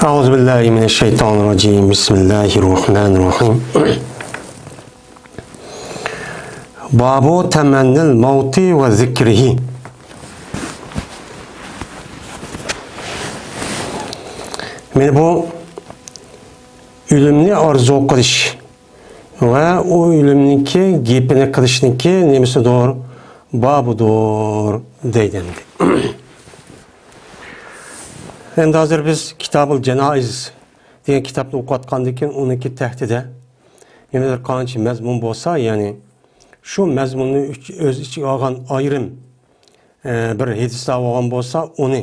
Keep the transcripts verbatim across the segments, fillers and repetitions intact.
أعوذ بالله من الشيطان الرجيم. بسم الله الرحمن الرحيم. باب تمني الموت وذكره. مانا بۇ ئۆلۈمنى ئارزۇ قىلىش ۋە ئۇ ئۆلۈمنىڭكى گېپىنى قىلىشنىڭكى نېمىسىدۇر؟ بابىدۇر دەيدۇ ئەمدى. ئەمدى ھازىر بىز كىتابۇل جانائىز دېگەن كىتابنى ئوقۇۋاتقاندىن كېيىن، ئۇنىڭكى تەھتىدە يەنە بىر قانچە مەزمۇن بولسا، يەنى شۇ مەزمۇننى ئۆز ئىچىگە ئالغان ئايرىم، ئە، بىر ھەدىسلەر بولغان بولسا، ئۇنى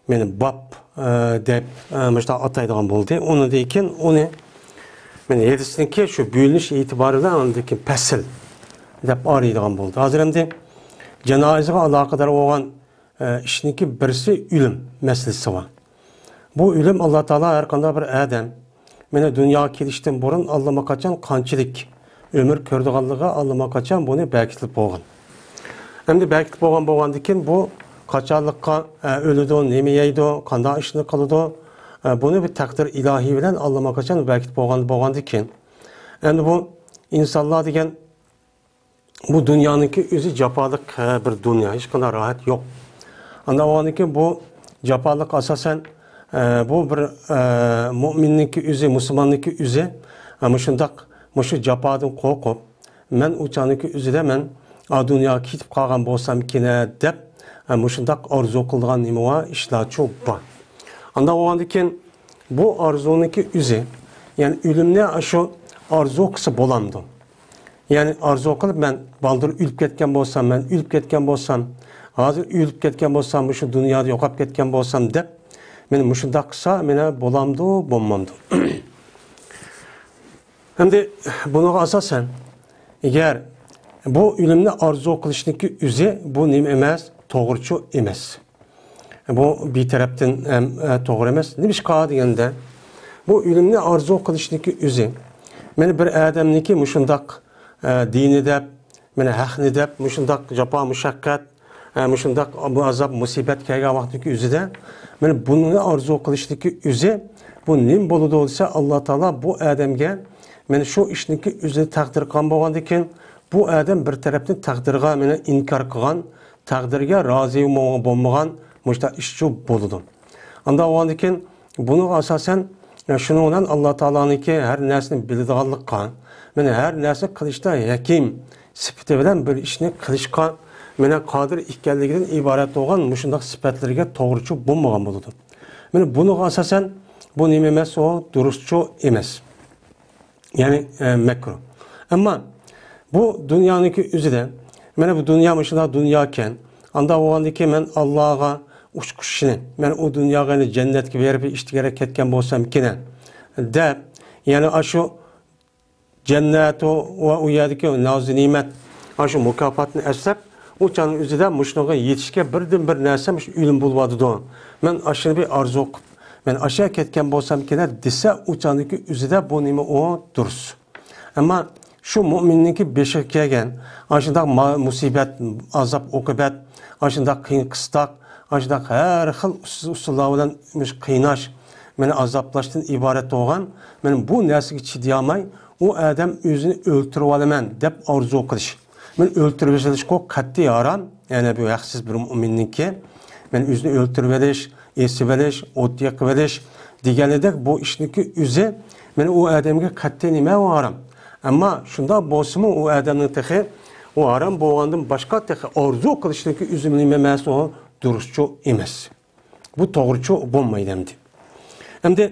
مانا باب، ئە، دەپ، ئە، مۇشۇنداق ئاتايدىغان بولدى. ئۇنىڭدىن كېيىن ئۇنى مانا ھەدىسنىڭكى شۇ بۆلۈنۈش ئېتىبارى بىلەن ئاندىن كېيىن پەسىل دەپ ئايرىيدىغان بولدى. ھازىر ئەمدى جانائىزغا ئالاقىدار بولغان ئىشنىڭكى بىرسى ئۆلۈم مەسىلىسى بار. بۇ ئۆلۈم، ئاللا تائالا ھەر قانداق بىر ئادەم مانا دۇنياغا كېلىشتىن بۇرۇن ئاللىماقاچان قانچىلىك ئۆمۈر كۆرىدىغانلىقىغا ئاللىماقاچان بۇنى بەركىتىپ بولغان. ئەمدى بەركىتىپ بولغان بولغاندىن كېيىن بۇ قاچانلىققا، ئە، ئۆلىدۇ، نېمە يەيدۇ، قانداق ئىشنى قىلىدۇ، ئە، بۇنى بىر تەقدىر ئىلاھىي بىلەن ئاللىماقاچان بەركىتىپ بولغان بولغاندىن كېيىن، ئەمدى بۇ ئىنسانلار دېگەن بۇ دۇنيانىڭكى ئۆزى جاپالىق، ھە، بىر دۇنيا، ھېچقانداق راھەت يوق. ئانداق بولغاندىكىن بۇ جاپالىق ئاساسەن، ھە، بۇ بىر، ھە، مۇئمىننىڭكى ئۆزى، مۇسۇلماننىڭكى ئۆزى، ھە، مۇشۇنداق، مۇشۇ جاپادىن قورقۇپ، مەن ئۇ چاغنىڭكى ئۆزىدە مەن ئا دۇنياغا كېتىپ قالغان بولسامكىنە دەپ، ھە، مۇشۇنداق ئارزۇ قىلىدىغان نېمە بار، ئىشلارچۇ بار. ئانداق بولغاندىكىن بۇ ئارزۇنىڭكى ئۆزى، يەنى ئۆلۈمنى شۇ ئارزۇ قىلسا بولامدۇ؟ يەنى ئارزۇ قىلىپ، مەن بالدۇر ئۆلۈپ كەتكەن بولسام، مەن ئۆلۈپ كەتكەن بولسام، ھازىر ئۆلۈپ كەتكەن بولسام، مۇشۇ دۇنيادا يوقاپ كەتكەن بولسام دەپ، مېنى مۇشۇنداق قىلسا، مېنى بولامدۇ، بولمامدۇ؟ ئەمدى بۇنىڭغا ئاساسەن، ئەگەر بۇ ئۆلۈمنى ئارزۇ قىلىشنىڭكى ئۆزى، بۇ نېمە ئەمەس؟ توغرىچۇ ئەمەس. بۇ بىر تەرەپتىن ھەم، ئە، توغرا ئەمەس. نېمىشقا دېگەندە، بۇ ئۆلۈمنى ئارزۇ قىلىشنىڭكى ئۆزى، مانا بىر ئادەمنىڭكى مۇشۇنداق، ئە، دىنى دەپ، مانا ھەقنى دەپ، مۇشۇنداق جاپا مۇشەققەت، ئە، مۇشۇنداق بۇ ئازاب مۇسىبەت كەلگەن ۋاقىتتىكى ئۆزىدە، مانا بۇنى ئارزۇ قىلىشنىڭكى ئۆزى، بۇ نېمە بولىدۇ دېسە، ئاللا تائالا بۇ ئادەمگە مانا شۇ ئىشنىڭكى ئۆزىنى تەقدىر قىلغان بولغاندىكىن، بۇ ئادەم بىر تەرەپتىن تەقدىرغا مانا ئىنكار قىلغان، تەقدىرگە رازى بولمىغان مۇشۇنداق ئىشچۇ بولىدۇ. ئانداق بولغاندىكىن، بۇنىڭغا ئاساسەن، شۇنىڭ بىلەن ئاللا تائالانىڭكى ھەر نەرسىنى بىلىدىغانلىققا، مانا ھەر نەرسە قىلىشتا ھەكىم سۈپىتى بىلەن بىر ئىشنى قىلىشقا، مانا قادىر ئىكەنلىكىدىن ئىبارەت بولغان مۇشۇنداق سۈپەتلىرىگە توغرىچۇ بولمىغان بولىدۇ. مانا بۇنىڭغا ئاساسەن، بۇ نېمە ئەمەس، ئۇ دۇرۇسچۇ ئەمەس. يەنى، ئە، مەكرۇھ. ئەمما بۇ دۇنيانىڭكى ئۆزىدە، مانا بۇ دۇنيا مۇشۇنداق دۇنياكەن، ئانداق بولغاندىكىن مەن ئاللاغا ئۇچقۇچىنى، مەن ئۇ دۇنياغا يەنە جەننەتكە بېرىپ ئىشتىگەرەك كەتكەن بولسامكىنە دەپ، يەنى ئاشۇ جەننەتۇ ۋە ئۇ يەردىكى نازۇ نېمەت، ئاشۇ مۇكاپاتنى ئەسلەپ، ئۇ چاغنىڭ ئۆزىدە مۇشۇنىڭغا يېتىشكە بىردىن بىر نەرسە مۇشۇ ئۆلۈم بولۇۋاتىدۇ. مەن ئاشۇنى بىر ئارزۇ قىلىپ، مەن ئاشۇ يەرگە كەتكەن بولسامكىنە دېسە، ئۇ چاغنىڭكى ئۆزىدە بۇ نېمە ئۇ دۇرۇس. ئەمما شۇ مۇئمىننىڭكى بېشىغا كەلگەن ئاشۇنداق ما-، مۇسىبەت، ئازاب، ئوقۇبەت، ئاشۇنداق قىيىن قىستاق، ئاشۇنداق ھەر خىل ئۇس-، ئۇسۇللار بىلەن مۇشۇ قىيناش، مېنى ئازابلاشتىن ئىبارەت بولغان، مانا بۇ نەرسىگە چىدىيالماي، ئۇ ئادەم ئۆزىنى ئۆلتۈرۈۋالىمەن دەپ ئارزۇ قىلىش. مانا ئۆلتۈرۈۋېلىشقۇ قەتئىي ھارام. يەنى بۇ ھەقسىز بىر مۇئمىننىڭكى، مانا ئۆزىنى ئۆلتۈرۈۋېلىش، ئېسىۋېلىش، ئوت يېقىۋېلىش دېگەندەك بۇ ئىشنىڭكى ئۆزى، مانا ئۇ ئادەمگە قەتئىي نېمە ئۇ ھارام. ئەمما شۇنداق بولسىمۇ ئۇ ئادەمنىڭ تېخى ئۇ ھارام بولغاندىن باشقا تېخى ئارزۇ قىلىشنىڭكى ئۆزى نېمە ئەمەس، ئۇ دۇرۇسچۇ ئەمەس. بۇ توغرىچۇ بولمايدۇ ئەمدى. ئەمدى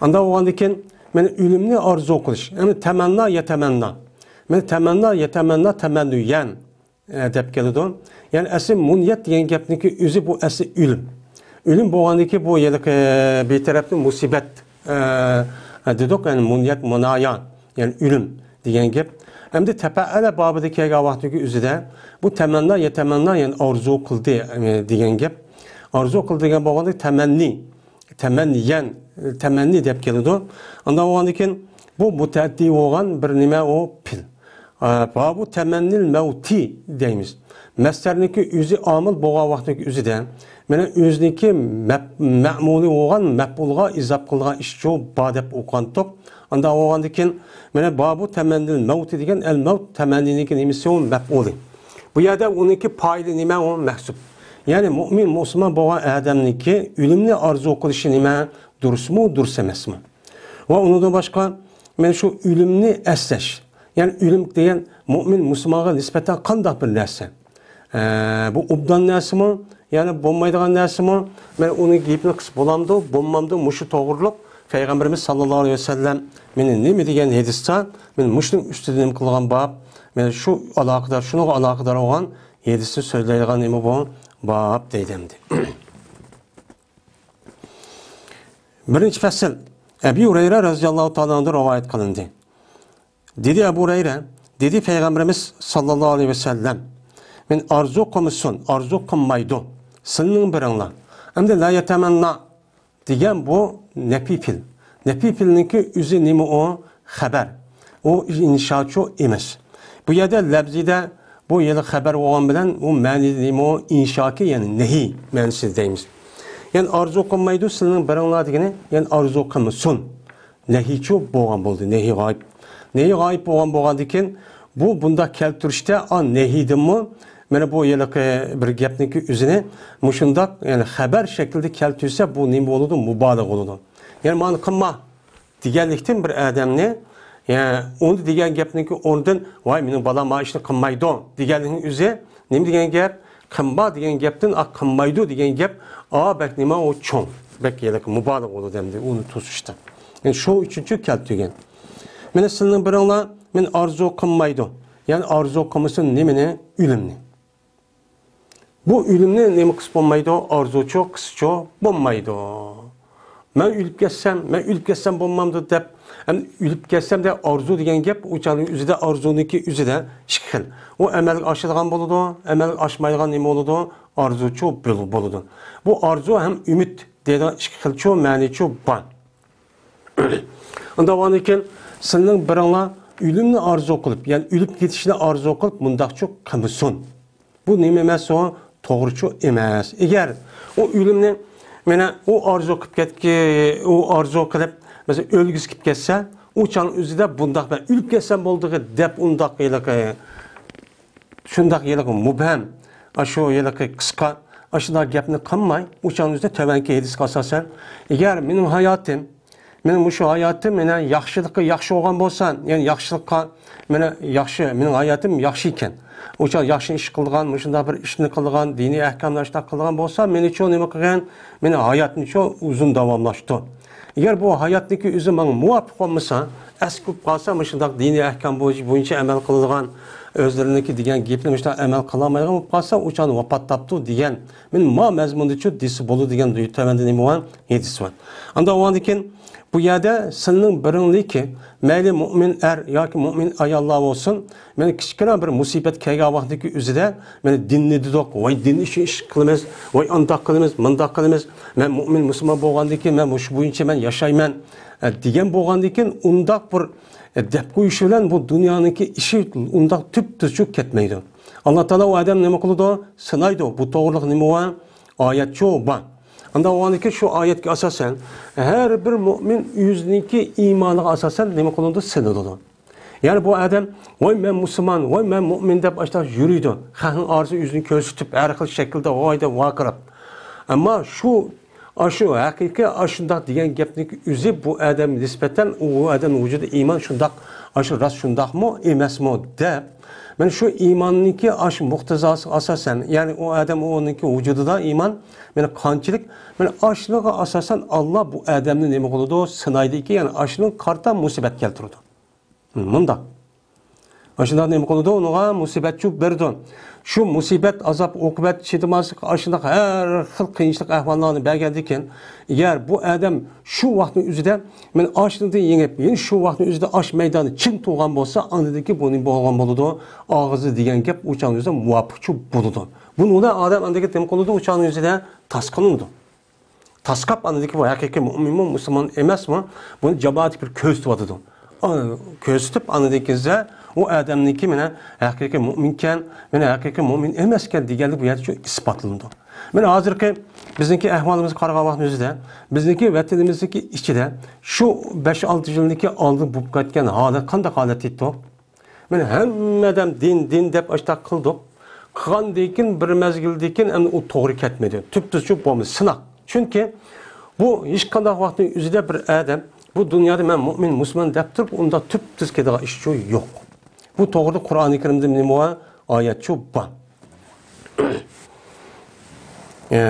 ئانداق بولغاندىكىن، مانا ئۆلۈمنى ئارزۇ قىلىش. ئەمدى تەمەننا، يەتەمەننا. مانا تەمەننا، يەتەمەننا، تەمەننۇيەن، ئە، دەپ كېلىدۇ. يەنى ئەسلى مۇنيەت دېگەن گەپنىڭكى ئۆزى بۇ ئەسلى ئۆلۈم. ئۆلۈم بولغاندىكى بۇ ھېلىقى بىر تەرەپتىن مۇسىبەت، ئە، دېدۇق، يەنى مۇنيەت، مۇنايا. يەنى ئۆلۈم دېگەن گەپ. ئەمدى تەپەئەلە بابىدا كەلگەن ۋاقتىدىكى ئۆزىدە بۇ تەمەننا، يەتەمەننا، يەنى ئارزۇ قىلدى، ئە، دېگەن گەپ. ئارزۇ قىلدى دېگەن بولغاندا تەمەننى، تەمەننىيەن، تەمەننى دەپ كېلىدۇ. ئانداق بولغاندىكىن بۇ مۇتەئەددىي بولغان بىر نېمە ئۇ پېئىل. ئە، بابۇ تەمەننىل مەۋتى دەيمىز. مەسدەرنىڭكى ئۆزى ئامىل بولغان ۋاقىتنىڭكى ئۆزىدە، مانا ئۆزىنىڭكى مەپ-، مەمۇلى بولغان مەپئۇلغا ئىزاپ قىلىدىغان ئىش شۇ بار دەپ ئوقۇغانتۇق. ئانداق بولغاندىن كېيىن، مانا بابۇ تەمەننىل مەۋتى دېگەن، ئەل مەۋت تەمەننىنىڭكى نېمىسى ئۇ مەپئۇلى. بۇ يەردە ئۇنىڭكى پائىلى نېمە ئۇ؟ مەھسۇپ. يەنى مۇئمىن، مۇسۇلمان بولغان ئادەمنىڭكى ئۆلۈمنى ئارزۇ قىلىشى نېمە؟ دۇرۇسمۇ، دۇرۇس ئەمەسمۇ؟ ۋە ئۇنىڭدىن باشقا، مانا شۇ ئۆلۈمنى ئەسلەش. يەنى ئۆلۈم دېگەن مۇئمىن مۇسۇلمانغا نىسبەتەن قانداق بىر نەرسە؟ ئە، بۇ ئوبدان نەرسىمۇ؟ يەنى بولمايدىغان نەرسىمۇ؟ مانا ئۇنىڭ گېپىنى قىلسا بولامدۇ، بولمامدۇ؟ مۇشۇ توغرۇلۇق پەيغەمبىرىمىز ساللاللاھۇ ئەلەيھى ۋەسەللەم مانا نېمە دېگەن ھەدىستە، مانا مۇشۇنىڭ ئۈستىدە نېمە قىلغان باب، مانا شۇ ئالاقىدار، شۇنىڭغا ئالاقىدار بولغان ھەدىسنى سۆزلەيدىغان نېمە بۇ باب دەيدۇ ئەمدى. بىرىنچى پەسىل، ئەبى ھۇرەيرە رەزىياللاھۇ تائالا ئەنھۇدىن رىۋايەت قىلىندى. دېدى ئەبۇ ھۇرەيرە، دېدى پەيغەمبىرىمىز ساللاللاھۇ ئەلەيھى ۋەسەللەم، مەن ئارزۇ قىلمىسۇن، ئارزۇ قىلمايدۇ سىلىنىڭ بىرىڭلار. ئەمدى لا يەتەمەننا دېگەن بۇ نەپىي پېئىل. نەپىي پېئىلنىڭكى ئۆزى نېمە ئۇ؟ خەبەر. ئۇ ئىنشاچۇ ئەمەس. بۇ يەردە لەپزىدە بۇ يەردە خەبەر بولغان بىلەن ئۇ مەنىدە نېمە ئۇ؟ ئىنشاكى، يەنى نەھىي مەنىسىدە دەيمىز. يەنى ئارزۇ قىلمايدۇ سىلىنىڭ بىرىڭلار دېگىنى، يەنى ئارزۇ قىلمىسۇن. نەھىيچۇ بولغان بولدى، نەھىي غايىب. نەھىي غايىب بولغان بولغاندىن كېيىن، بۇ بۇنداق كەلتۈرۈشتە، ئا، نەھىيدىنمۇ، مانا بۇ ھېلىقى بىر گەپنىڭكى ئۆزىنى مۇشۇنداق، يەنى خەبەر شەكلىدە كەلتۈرسە، بۇ نېمە بولىدۇ؟ مۇبالىغە بولىدۇ. يەنى مانا قىلما دېگەنلىكتىن بىر ئادەمنى، يەنى ئۇنى دېگەن گەپنىڭكى ئورنىدىن، ۋاي، مېنىڭ بالام ما ئىشنى قىلمايدۇ دېگەنلىكنىڭ ئۆزى نېمە دېگەن گەپ؟ قىلما دېگەن گەپتىن، ئا، قىلمايدۇ دېگەن گەپ، ئا، بەك نېمە ئۇ چوڭ، بەك ھېلىقى مۇبالىغە بولىدۇ ئەمدى ئۇنى توسۇشتا. يەنى شۇ ئۈچۈنچۇ كەلتۈرگەن. مانا سىلىنىڭ بىرىڭلار مانا ئارزۇ قىلمايدۇ. يەنى ئارزۇ قىلمىسۇن نېمىنى؟ ئۆلۈمنى. بۇ ئۆلۈمنى نېمە قىلسا بولمايدۇ؟ ئارزۇچۇ قىلسىچۇ بولمايدۇ. مەن ئۆلۈپ كەتسەم، مەن ئۆلۈپ كەتسەم بولمامدۇ دەپ، ئەمدى ئۆلۈپ كەتسەم دەپ ئارزۇ دېگەن گەپ ئۇ چاغنىڭ ئۆزىدە ئارزۇنىڭكى ئۆزىدە ئىككى خىل. ئۇ ئەمەلگە ئاشىدىغان بولىدۇ، ئەمەلگە ئاشمايدىغان نېمە بولىدۇ؟ ئارزۇچۇ بول-، بولىدۇ. بۇ ئارزۇ ھەم ئۈمىد دەيدىغان ئىككى خىلچۇ مەنىچۇ بار. ئۇنداق بولغاندىكىن سىلىنىڭ بىرىڭلار ئۆلۈمنى ئارزۇ قىلىپ، يەنى ئۆلۈپ كېتىشنى ئارزۇ قىلىپ مۇنداقچۇ قىلمىسۇن. بۇ نېمە ئەمەس ئۇ؟ توغرىچۇ ئەمەس. ئەگەر ئۇ ئۆلۈمنى مانا ئۇ ئارزۇ قىلىپ كەتكى-، ئۇ ئارزۇ قىلىپ، مەسىلەن، ئۆلگۈسى كېلىپ كەتسە، ئۇ چاغنىڭ ئۆزىدە بۇنداق مەن ئۆلۈپ كەتسەم بولدىغۇ دەپ ئۇنداق ھېلىقى، شۇنداق ھېلىقى مۇبھەم، ئاشۇ ھېلىقى قىسقا، ئاشۇنداق گەپنى قىلماي، ئۇ چاغنىڭ ئۆزىدە تۆۋەنكى ھەدىسكە ئاساسەن، ئەگەر مېنىڭ ھاياتىم مېنىڭ مۇشۇ ھاياتىم مانا ياخشىلىققا ياخشى بولغان بولسا، يەنى ياخشىلىققا مانا ياخشى، مېنىڭ ھاياتىم ياخشى ئىكەن. ئۇ چاغ ياخشى ئىش قىلىدىغان، مۇشۇنداق بىر ئىشنى قىلىدىغان، دىنىي ئەھكاملار ئىشلار قىلىدىغان بولسا، مېنىچۇ نېمە قىلغان؟ مېنىڭ ھاياتىمچۇ ئۇزۇن داۋاملاشتۇ. ئەگەر بۇ ھاياتنىڭكى ئۆزى ماڭا مۇۋاپىق بولمىسا، ئەسكى بولۇپ قالسا، مۇشۇنداق دىنىي ئەھكام بويىچە، بويىچە ئەمەل قىلىدىغان، ئۆزلىرىنىڭكى دېگەن گېپىنى مۇشۇنداق ئەمەل قىلالمايدىغان بولۇپ قالسا، ئۇ چاغدا ۋاپات تاپتۇ دېگەن. مېنىڭ ما مەزمۇندىچۇ دېسە بولىدۇ دېگەن تۆۋەندە نېمە بار؟ ھەدىس بار. ئانداق بولغاندىكىن، بۇ يەردە سىلىنىڭ بىرىڭلىكى، مەيلى مۇئمىن ئەر ياكى مۇئمىن ئاياللار بولسۇن، مانا كىچىككىنە بىر مۇسىبەت كەلگەن ۋاقتىدىكى ئۆزىدە، مانا دىننى دېدۇق، ۋاي دىن ئۈچۈن ئىش قىلىمىز، ۋاي ئانداق قىلىمىز، مۇنداق قىلىمىز، مەن مۇئمىن مۇسۇلمان بولغاندىكىن مەن مۇشۇ بويىچە مەن ياشايمەن، ئە، دېگەن بولغاندىكىن ئۇنداق بىر، ئە، دەپ قويۇشى بىلەن بۇ دۇنيانىڭكى ئىشى ئۇنداق تۈپتۈزۈك كەتمەيدۇ. ئاللا تائالا ئۇ ئادەمنى نېمە قىلىدۇ؟ سىنايدۇ. بۇ توغرىلىق نېمە بار؟ ئايەتچۇ بار. ئانداق بولغاندىكىن شۇ ئايەتكە ئاساسەن، ھەر بىر مۇئمىن ئۆزىنىڭكى ئىمانىغا ئاساسەن نېمە قىلىنىدۇ؟ سىنىلىدۇ. يەنى بۇ ئادەم، ۋاي مەن مۇسۇلمان، ۋاي مەن مۇئمىن دەپ ئاشۇنداق يۈرىدۇ. خەقنىڭ ئارىسىدا ئۆزىنى كۆرسىتىپ، ھەر خىل شەكىلدە ۋاي دەپ ۋارقىراپ. ئەمما شۇ، ئاشۇ ھەقىقىي ئاشۇنداق دېگەن گەپنىڭ ئۆزى بۇ ئادەم نىسبەتەن ئۇ ئادەمنىڭ ۋۇجۇدىدا ئىمان شۇنداق، ئاشۇ راست شۇنداقمۇ، ئەمەسمۇ دەپ، مانا شۇ ئىماننىڭكى ئاشۇ مۇقتىزاسىغا ئاساسەن، يەنى ئۇ ئادەم ئۇنىڭكى ۋۇجۇدىدا ئىمان، مانا قانچىلىك، مانا ئاشۇنىڭغا ئاساسەن ئاللا بۇ ئادەمنى نېمە قىلىدۇ؟ سىنايدىكەن، يەنى ئاشۇنىڭغا قارىتا مۇسىبەت كەلتۈرىدۇ. مۇنداق. ئاشۇنداق نېمە قىلىدۇ؟ ئۇنىڭغا مۇسىبەتچۇ بېرىدۇ. شۇ مۇسىبەت، ئازاب، ئوقۇبەت، چىدىماسلىق، ئاشۇنداق ھەر خىل قىيىنچىلىق ئەھۋاللارنى بەرگەندىكىن، ئەگەر بۇ ئادەم شۇ ۋاقىتنىڭ ئۆزىدە، مەن ئاشۇنى يېڭىپ، يەنە شۇ ۋاقىتنىڭ ئۆزىدە ئاش مەيدانى چىڭ تۇرغان بولسا، ئاندىن كېيىن بۇ نېمە بولغان بولىدۇ؟ ئاغزى دېگەن گەپ ئۇ چاغنىڭ ئۆزىدە مۇۋاپىقچۇ بولىدۇ. بۇنى ئۇلار ئادەم ئاندىن كېيىن نېمە قىلىدۇ؟ ئۇ چاغنىڭ ئۆزىدە تاسقىنىدۇ. تاسقاپ ئاندىن كېيىن بۇ ھەقىقىي مۇئمىنمۇ، مۇسۇلمان ئەمەسمۇ؟ بۇنى جامائەتكە بىر كۆرسىتىۋاتىدۇ. ئا، كۆرسىتىپ ئاندىن كېيىن ئۇ ئادەمنىڭكى مانا ھەقىقىي مۇئمىنكەن، مانا ھەقىقىي مۇئمىن ئەمەسكەن دېگەنلىك بۇ يەردە شۇ ئىسپاتلىنىدۇ. مانا ھازىرقى بىزنىڭكى ئەھۋالىمىزغا قارىغان ۋاقتىمىزدا، بىزنىڭكى ۋەتىنىمىزدىكى ئىچىدە شۇ بەش-ئالتە يىلدىكى ئالدىن بولۇپ كەتكەن ھالەت قانداق ھالەت ئىدى؟ مانا ھەممە ئادەم دىن، دىن دەپ ئاشۇنداق قىلدۇق. قىلغاندىن كېيىن بىر مەزگىلدىن كېيىن ئەمدى ئۇ توغرا كەتمىدى. تۈپتۈز شۇ بولمىدى، سىناق. چۈنكى بۇ ھېچقانداق ۋاقىتنىڭ ئۆزىدە بىر ئادەم بۇ دۇنيادا مەن مۇئمىن، مۇسۇلمان دەپ تۇرۇپ ئۇنداق تۈپتۈز كېتىدىغان ئىش شۇ يوق. بۇ توغرىدا قۇرئانى كەرىمدە نېمە بار؟ ئايەت شۇ بار. ئە،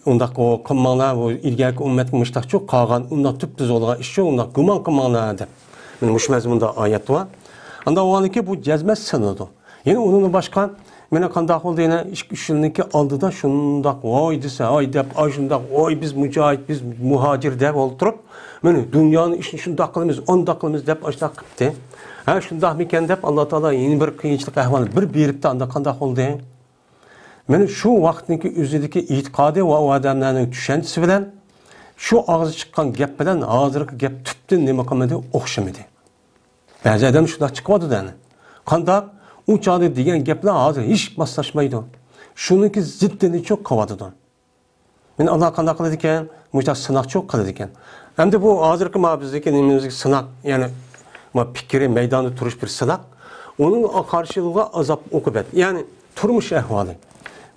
ئۇنداق قىلماڭلار، بۇ ئىلگەركى ئۈممەتكە مۇشتاقچۇ قالغان، ئۇنداق تۈپتۈز بولغان ئىشچۇ، ئۇنداق گۇمان قىلماڭلار دەپ. مانا مۇشۇ مەزمۇندا ئايەت بار. ئانداق بولغاندىكىن بۇ جەزمەن سىنىدۇ. يەنە ئۇنىڭدىن باشقا، مانا قانداق بولدى يەنە ئىككى، ئۈچ يىلنىڭكى ئالدىدا شۇنداق ۋاي دېسە، ھاي دەپ، ئاشۇنداق ۋاي بىز مۇجاھىد، بىز مۇھاجىر دەپ ئولتۇرۇپ، مانا دۇنيانىڭ ئىشىنى شۇنداق قىلىمىز، ئانداق قىلىمىز دەپ ئاشۇنداق قىپتى. ھە، شۇنداقمىكەن دەپ ئاللا تائالا يەنە بىر قىيىنچىلىق ئەھۋال بىر بېرىپتۇ، ئانداق قانداق بولدى؟ مانا شۇ ۋاقىتنىڭكى ئۆزىدىكى ئېتىقادى ۋە ئۇ ئادەملەرنىڭ چۈشەنچىسى بىلەن شۇ ئاغزى چىققان گەپ بىلەن ھازىرقى گەپ تۈپتىن نېمە قىلمىدى، ئوخشىمىدى. بەزى ئادەم شۇنداق چىقىۋاتىدۇ ئەنە. قانداق؟ ئۇ چاغدا دېگەن گەپلەر ھازىر ھېچ ماسلاشمايدۇ. شۇنىڭكى زىددىنى چوق قىلىۋاتىدۇ. مانا ئاللا قانداق قىلىدىكەن؟ مۇشۇنداق سىناقچۇ قىلىدىكەن. ئەمدى بۇ ھازىرقى ما بىزدىكى نېمىمىزدىكى سىناق، يەنى ما پىكرى مەيداندا تۇرۇش بىر سىناق. ئۇنىڭ قارشىلىقىغا ئازاب ئوقۇبەت. يەنى تۇرمۇش ئەھۋالى.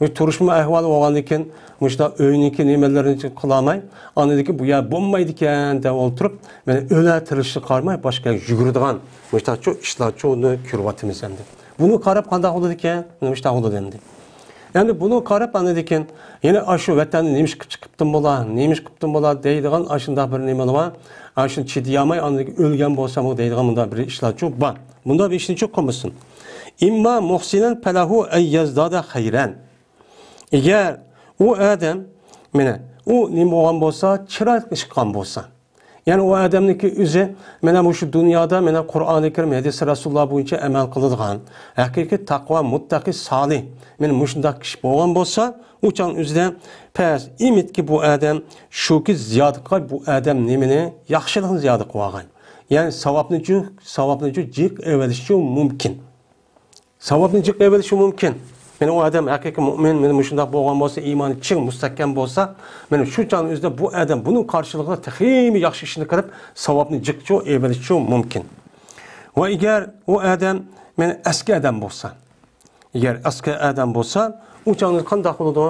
بۇ تۇرمۇش ئەھۋالى بولغاندىن كېيىن مۇشۇنداق ئۆينىڭكى نېمىلىرىنى قىلالماي، ئاندىن كېيىن بۇ يەر بولمايدىكەن دەپ ئولتۇرۇپ، مانا ئۆلە تىرىلىشىغا قارىماي باشقا يەرگە يۈگۈرىدىغان مۇشۇنداقچۇ ئىشلارچۇ كۆرۈۋاتىمىز ئەمدى. بۇنى قاراپ قانداق بولىدىكەن؟ مانا مۇشۇنداق بولىدۇ ئەمدى. ئەمدى بۇنى قاراپ ئاندىن كېيىن يەنە ئاشۇ ۋەتەندە نېمە ئىش قىلىپ چىقىپتىم بولا، نېمە ئىش قىپتىم بولا دەيدىغان ئاشۇنداق بىر نېمە بار. ئاشۇنى چىدىيالماي ئاندىن كېيىن ئۆلگەن بولسامغۇ دەيدىغان مۇنداق بىر ئىشلارچۇ بار. مۇنداق بىر ئىشنىچۇ قىلمىسۇن. ئىمما مۇھسىنەن پەلەھۇ ئەن يەزدادە خەيرەن. ئەگەر ئۇ ئادەم، مانا، ئۇ نېمە بولغان بولسا، چىرايلىق ئىش قىلغان بولسا، يەنى ئۇ ئادەمنىڭكى ئۆزى، مانا، مۇشۇ دۇنيادا، مانا، قۇرئانى كەرىم، ھەدىسى رەسۇلۇللا بويىچە ئەمەل قىلىدىغان، ھەقىقىي تەقۋا، مۇتتەقى، سالىھ، مانا، مۇشۇنداق كىشى بولغان بولسا، ئۇ چاغنىڭ ئۆزىدە پەس ئۈمىدكى بۇ ئادەم، شۇكى زىيادە قىلغاي، بۇ ئادەم نېمىنى؟ ياخشىلىقنى زىيادە قىلىۋالغاي. يەنى ساۋابنى جىق، ساۋابنى جىق، جىق ئېۋېلىشى مۇمكىن. ساۋابنى جىق ئېۋېلىشى مۇمكىن. مانا ئۇ ئادەم ھەقىقىي مۇئمىن، مانا مۇشۇنداق بولغان بولسا، ئىمانى چىڭ، مۇستەھكەم بولسا، مانا شۇ چاغنىڭ ئۆزىدە بۇ ئادەم بۇنىڭ قارشىلىقىدا تېخىمۇ ياخشى ئىشنى قىلىپ، ساۋابنى جىقچۇ ئېۋېلىشى مۇمكىن. ۋە ئەگەر ئۇ ئادەم، مانا ئەسكى ئادەم بولسا، ئەگەر ئەسكى ئادەم بولسا، ئۇ چاغنىڭ قانداق بولىدۇ؟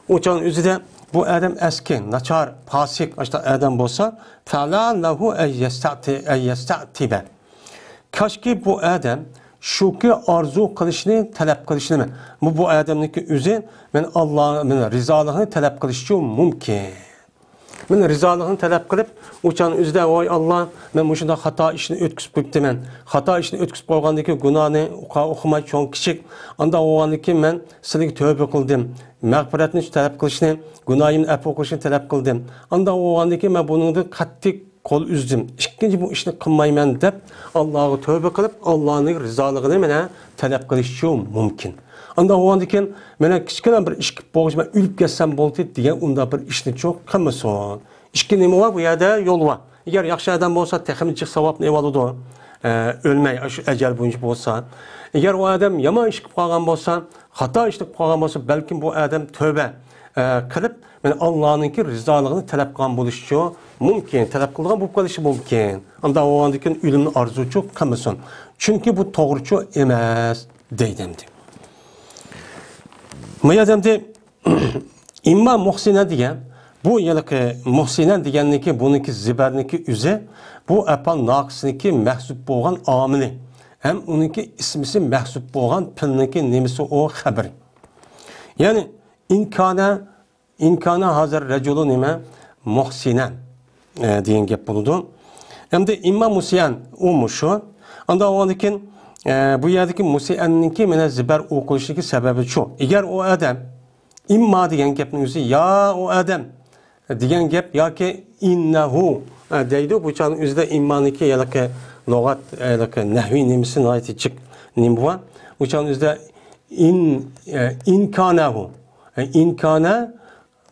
ئۇ چاغنىڭ ئۆزىدە بۇ ئادەم ئەسكى، ناچار، پاسىق، ئاشۇنداق ئادەم بولسا، فەلەئەللەھۇ ئەن يەستەتى-، ئەن يەستەتىبە. كاشكى بۇ ئادەم شۇكى ئارزۇ قىلىشنى، تەلەپ قىلىشنى، بۇ، بۇ ئادەمنىڭكى ئۆزى مەن ئاللا، مەن رىزالىقنى تەلەپ قىلىشىچۇ مۇمكىن. مەن رىزالىقنى تەلەپ قىلىپ، ئۇ چاغنىڭ ئۆزىدە، ۋاي ئاللا، مەن مۇشۇنداق خاتا ئىشنى ئۆتكۈزۈپ قويۇپتىمەن. خاتا ئىشنى ئۆتكۈزۈپ قويغاندىن كېيىن گۇناھنى ئوقۇماي چوڭ كىچىك. ئانداق بولغاندىن كېيىن مەن سىلىگە تۆبە قىلدىم. مەغپىرەتنى تەلەپ قىلىشنى، گۇناھىمنى ئەپۇ قىلىشنى تەلەپ قىلدىم. ئانداق بولغاندىن كېيىن مەن بۇنىڭدىن قەتئىي قول ئۈزدۈم. ئىككىنچى بۇ ئىشنى قىلمايمەن دەپ، ئاللاغا تۆبە قىلىپ، ئاللانىڭ رىزالىقىنى مانا تەلەپ قىلىشىچۇ مۇمكىن. ئانداق بولغاندىن كېيىن، مانا كىچىككىنە بىر ئىش قىلىپ بولغۇچە مەن ئۆلۈپ كەتسەم بولدى دېگەن ئۇنداق بىر ئىشنىچۇ قىلمىسۇن. ئىككى نېمە بار؟ بۇ يەردە يول بار. ئەگەر ياخشى ئادەم بولسا، تېخىمۇ جىق ساۋابنى ئېۋالىدۇ. ئە، ئۆلمەي، ئاشۇ ئەجەل بويىچە بولسا. ئەگەر ئۇ ئادەم يامان ئىش قىلىپ قالغان بولسا، خاتا ئىشنى قىلىپ قالغان بولسا، بەلكىم بۇ ئادەم تۆبە، ئە، قىلىپ، مانا ئاللانىڭكى رىزالىقىنى تەلەپ قىلغان بولۇشىچۇ مۇمكىن، تەلەپ قىلىدىغان بولۇپ قېلىشى مۇمكىن. ئانداق بولغاندىن كېيىن ئۆلۈمنى ئارزۇچۇ قىلمىسۇن. چۈنكى بۇ توغرىچۇ ئەمەس، دەيدۇ ئەمدى. ما يەردە ئەمدى ئىمما مۇھسىنەن دېگەن، بۇ ھېلىقى مۇھسىنەن دېگەننىكى، بۇنىڭكى زىبەرنىكى ئۆزى، بۇ ئەپئال ناقىسنىكى مەھزۇپ بولغان ئامىلى ھەم ئۇنىڭكى ئىسمىسى مەھزۇپ بولغان پېئىلنىڭكى نېمىسى ئۇ خەبىرى. يەنى، ئىنكانە، ئىنكانە ھازىر رەجۇلۇ نېمە؟ مۇھسىنەن، ئە، دېگەن گەپ بولىدۇ. ئەمدى ئىمما مۇسىئەن، ئۇ مۇشۇ. ئانداق بولغاندىن كېيىن، ئە، بۇ يەردىكى مۇسىئەننىڭكى مانا زىبەر ئوقۇلۇشىدىكى سەۋەبى شۇ. ئەگەر ئۇ ئادەم، ئىمما دېگەن گەپنىڭ ئۆزى، يا ئۇ ئادەم، دېگەن گەپ ياكى ئىننەھۇ، ئە، دەيدۇ. بۇ چاغنىڭ ئۆزىدە ئىممانىڭكى ھېلىقى لۇغەت، ھېلىقى نەھۋىي نېمىسى ناھايىتى جىق نېمە بار. بۇ چاغنىڭ ئۆزىدە ئىن، ئە، ئىنكانەھۇ، ئە، ئىنكانە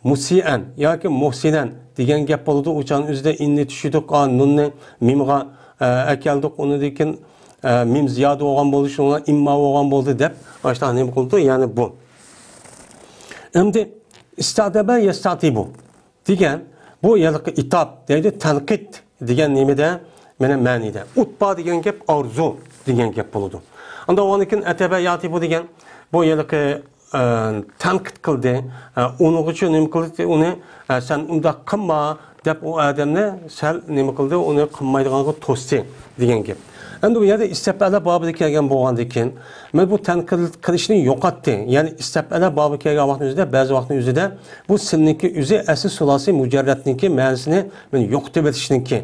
مۇسىئەن ياكى مۇھسىنەن دېگەن گەپ بولىدۇ. ئۇ چاغنىڭ ئۆزىدە ئىننى چۈشۈردۇق، ئا، نۇننى مىمغا، ئە، ئەكەلدۇق. ئۇنىڭدىن كېيىن ئە، مىم زىيادە بولغان بولدى، شۇنىڭ بىلەن ئىمما بولغان بولدى دەپ، ئاشۇنداق نېمە قىلىدۇ؟ يەنى بۇ. ئەمدى ئىستەتەبە يەستەتىبۇ دېگەن بۇ ھېلىقى ئىتاب دەيدۇ، تەنقىد دېگەن نېمىدە، مانا مەنىدە. ئۇتبا دېگەن گەپ ئارزۇ دېگەن گەپ بولىدۇ. ئاندىن ئۇنىڭدىن كېيىن ئەتەبە يەتىبۇ دېگەن بۇ ھېلىقى، ئە، تەنقىد قىلدى. ئە، ئۇنىڭغىچۇ نېمە قىلدى؟ ئۇنى، ئە، سەن ئۇنداق قىلما دەپ ئۇ ئادەمنى سەل نېمە قىلدى؟ ئۇنى قىلمايدىغانغا توستى دېگەن گەپ. ئەمدى بۇ يەردە ئىستەپئەلە بابىدا كەلگەن بولغاندىن كېيىن، مانا بۇ تەنقىد قىلىشنى يوقاتتى. يەنى ئىستەپئەلە بابى كەلگەن ۋاقىتنىڭ ئۆزىدە، بەزى ۋاقىتنىڭ ئۆزىدە بۇ سىلنىڭكى ئۆزى ئەسلى سۇلاسى مۇجەررەتنىڭكى مەنىسىنى، مانا يوقىتىۋېتىشنىڭكى،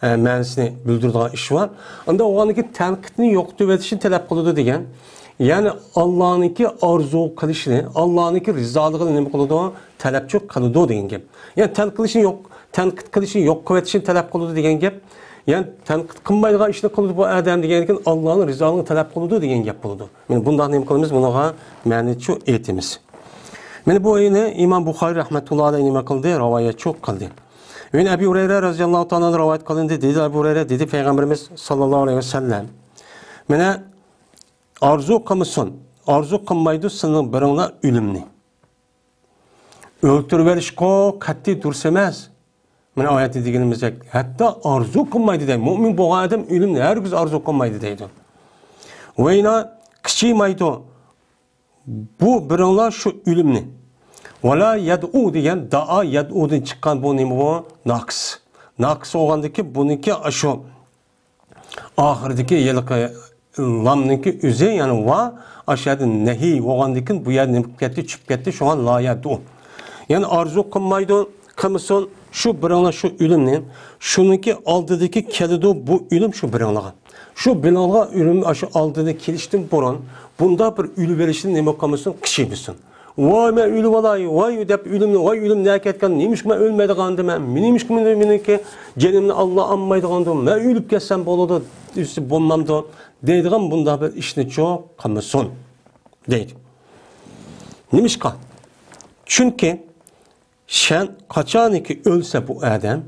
ئە، مەنىسىنى بىلدۈرىدىغان ئىش بار. ئاندىن ئۇنىڭدىن كېيىن تەنقىدنى يوقىتىۋېتىشنى تەلەپ قىلىدۇ دېگەن. يەنى ئاللانىڭكى ئارزۇ قىلىشىنى، ئاللانىڭكى رىزالىقىنى نېمە قىلىدۇ؟ تەلەپچۇ قىلىدۇ دېگەن گەپ. يەنى تەنقىد قىلىشنى يوق، تەنقىد قىلىشنى يوق قىلىۋېتىشنى تەلەپ قىلىدۇ دېگەن گەپ. يەنى تەنقىد قىلمايدىغان ئىشنى قىلىدۇ بۇ ئادەم دېگەندىن كېيىن ئاللانىڭ رىزالىقىنى تەلەپ قىلىدۇ دېگەن گەپ بولىدۇ. مانا بۇنداق نېمە قىلىمىز؟ بۇنىڭغا مەنىچۇ ئېيتىمىز. مانا بۇ ئېنى ئىمام بۇخارىي رەھمەتۇللا ئەلەيھى نېمە قىلدى؟ رىۋايەتچۇ قىلدى. يەنى ئەبى ھۇرەيرە رەزىياللاھۇ تائالا ئەنھۇ رىۋايەت قىلىندى. دېدى ئەبۇ ھۇرەيرە، دېدى پەيغەمبىرىمىز ساللاللاھۇ ئەلەيھى ۋەسەللەم، مانا ئارزۇ قىلمىسۇن، ئارزۇ قىلمايدۇ سىلىنىڭ بىرىڭلار ئۆلۈمنى. ئۆلتۈرۈۋېلىشقۇ قەتئىي دۇرۇس ئەمەس. مانا ئايەتتە دېگىنىمىزدەك، ھەتتا ئارزۇ قىلمايدۇ دەيدۇ. مۆمىن بولغان ئادەم ئۆلۈمنى ھەرگىز ئارزۇ قىلمايدۇ دەيدۇ. ۋەينا قىچىمايدۇ. بۇ بىرىڭلار شۇ ئۆلۈمنى. ۋەلا يەدئۇ دېگەن دائا يەدئۇدىن چىققان بۇ نېمە بۇ؟ ناقىس. ناقىس بولغاندىكى بۇنىڭكى ئاشۇ ئاخىرىدىكى ھېلىقى لامنىڭكى ئۆزى، يەنى ۋا، ئاشۇ يەردە نەھىي بولغاندىكىن بۇ يەردە نېمە قىلىپ كەتتى؟ چۈشۈپ كەتتى. شۇڭا لا يەدئۇ. يەنى ئارزۇ قىلمايدۇ، قىلمىسۇن، شۇ بىرىڭلار شۇ ئۆلۈمنى، شۇنىڭكى ئالدىدىكى كېلىدۇ بۇ ئۆلۈم شۇ بىرىڭلارغا. شۇ بىرىڭلارغا ئۆلۈم ئاشۇ ئالدىدا كېلىشتىن بۇرۇن بۇنداق بىر ئۆلۈۋېلىشتىن نېمە قىلمىسۇن؟ قىچىمىسۇن. ۋاي، مەن ئۆلۈۋالاي، ۋاي دەپ ئۆلۈمنى، ۋاي ئۆلۈم نەگە كەتكەن، نېمىشقا مەن ئۆلمەيدىغاندىمەن، نېمىشقا مېنى، مېنىڭكى جېنىمنى ئاللا ئالمايدىغاندۇ، مەن ئۆلۈپ كەتسەم بولىدۇ، ئۆلسە بولمامدۇ دەيدىغان بۇنداق بىر ئىشنىچۇ قىلمىسۇن دەيدۇ. نېمىشقا؟ چۈنكى سەن قاچانكى ئۆلسە بۇ ئادەم،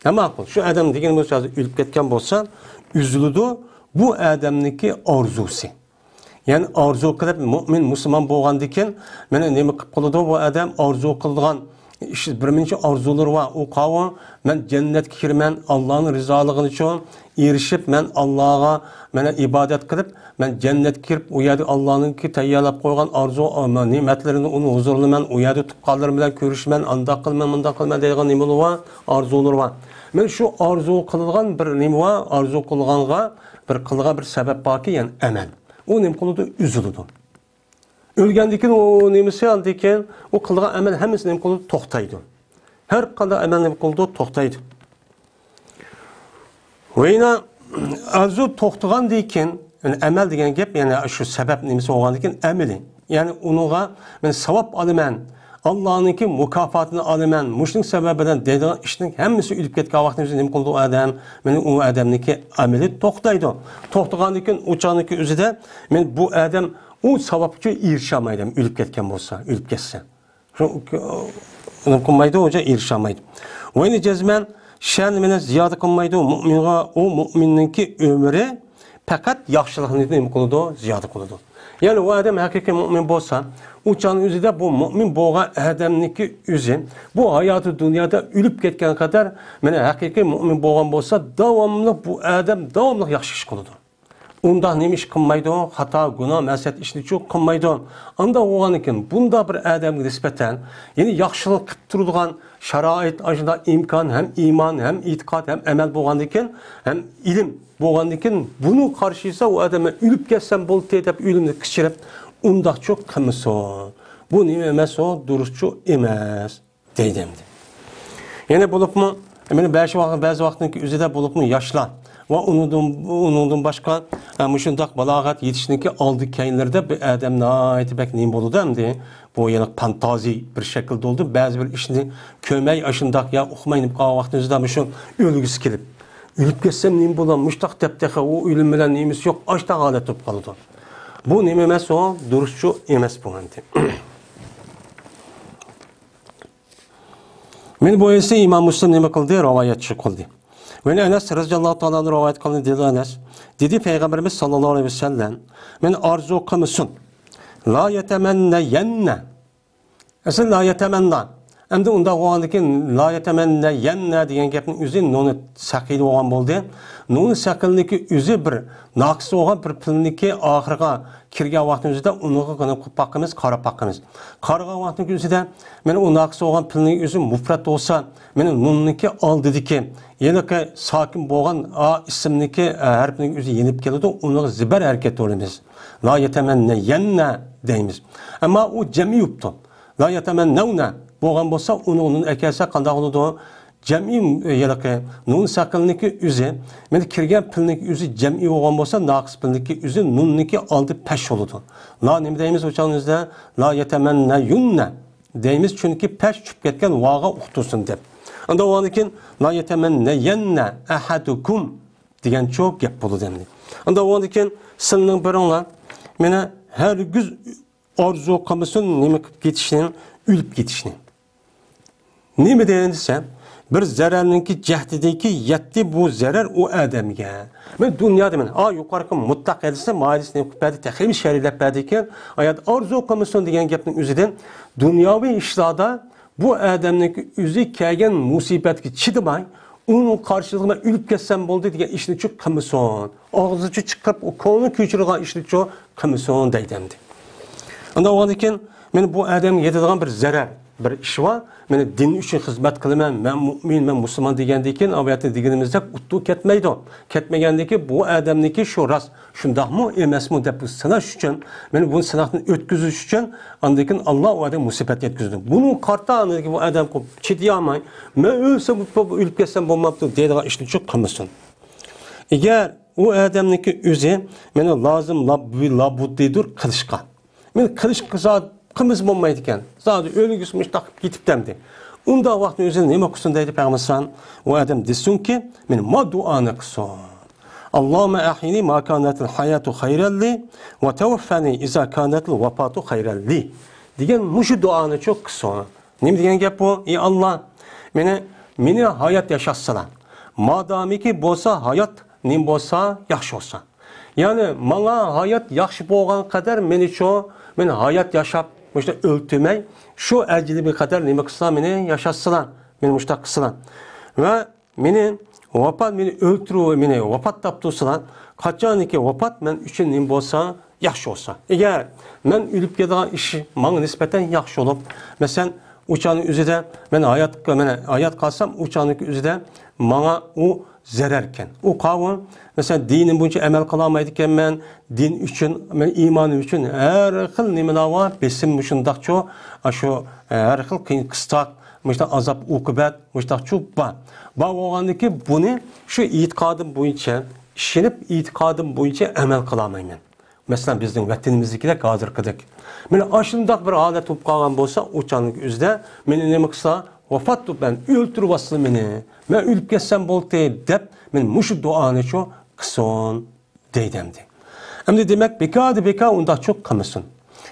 ھە، ماقۇل، شۇ ئادەم دېگىنىمىز ھازىر ئۆلۈپ كەتكەن بولسا، ئۈزۈلىدۇ بۇ ئادەمنىڭكى ئارزۇسى. يەنى ئارزۇ قىلىپ، مۆمىن، مۇسۇلمان بولغاندىكىن، مانا نېمە قىلىپ قالىدۇ بۇ ئادەم؟ ئارزۇ قىلىدىغان ئىش، بىر نەچچە ئارزۇلىرى بار. ئۇ قاۋۇ، مەن جەننەتكە كىرىمەن، ئاللانىڭ رىزالىقىنى ئېرىشىپ، مەن ئاللاغا، مانا، ئىبادەت قىلىپ، مەن جەننەتكە كىرىپ، ئۇ يەردە ئاللانىڭكى تەييارلاپ قويغان ئارزۇ، ئا، نېمەتلىرىنى ئۇنىڭ ھۇزۇرلىمەن، ئۇ يەردە تۇغقانلىرىم بىلەن كۆرۈشىمەن، ئانداق قىلىمەن، مۇنداق قىلىمەن دەيدىغان نېمىلىرى بار، ئارزۇلىرى بار. مانا شۇ ئارزۇ قىلىدىغان بىر نېمە بار، ئارزۇ قىلغانغا بىر قىلغان بىر سەۋەب باركى، يەنى ئەمەل. ئۇ نېمە قىلىدۇ؟ ئۈزۈلىدۇ. ئۆلگەندىن كېيىن ئۇ نېمىسى، ئاندىن كېيىن ئۇ قىلغان ئەمەل ھەممىسى نېمە قىلىدۇ؟ توختايدۇ. ھەر قانداق ئەمەل نېمە قىلىدۇ؟ توختايدۇ. ۋەينا ئارزۇ توختىغاندىن كېيىن، يەنى ئەمەل دېگەن گەپ، يەنى شۇ سەۋەب نېمىسى بولغاندىن كېيىن ئەمىلى. يەنى ئۇنىڭغا مەن ساۋاب ئالىمەن، ئاللانىڭكى مۇكاپاتىنى ئالىمەن، مۇشۇنىڭ سەۋەبى بىلەن دەيدىغان ئىشنىڭ ھەممىسى ئۆلۈپ كەتكەن ۋاقتىمىزدا نېمە قىلىدۇ ئۇ ئادەم؟ مانا ئۇ ئادەمنىڭكى ئەمىلى توختايدۇ. توختىغاندىن كېيىن ئۇ چاغنىڭكى ئۆزىدە مەن بۇ ئادەم ئۇ ساۋابقا ئېرىشەلمەيدۇ، ئۆلۈپ كەتكەن بولسا، ئۆلۈپ كەتسە. شۇ، نېمە قىلمايدۇ، ئۇ جا ئېرىشەلمەيدۇ. ۋەينى جەزمەن شەن مېنى زىيادە قىلمايدۇ. مۇئمىنغا ئۇ مۇئمىننىڭكى ئۆمرى پەقەت ياخشىلىقنى نېمە قىلىدۇ؟ زىيادە قىلىدۇ. يەنى ئۇ ئادەم ھەقىقىي مۇئمىن بولسا، ئۇ چاغنىڭ ئۆزىدە بۇ مۇئمىن بولغان ئادەمنىڭكى ئۆزى بۇ ھاياتى دۇنيادا ئۆلۈپ كەتكەن قەدەر، مانا ھەقىقىي مۇئمىن بولغان بولسا، داۋاملىق بۇ ئادەم داۋاملىق ياخشى ئىش قىلىدۇ. ئۇنداق نېمە ئىش قىلمايدۇ؟ خاتا، گۇناھ، مەسىيەت ئىشنىچۇ قىلمايدۇ. ئانداق بولغاندىكىن بۇنداق بىر ئادەمگە نىسبەتەن، يەنى ياخشىلىق قىلىپ تۇرىدىغان شارائىت، ئاشۇنداق ئىمكان ھەم ئىمان، ھەم ئېتىقاد، ھەم ئەمەل بولغاندىكىن، ھەم ئىلىم بولغاندىكىن، بۇنى قارشى ئالسا، ئۇ ئادەم مەن ئۆلۈپ كەتسەم بولدى دەپ ئۆلۈمنى قېچىرىپ، ئۇنداقچۇ قىلمىسۇن. بۇ نېمە ئەمەس ئۇ؟ دۇرۇسچۇ ئەمەس. دەيدۇ ئەمدى. يەنە بولۇپمۇ، مانا بەزى ۋاقىت، بەزى ۋاقىتنىڭ ئۆزىدە بولۇپمۇ ياشلار ۋە ئۇنىڭدىن، ئۇنىڭدىن باشقا، ئە، مۇشۇنداق بالاغەت يېتىشنىڭكى ئالدى كەينىلىرىدە بىر ئادەم ناھايىتى بەك نېمە بولىدۇ ئەمدى. بۇ يەنە فانتازىي بىر شەكىلدە بولىدۇ. بەزى بىر ئىشنى كۆرمەي، ئاشۇنداق يا ئۇقماي نېمە قالغان ۋاقتىنىڭ ئۆزىدە مۇشۇ ئۆلگۈسى كېلىپ، ئۆلۈپ كەتسەم نېمە بولام؟ مۇشتاق دەپ تېخى ئۇ ئۆلۈم بىلەن نېمىسى يوق، ئاشتاق ھالەت بولۇپ قالىدۇ. بۇ نېمە ئەمەس ئۇ؟ دۇرۇسچۇ ئەمەس بۇ ئەمدى. مانا بۇ ھەدىسنى ئىمام مۇسلىم نېمە قىلدى؟ رىۋايەتچى قىلدى. ۋەن ئەنەس رەزىياللاھۇ تائالا ئەنھۇ رىۋايەت قىلىندى، دېدى ئەنەس. دېدى پەيغەمبىرىمىز ساللاللاھۇ ئەلەيھى ۋەسەللەم، مېنى ئارزۇ قىلمىسۇن. لا يەتەمەننەيەننە. ئەسلى لا يەتەمەننا. ئەمدى ئۇنداق بولغاندىكىن لا يەتەمەننەيەننە دېگەن گەپنىڭ ئۆزى نۇنى سەقىل بولغان بولدى. نۇنى سەقىلنىكى ئۆزى بىر ناقىس بولغان بىر پىلنىكى ئاخىرىغا كىرگەن ۋاقىتنىڭ ئۆزىدە ئۇنىڭغا قاراپ باقىمىز، قاراپ باقىمىز. قارىغان ۋاقىتنىڭ ئۆزىدە مانا ئۇ ناقىس بولغان پىلنىڭ ئۆزى مۇپرەت بولسا، مانا نۇننىڭكى ئالدىدىكى، ھېلىقى ساكىن بولغان ئا ئىسىمنىكى، ئە، ھەرپنىڭ ئۆزى يېنىپ كېلىدۇ، ئۇنىڭغا زىبەر ھەرىكەت بولىمىز. لا يەتەمەننەيەننە دەيمىز. ئەمما ئۇ جەمئىي بوپتۇ. لا يەتەمەننەۋنە بولغان بولسا، ئۇنىڭ نۇن ئەكەلسە قانداق بولىدۇ؟ جەمئىي، ئە، ھېلىقى نۇن سەقىلنىكى ئۆزى، مانا كىرگەن پىلنىكى ئۆزى جەمئىي بولغان بولسا، ناقىس پىلنىكى ئۆزى نۇننىكى ئالدى پەش بولىدۇ. لا نېمە دەيمىز ئۇ چاغنىڭ ئۆزىدە؟ لا يەتەمەننەيۇننە دەيمىز، چۈنكى پەش چۈشۈپ كەتكەن ۋاغا ئۇقتۇرسۇن دەپ. ئاندىن ئۇنىڭدىن كېيىن لا يەتەمەننەيەننە ئەھەدۇكۇم دېگەنچۇ گەپ بولىدۇ ئەمدى. ئاندىن ئۇنىڭدىن كېيىن سىلىنىڭ بىرىڭلار مانا ھەرگىز ئارزۇ قىلمىسۇن نېمە قىلىپ كېتىشنى، ئۆلۈپ كېتىشنى. نېمە دېسە، بىر زەرەرنىڭكى جەھدىدىكى يەتتى بۇ زەرەر ئۇ ئادەمگە. مەن دۇنيادا مەن، ئا، يۇقىرىقى مۇتلەق ھەدىسنى، ماھىيەتنى قىلىپ بەردى، تېخىمۇ شەرھلەپ بەردىكى، ئايەت ئارزۇ قىلمىسۇن دېگەن گەپنىڭ ئۆزىدىن دۇنياۋى ئىشلاردا بۇ ئادەمنىڭكى ئۆزى كەلگەن مۇسىبەتكە چىدىماي، ئۇنىڭ قارشىلىقىدا مەن ئۆلۈپ كەتسەم بولدى دېگەن ئىشنىچۇ قىلمىسۇن. ئاغزىچۇ چىقىرىپ، ئۇ كۆڭلى كۆچۈرىدىغان ئىشنىچۇ قىلمىسۇن دەيدۇ ئەمدى. ئاندىن ئۇنىڭدىن كېيىن مانا بۇ ئادەمگە يېتىدىغان بىر زەرەر، بىر ئىش بار. مانا دىن ئۈچۈن خىزمەت قىلىمەن، مەن مۇئمىن، مەن مۇسۇلمان دېگەندىن كېيىن، ئاۋۇ يەردە دېگىنىمىزدەك ئۇتۇق كەتمەيدۇ. كەتمىگەندىن كېيىن بۇ ئادەمنىڭكى شۇ راست، شۇنداقمۇ ئەمەسمۇ دەپ بۇ سىناش ئۈچۈن، مانا بۇ سىناقتىن ئۆتكۈزۈش ئۈچۈن ئاندىن كېيىن ئاللا ئۇ ئادەمگە مۇسىبەت يەتكۈزىدۇ. بۇنىڭغا قارىتا ئاندىن كېيىن بۇ ئادەم چىدىيالماي، مەن ئۆلسەم، ئۆلۈپ كەتسەم بولمامتۇ دەيدىغان ئىشنىچۇ قىلمىسۇن. ئەگەر ئۇ ئادەمنىڭكى ئۆزى مانا لازىم لاب-، لابۇددىدۇر قىلىشقا. مانا قىلىشقا زادى قىلمىسا بولمايدىكەن. زادى ئۆلگۈسى مۇشتاق قىلىپ كېتىپتۇ ئەمدى. ئۇنداق ۋاقىتنىڭ ئۆزىدە نېمە قىلسۇن دەيدۇ پەيغەمبەر ئەلەيھىسسالام؟ ئۇ ئادەم دېسۇنكى، مانا ما دۇئانى قىلسۇن. اللهم أحيني ما كانت الحياة خيرا لي وتوفني إذا كانت الوفاة خيرا لي دېگەن مۇشۇ دۇئانىچۇ قىلسۇن. نېمە دېگەن گەپ بۇ؟ ئى ئاللا، مېنى، مېنى ھايات ياشاتسىلا. مادامىكى بولسا ھايات، نېمە بولسا ياخشى بولسا. يەنى ماڭا ھايات ياخشى بولغان قەدەر مېنىچۇ، مېنى ھايات ياشاپ، مۇشۇنداق ئۆلتۈرمەي، شۇ ئەجىلىمگە قەدەر نېمە قىلسا، مېنى ياشاتسىلا، مېنى مۇشۇنداق قىلسىلا. ۋە مېنى ۋاپات، مېنى ئۆلتۈرۈپ، مېنى ۋاپات تاپتۇرسىلا، قاچانكى ۋاپات مەن ئۈچۈن نېمە بولسا، ياخشى بولسا. ئەگەر مەن ئۆلۈپ كېتىدىغان ئىش ماڭا نىسبەتەن ياخشى بولۇپ، مەسىلەن، ئۇ چاغنىڭ ئۆزىدە مەن ھايات، مەن ھايات قالسام، ئۇ چاغنىڭ ئۆزىدە ماڭا ئۇ زەرەركەن. ئۇ قاۋۇ، مەسىلەن، دىنىم بويىچە ئەمەل قىلالمايدىكەنمەن، دىن ئۈچۈن، مەن ئىمانىم ئۈچۈن ھەر خىل نېمىلەر بار، بېسىم مۇشۇنداقچۇ، ئاشۇ ھەر خىل قىيىن قىستاق، مۇشۇنداق ئازاب ئوقۇبەت، مۇشۇنداقچۇ بار. بار بولغاندىكى بۇنى شۇ ئېتىقادىم بويىچە، ئىشىنىپ ئېتىقادىم بويىچە ئەمەل قىلالمايمەن. مەسىلەن، بىزنىڭ ۋەتىنىمىزدىكىدەك ھازىرقىدەك. مانا ئاشۇنداق بىر ھالەت بولۇپ قالغان بولسا، ئۇ چاغنىڭ ئۆزىدە مېنى نېمە قىلسا، ۋاپات بولۇپ مەن ئۆلتۈرۈۋالسىلا مېنى، مەن ئۆلۈپ كەتسەم بولدى دەپ، مانا مۇشۇ دۇئانىچۇ قىلسۇن دەيدۇ ئەمدى. ئەمدى دېمەك، بىكاردىن بىكار ئۇنداقچۇ قىلمىسۇن.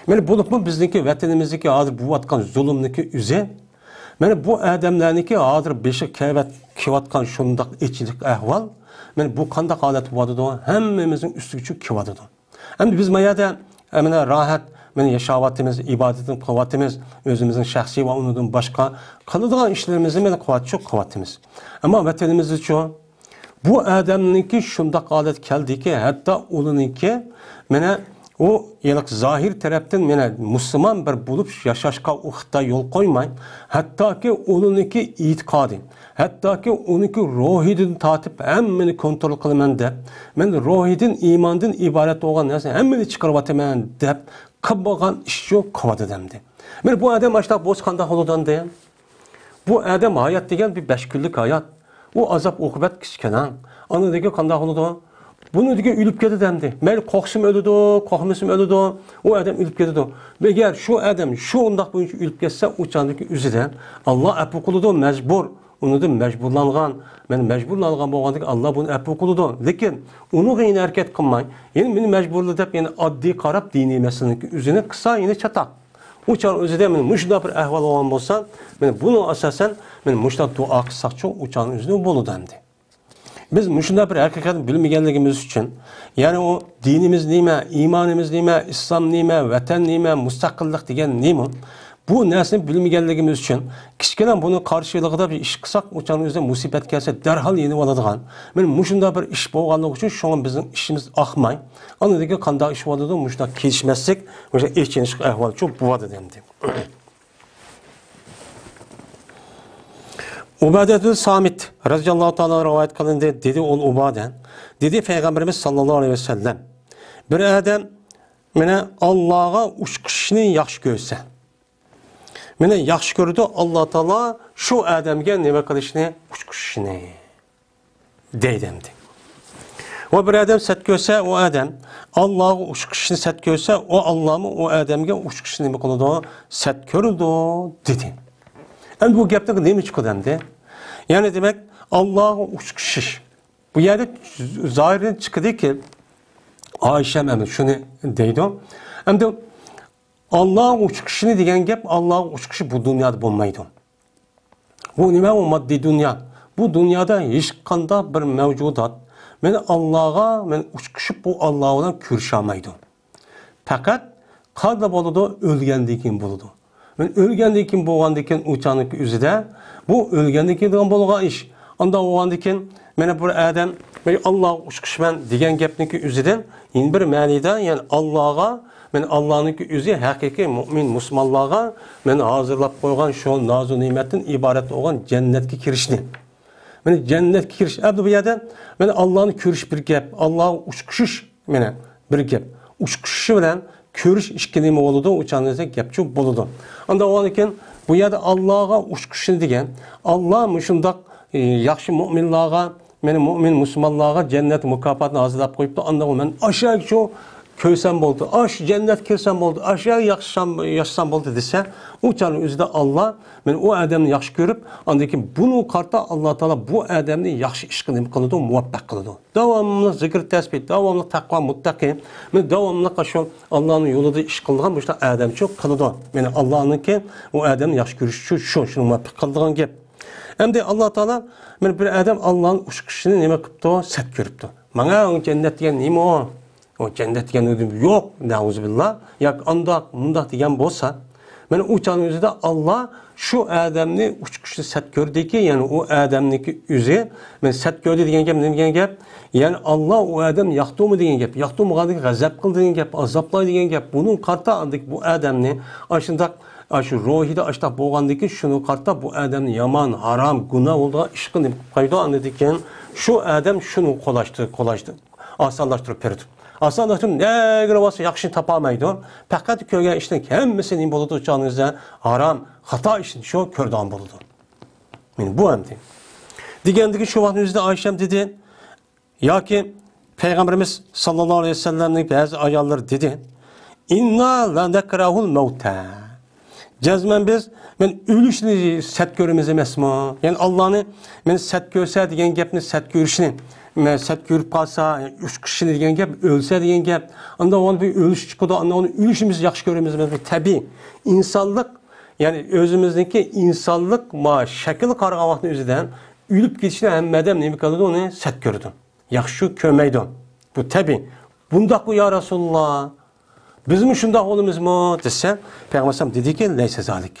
مانا بولۇپمۇ بىزنىڭكى ۋەتىنىمىزدىكى ھازىر بولۇۋاتقان زۇلۇمنىڭكى ئۆزى، مانا بۇ ئادەملەرنىڭكى ھازىر بېشىغا كېلىۋات-، كېلىۋاتقان شۇنداق ئېچىلىق ئەھۋال، مانا بۇ قانداق ھالەت بولۇۋاتىدۇ، ھەممىمىزنىڭ ئۈستىگىچۇ كېلىۋاتىدۇ. ئەمدى بىز ما يەردە، ئە، مانا راھەت، مانا ياشاۋاتىمىز، ئىبادىتىنى قىلىۋاتىمىز، ئۆزىمىزنىڭ شەخسىي ۋە ئۇنىڭدىن باشقا قىلىدىغان ئىشلىرىمىزنى مانا قىلىۋاتچۇ، قىلىۋاتىمىز. ئەمما ۋەتىنىمىزدىچۇ؟ بۇ ئادەمنىڭكى شۇنداق ھالەت كەلدىكى، ھەتتا ئۇلىنىڭكى مانا ئۇ ھېلىقى زاھىر تەرەپتىن مانا مۇسۇلمان بىر بولۇپ ياشاشقا ئۇ خىتاي يول قويماي، ھەتتاكى ئۇلىنىڭكى ئېتىقادى، ھەتتاكى ئۇنىڭكى روھىدىن تارتىپ ھەممىنى كونترول قىلىمەن دەپ، مەن روھىدىن، ئىماندىن ئىبارەت بولغان نەرسىنى ھەممىنى چىقىرىۋاتىمەن دەپ قىلمىغان ئىشچۇ قىلىۋاتىدۇ ئەمدى. مانا بۇ ئادەم ئاشۇنداق بولسا قانداق بولىدۇ ئەمدى؟ بۇ ئادەم ھايات دېگەن بىر بەش كۈنلۈك ھايات. ئۇ ئازاب ئوقۇبەت كىچىككىنە. ئاندىن كېيىن قانداق بولىدۇ؟ بۇنى دېگەن ئۆلۈپ كېتىدۇ ئەمدى. مەيلى قورقسىمۇ ئۆلىدۇ، قورقمىسىمۇ ئۆلىدۇ. ئۇ ئادەم ئۆلۈپ كېتىدۇ. ئەگەر شۇ ئادەم شۇ ئۇنداق بويىچە ئۆلۈپ كەتسە، ئۇ چاغدىكى ئۆزىدە ئاللا ئەپۇ قىلىدۇ، مەجبۇر. ئۇنىڭدىن مەجبۇرلانغان، مەن مەجبۇرلانغان بولغاندىكىن ئاللا بۇنى ئەپۇ قىلىدۇ. لېكىن ئۇنىڭغا يەنە ھەرىكەت قىلماي، يەنە مېنى مەجبۇرلا دەپ يەنە ئاددىي قاراپ دىنىي مەسىلىنىڭكى ئۆزىنى قىلسا يەنە چاتاق. ئۇ چاغ ئۆزىدە مانا مۇشۇنداق بىر ئەھۋال بولغان بولسا، مانا بۇنىڭ ئاساسەن مانا مۇشۇنداق دۇئا قىلساقچۇ، ئۇ چاغ ئۆزىدە بولىدۇ ئەمدى. بىز مۇشۇنداق بىر ھەقىقەتنى بىلمىگەنلىكىمىز ئۈچۈن، يەنى ئۇ دىنىمىز نېمە، ئىمانىمىز نېمە، ئىسلام نېمە، ۋەتەن نېمە، مۇستەقىللىق دېگەن نېمە، بۇ نەرسىنى بىلمىگەنلىكىمىز ئۈچۈن، كىچىككىنە بۇنى قارشىلىقىدا بىر ئىش قىلساق، ئۇ چاغنىڭ ئۆزىدە مۇسىبەت كەلسە، دەرھال يېنىۋالىدىغان. مانا مۇشۇنداق بىر ئىش بولغانلىقى ئۈچۈن، شۇڭا بىزنىڭ ئىشىمىز ئاقماي. ئاندىن كېيىن قانداق ئىش بولىدۇ؟ مۇشۇنداق كېلىشمەسلىك، مۇشۇنداق ئېچىنىشلىق ئەھۋال شۇ بولىدۇ ئەمدى. ئۇبادەتۇل سامىت رەزىياللاھۇ تائالا رىۋايەت قىلىندى، دېدى ئۇل ئۇبادە، دېدى پەيغەمبىرىمىز ساللاللاھۇ ئەلەيھى ۋەسەللەم، بىر ئادەم مانا ئاللاغا ئۇچقۇچىشنى ياخشى كۆرسە، مانا ياخشى كۆرىدۇ، ئاللا تائالا شۇ ئادەمگە نېمە قىلىشنى؟ ئۇچقۇچىشنى. دەيدۇ ئەمدى. ۋە بىر ئادەم سەت كۆرسە، ئۇ ئادەم ئاللاغا ئۇچقۇچىشنى سەت كۆرسە، ئۇ ئاللامۇ ئۇ ئادەمگە ئۇچقۇچىشنى نېمە قىلىدۇ؟ سەت كۆرىدۇ، دېدى. ئەمدى بۇ گەپتىن نېمە چىقىدۇ ئەمدى؟ يەنى دېمەك، ئاللاغا ئۇچقۇچىش. بۇ يەردە زاھىردىن چىقىدىكى، ئائىشەم ئەمدى شۇنى دەيدۇ. ئەمدى ئاللاغا ئۇچقۇچىشنى دېگەن گەپ، ئاللاغا ئۇچقۇچىشىش بۇ دۇنيادا بولمايدۇ. بۇ نېمە؟ ئۇ ماددىي دۇنيا. بۇ دۇنيادا ھېچقانداق بىر مەۋجۇدات مەن ئاللاغا، مەن ئۇچقۇچۇپ بۇ ئاللا بىلەن كۆرۈشەلمەيدۇ. پەقەت قانداق بولىدۇ؟ ئۆلگەندىن كېيىن بولىدۇ. مەن ئۆلگەندىن كېيىن بولغاندىن كېيىن ئۇ چاغنىڭ ئۆزىدە، بۇ ئۆلگەندىن كېيىن دېگەن بولغان ئىش. ئانداق بولغاندىن كېيىن مانا بىر ئادەم، مەن ئاللاغا ئۇچقۇچىمەن دېگەن گەپنىڭكى ئۆزىدىن يەنە بىر مەنىدە، يەنى ئاللاغا، مەن ئاللانىڭكى ئۆزى ھەقىقىي مۆمىن مۇسۇلمانلارغا مەن ھازىرلاپ قويغان شۇ نازۇ نېمەتتىن ئىبارەت بولغان جەننەتكە كىرىشنى. مانا جەننەتكە كىرىش. ئەمدى بۇ يەردە مانا ئاللانى كۆرۈش بىر گەپ، ئاللاغا ئۇچقۇچۇش مانا بىر گەپ. ئۇچقۇچۇشى بىلەن كۆرۈش ئىككى نېمە بولىدۇ؟ ئۇ چاغدا گەپچۇ بولىدۇ. ئانداق بولغاندىن كېيىن بۇ يەردە ئاللاغا ئۇچقۇچىشنى دېگەن، ئاللا مۇشۇنداق، ئى، ياخشى مۆمىنلارغا، مانا مۆمىن مۇسۇلمانلارغا جەننەت مۇكاپاتىنى ھازىرلاپ قويۇپتۇ. ئاندىن مەن ئاشۇ كۆرسەم بولدى، ئاشۇ جەننەتكە كىرسەم بولدى، ئاشۇ يەرگە ياشىسام، ياشىسام بولدى دېسە، ئۇ چاغنىڭ ئۆزىدە ئاللا مانا ئۇ ئادەمنى ياخشى كۆرۈپ، ئاندىن كېيىن بۇنىڭغا قارىتا ئاللا تائالا بۇ ئادەمنى ياخشى ئىشقا نېمە قىلىدۇ؟ مۇۋەپپەق قىلىدۇ. داۋاملىق زىكىر، تەسبىھ، داۋاملىق تەقۋا، مۇتتەقى، مانا داۋاملىق شۇ ئاللانىڭ يولىدا ئىش قىلىدىغان مۇشۇنداق ئادەمچۇ قىلىدۇ. مانا ئاللانىڭكى ئۇ ئادەمنى ياخشى كۆرۈشى شۇ، شۇ، شۇنى مۇۋەپپەق قىلىدىغان گەپ. ئەمدى ئاللا تائالا مانا بىر ئادەم ئاللانىڭ ئۇچقۇچىشىنى نېمە قىپتۇ؟ سەت كۆرۈپتۇ. ماڭا ئۇ جەننەت دېگەن نېمە ئۇ؟ ئۇ جەننەت دېگەن ئۇ يوق، نەئۇزۇبىللا. ياكى ئانداق، مۇنداق دېگەن بولسا، مانا ئۇ چاغنىڭ ئۆزىدە ئاللا شۇ ئادەمنى ئۇچقۇچىشىنى سەت كۆردىكى، يەنى ئۇ ئادەمنىڭكى ئۆزى، مانا سەت كۆردى دېگەن گەپ نېمە دېگەن گەپ؟ يەنى ئاللا ئۇ ئادەمنى ياقتۇرمىدى دېگەن گەپ، ياقتۇرمىغاندىن كېيىن غەزەپ قىلدى دېگەن گەپ، ئازابلايدۇ دېگەن گەپ. بۇنىڭغا قارىتا ئاندىن بۇ ئادەمنى ئاشۇنداق، ئاشۇ روھىدا ئاشۇنداق بولغاندىن كېيىن شۇنىڭغا قارىتا بۇ ئادەمنى يامان، ھارام، گۇناھ بولىدىغان ئىشقا نېمە قىلىپ قويىدۇ؟ ئاندىن كېيىن شۇ ئادەم شۇنى قولاشتى، قولاشتى. ئاسانلاشتۇرۇپ بېرىدۇ. ئاسانلاشتۇرۇپ نەگىلا بولسا ياخشىنى تاپالمايدۇ. پەقەت كۆرگەن ئىشنىڭ ھەممىسى نېمە بولىدۇ؟ چاغنىڭىزدا ھارام، خاتا ئىشنى شۇ كۆرىدىغان بولىدۇ. مانا بۇ ئەمدى. دېگەندىكى شۇ ۋاقىتنىڭ ئۆزىدە ئايشەم دېدى، ياكى پەيغەمبىرىمىز ساللاللاھۇ ئەلەيھى ۋەسەللەمنىڭ بەزى ئاياللىرى دېدى، «ئىننا لەنەكرەھۇل مەۋتە.» جەزمەن بىز، مەن ئۆلۈشنى سەت كۆرىمىز ئەمەسمۇ؟ يەنى ئاللانى مەن سەت كۆرسە دېگەن گەپنى، سەت كۆرۈشنى، مەن سەت كۆرۈپ قالسا، ئۇچقۇچىشىنى دېگەن گەپ، ئۆلسە دېگەن گەپ. ئاندا ئۇنىڭ بىر ئۆلۈش چىقىدۇ، ئاندا ئۇنى ئۆلۈشنى بىز ياخشى كۆرىمىز ئەمەسمۇ؟ تەبىئىي. ئىنسانلىق، يەنى ئۆزىمىزنىڭكى ئىنسانلىق ما شەكلى قارىغان ۋاقىتنىڭ ئۆزىدە ئۆلۈپ كېتىشنى ھەممە ئادەم نېمە قىلىدۇ؟ ئۇنى سەت كۆرىدۇ. ياخشى كۆرمەيدۇ. بۇ تەبىئىي. بۇنداقمۇ يا رەسۇلاللا؟ بىزمۇ شۇنداق بولىمىزمۇ دېسە، پەيغەمبەر ئەلەيھىسسالام دېدىكى، لەيسە زالىك.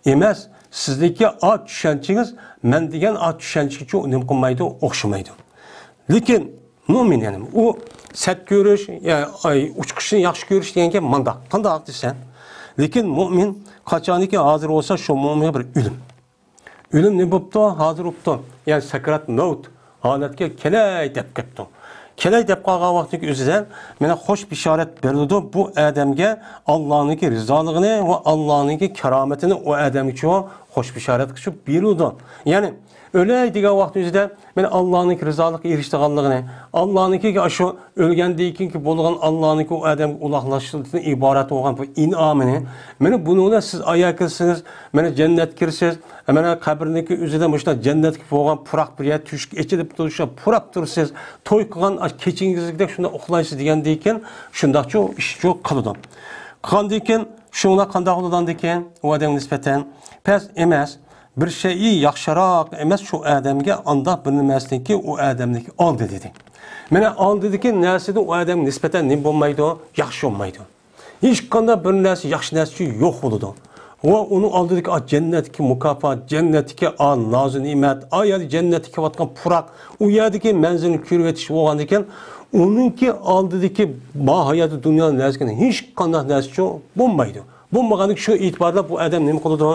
ئەمەس، سىزنىڭكى ئا چۈشەنچىڭىز مەن دېگەن ئا چۈشەنچىگىچۇ نېمە قىلمايدۇ، ئوخشىمايدۇ. لېكىن مۆمىن، يەنى ئۇ سەت كۆرۈش، يا، ئاي، ئۇچقۇچىنى ياخشى كۆرۈش دېگەن گەپ مانداق. قانداق دېسە، لېكىن مۆمىن قاچانكى ھازىر بولسا شۇ مۆمىنگە بىر ئۆلۈم. ئۆلۈم نېمە بوپتۇ؟ ھازىر بوپتۇ. يەنى سەكرات مەۋت ھالەتكە كېلەي دەپ كەپتۇ. كېلەي دەپ قالغان ۋاقتىنىڭ ئۆزىدە مانا خوش بېشارەت بېرىلىدۇ بۇ ئادەمگە، ئاللانىڭكى رىزالىقىنى ۋە ئاللانىڭكى كارامىتىنى ئۇ ئادەمگىچۇ خوش بېشارەت قىلىپ بېرىلىدۇ. يەنى ئۆلەي دېگەن ۋاقتىنىڭ ئۆزىدە مانا ئاللانىڭكى رىزالىقىغا ئېرىشىدىغانلىقىنى، ئاللانىڭكى ئاشۇ ئۆلگەندىن كېيىنكى بولىدىغان ئاللانىڭكى ئۇ ئادەمگە ئۇلاقلاشتىن ئىبارەت بولغان بۇ ئىنئامىنى، مانا بۇنىڭ بىلەن سىز ئايا كىرسىڭىز، مانا جەننەتكە كىرىسىز، مانا قەبرىنىڭكى ئۆزىدە مۇشۇنداق جەننەتكە بولغان پۇراق بىر يەر تۆشۈك ئېچىلىپ تۇرۇشى، پۇراپ تۇرىسىز، توي قىلغان ئاش-، كېچىڭىزدەك شۇنداق ئۇخلايسىز دېگەندىن كېيىن شۇنداقچۇ ئىشچۇ قىلىدۇ. قىلغاندىن كېيىن شۇڭلار قانداق بولىدۇ ئاندىن كېيىن ئۇ ئادەمگە نىسبەتەن؟ پەس ئەمەس. بىر شەيئى ياخشىراق ئەمەس شۇ ئادەمگە ئانداق بىر نېمىسىنىڭكى ئۇ ئادەمنىڭكى ئالدى دېدى. مانا ئالدىدىكى نەرسىدىن ئۇ ئادەمگە نىسبەتەن نېمە بولمايدۇ؟ ياخشى بولمايدۇ. ھېچقانداق بىر نەرسە، ياخشى نەرسە ئۈچۈن يوق بولىدۇ. ۋە ئۇنىڭ ئالدىدىكى ئا جەننەتتىكى مۇكاپات، جەننەتتىكى ئا نازۇ نېمەت، ئا يەردە جەننەتتە كېلىۋاتقان پۇراق، ئۇ يەردىكى مەنزىرىنى كۆرۈۋېتىش بولغاندىكىن، ئۇنىڭكى ئالدىدىكى ما ھاياتى دۇنيانىڭ نەرسىسى ھېچقانداق نەرسە ئۈچۈن بولمايدۇ. بولمىغاندىكىن شۇ ئېتىباردا بۇ ئادەم نېمە قىلىدۇ؟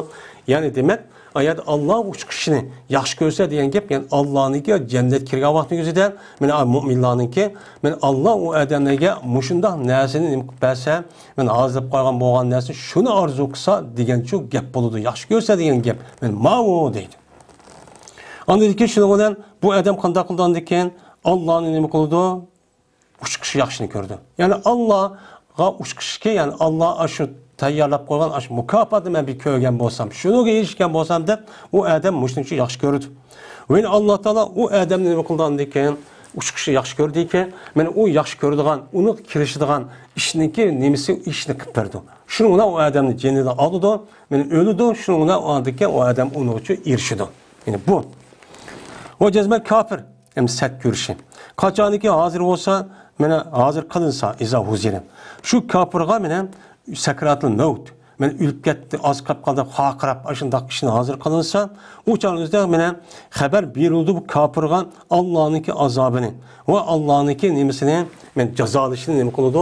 يەنى دېمەك، ئايەت ئاللا ئۇچقۇچىنى ياخشى كۆرسە دېگەن گەپ، يەنى ئاللانىڭكى جەننەتكە كىرگەن ۋاقتىنىڭ ئۆزىدە، مانا مۇئمىنلارنىڭكى، مانا ئاللا ئۇ ئادەملەرگە مۇشۇنداق نەرسىنى نېمە قىلىپ بەرسە، مانا ھازىرلاپ قويغان بولغان نەرسە شۇنى ئارزۇ قىلسا دېگەنچۇ گەپ بولىدۇ، ياخشى كۆرسە دېگەن گەپ، مانا ماۋۇ دەيدۇ. ئاندىن كېيىن شۇنىڭ بىلەن بۇ ئادەم قانداق قىلىدۇ ئاندىن كېيىن؟ ئاللانى نېمە قىلىدۇ؟ ئۇچقۇچى ياخشىنى كۆرىدۇ. يەنى ئاللاغا ئۇچقۇچىكى، يەنى ئاللا ئاشۇ تەييارلاپ قويغان ئاشۇ مۇكاپاتنى مەن بىر كۆرگەن بولسام، شۇنىڭغا ئېرىشكەن بولسام دەپ، ئۇ ئادەم مۇشۇنىڭ ئۈچۈن ياخشى كۆرىدۇ. ۋە ئاللا تائالا ئۇ ئادەمنى نېمە قىلىدۇ ئاندىن كېيىن؟ ئۇچقۇچى ياخشى كۆردىكى، مانا ئۇ ياخشى كۆرىدىغان، ئۇنىڭغا كىرىشىدىغان ئىشنىڭكى نېمىسى، ئىشنى قىلىپ بېرىدۇ. شۇنىڭ بىلەن ئۇ ئادەمنى جېنىدىن ئالىدۇ، مانا ئۆلىدۇ، شۇنىڭ بىلەن ئاندىن كېيىن ئۇ ئادەم ئۇنىڭغىچە ئېرىشىدۇ. يەنى بۇ. ۋە جەزمەن كاپىر. ئەمدى سەت كۆرۈشى. قاچانكى ھازىر بولسا، مانا ھازىر قىلىنسا، ئىزا ھۇزىرە. شۇ كاپىرغا مانا سەكراتۇل مەۋت، مانا ئۆلۈپ كەتتى، ئاز قاپ قالدى، خاقىراپ، ئاشۇنداق ئىشنى ھازىر قىلىنسا، ئۇ چاغنىڭ ئۆزىدە مانا خەۋەر بېرىلىدۇ بۇ كاپىرغا ئاللانىڭكى ئازابىنى ۋە ئاللانىڭكى نېمىسىنى، مانا جازالىشىنى نېمە قىلىدۇ،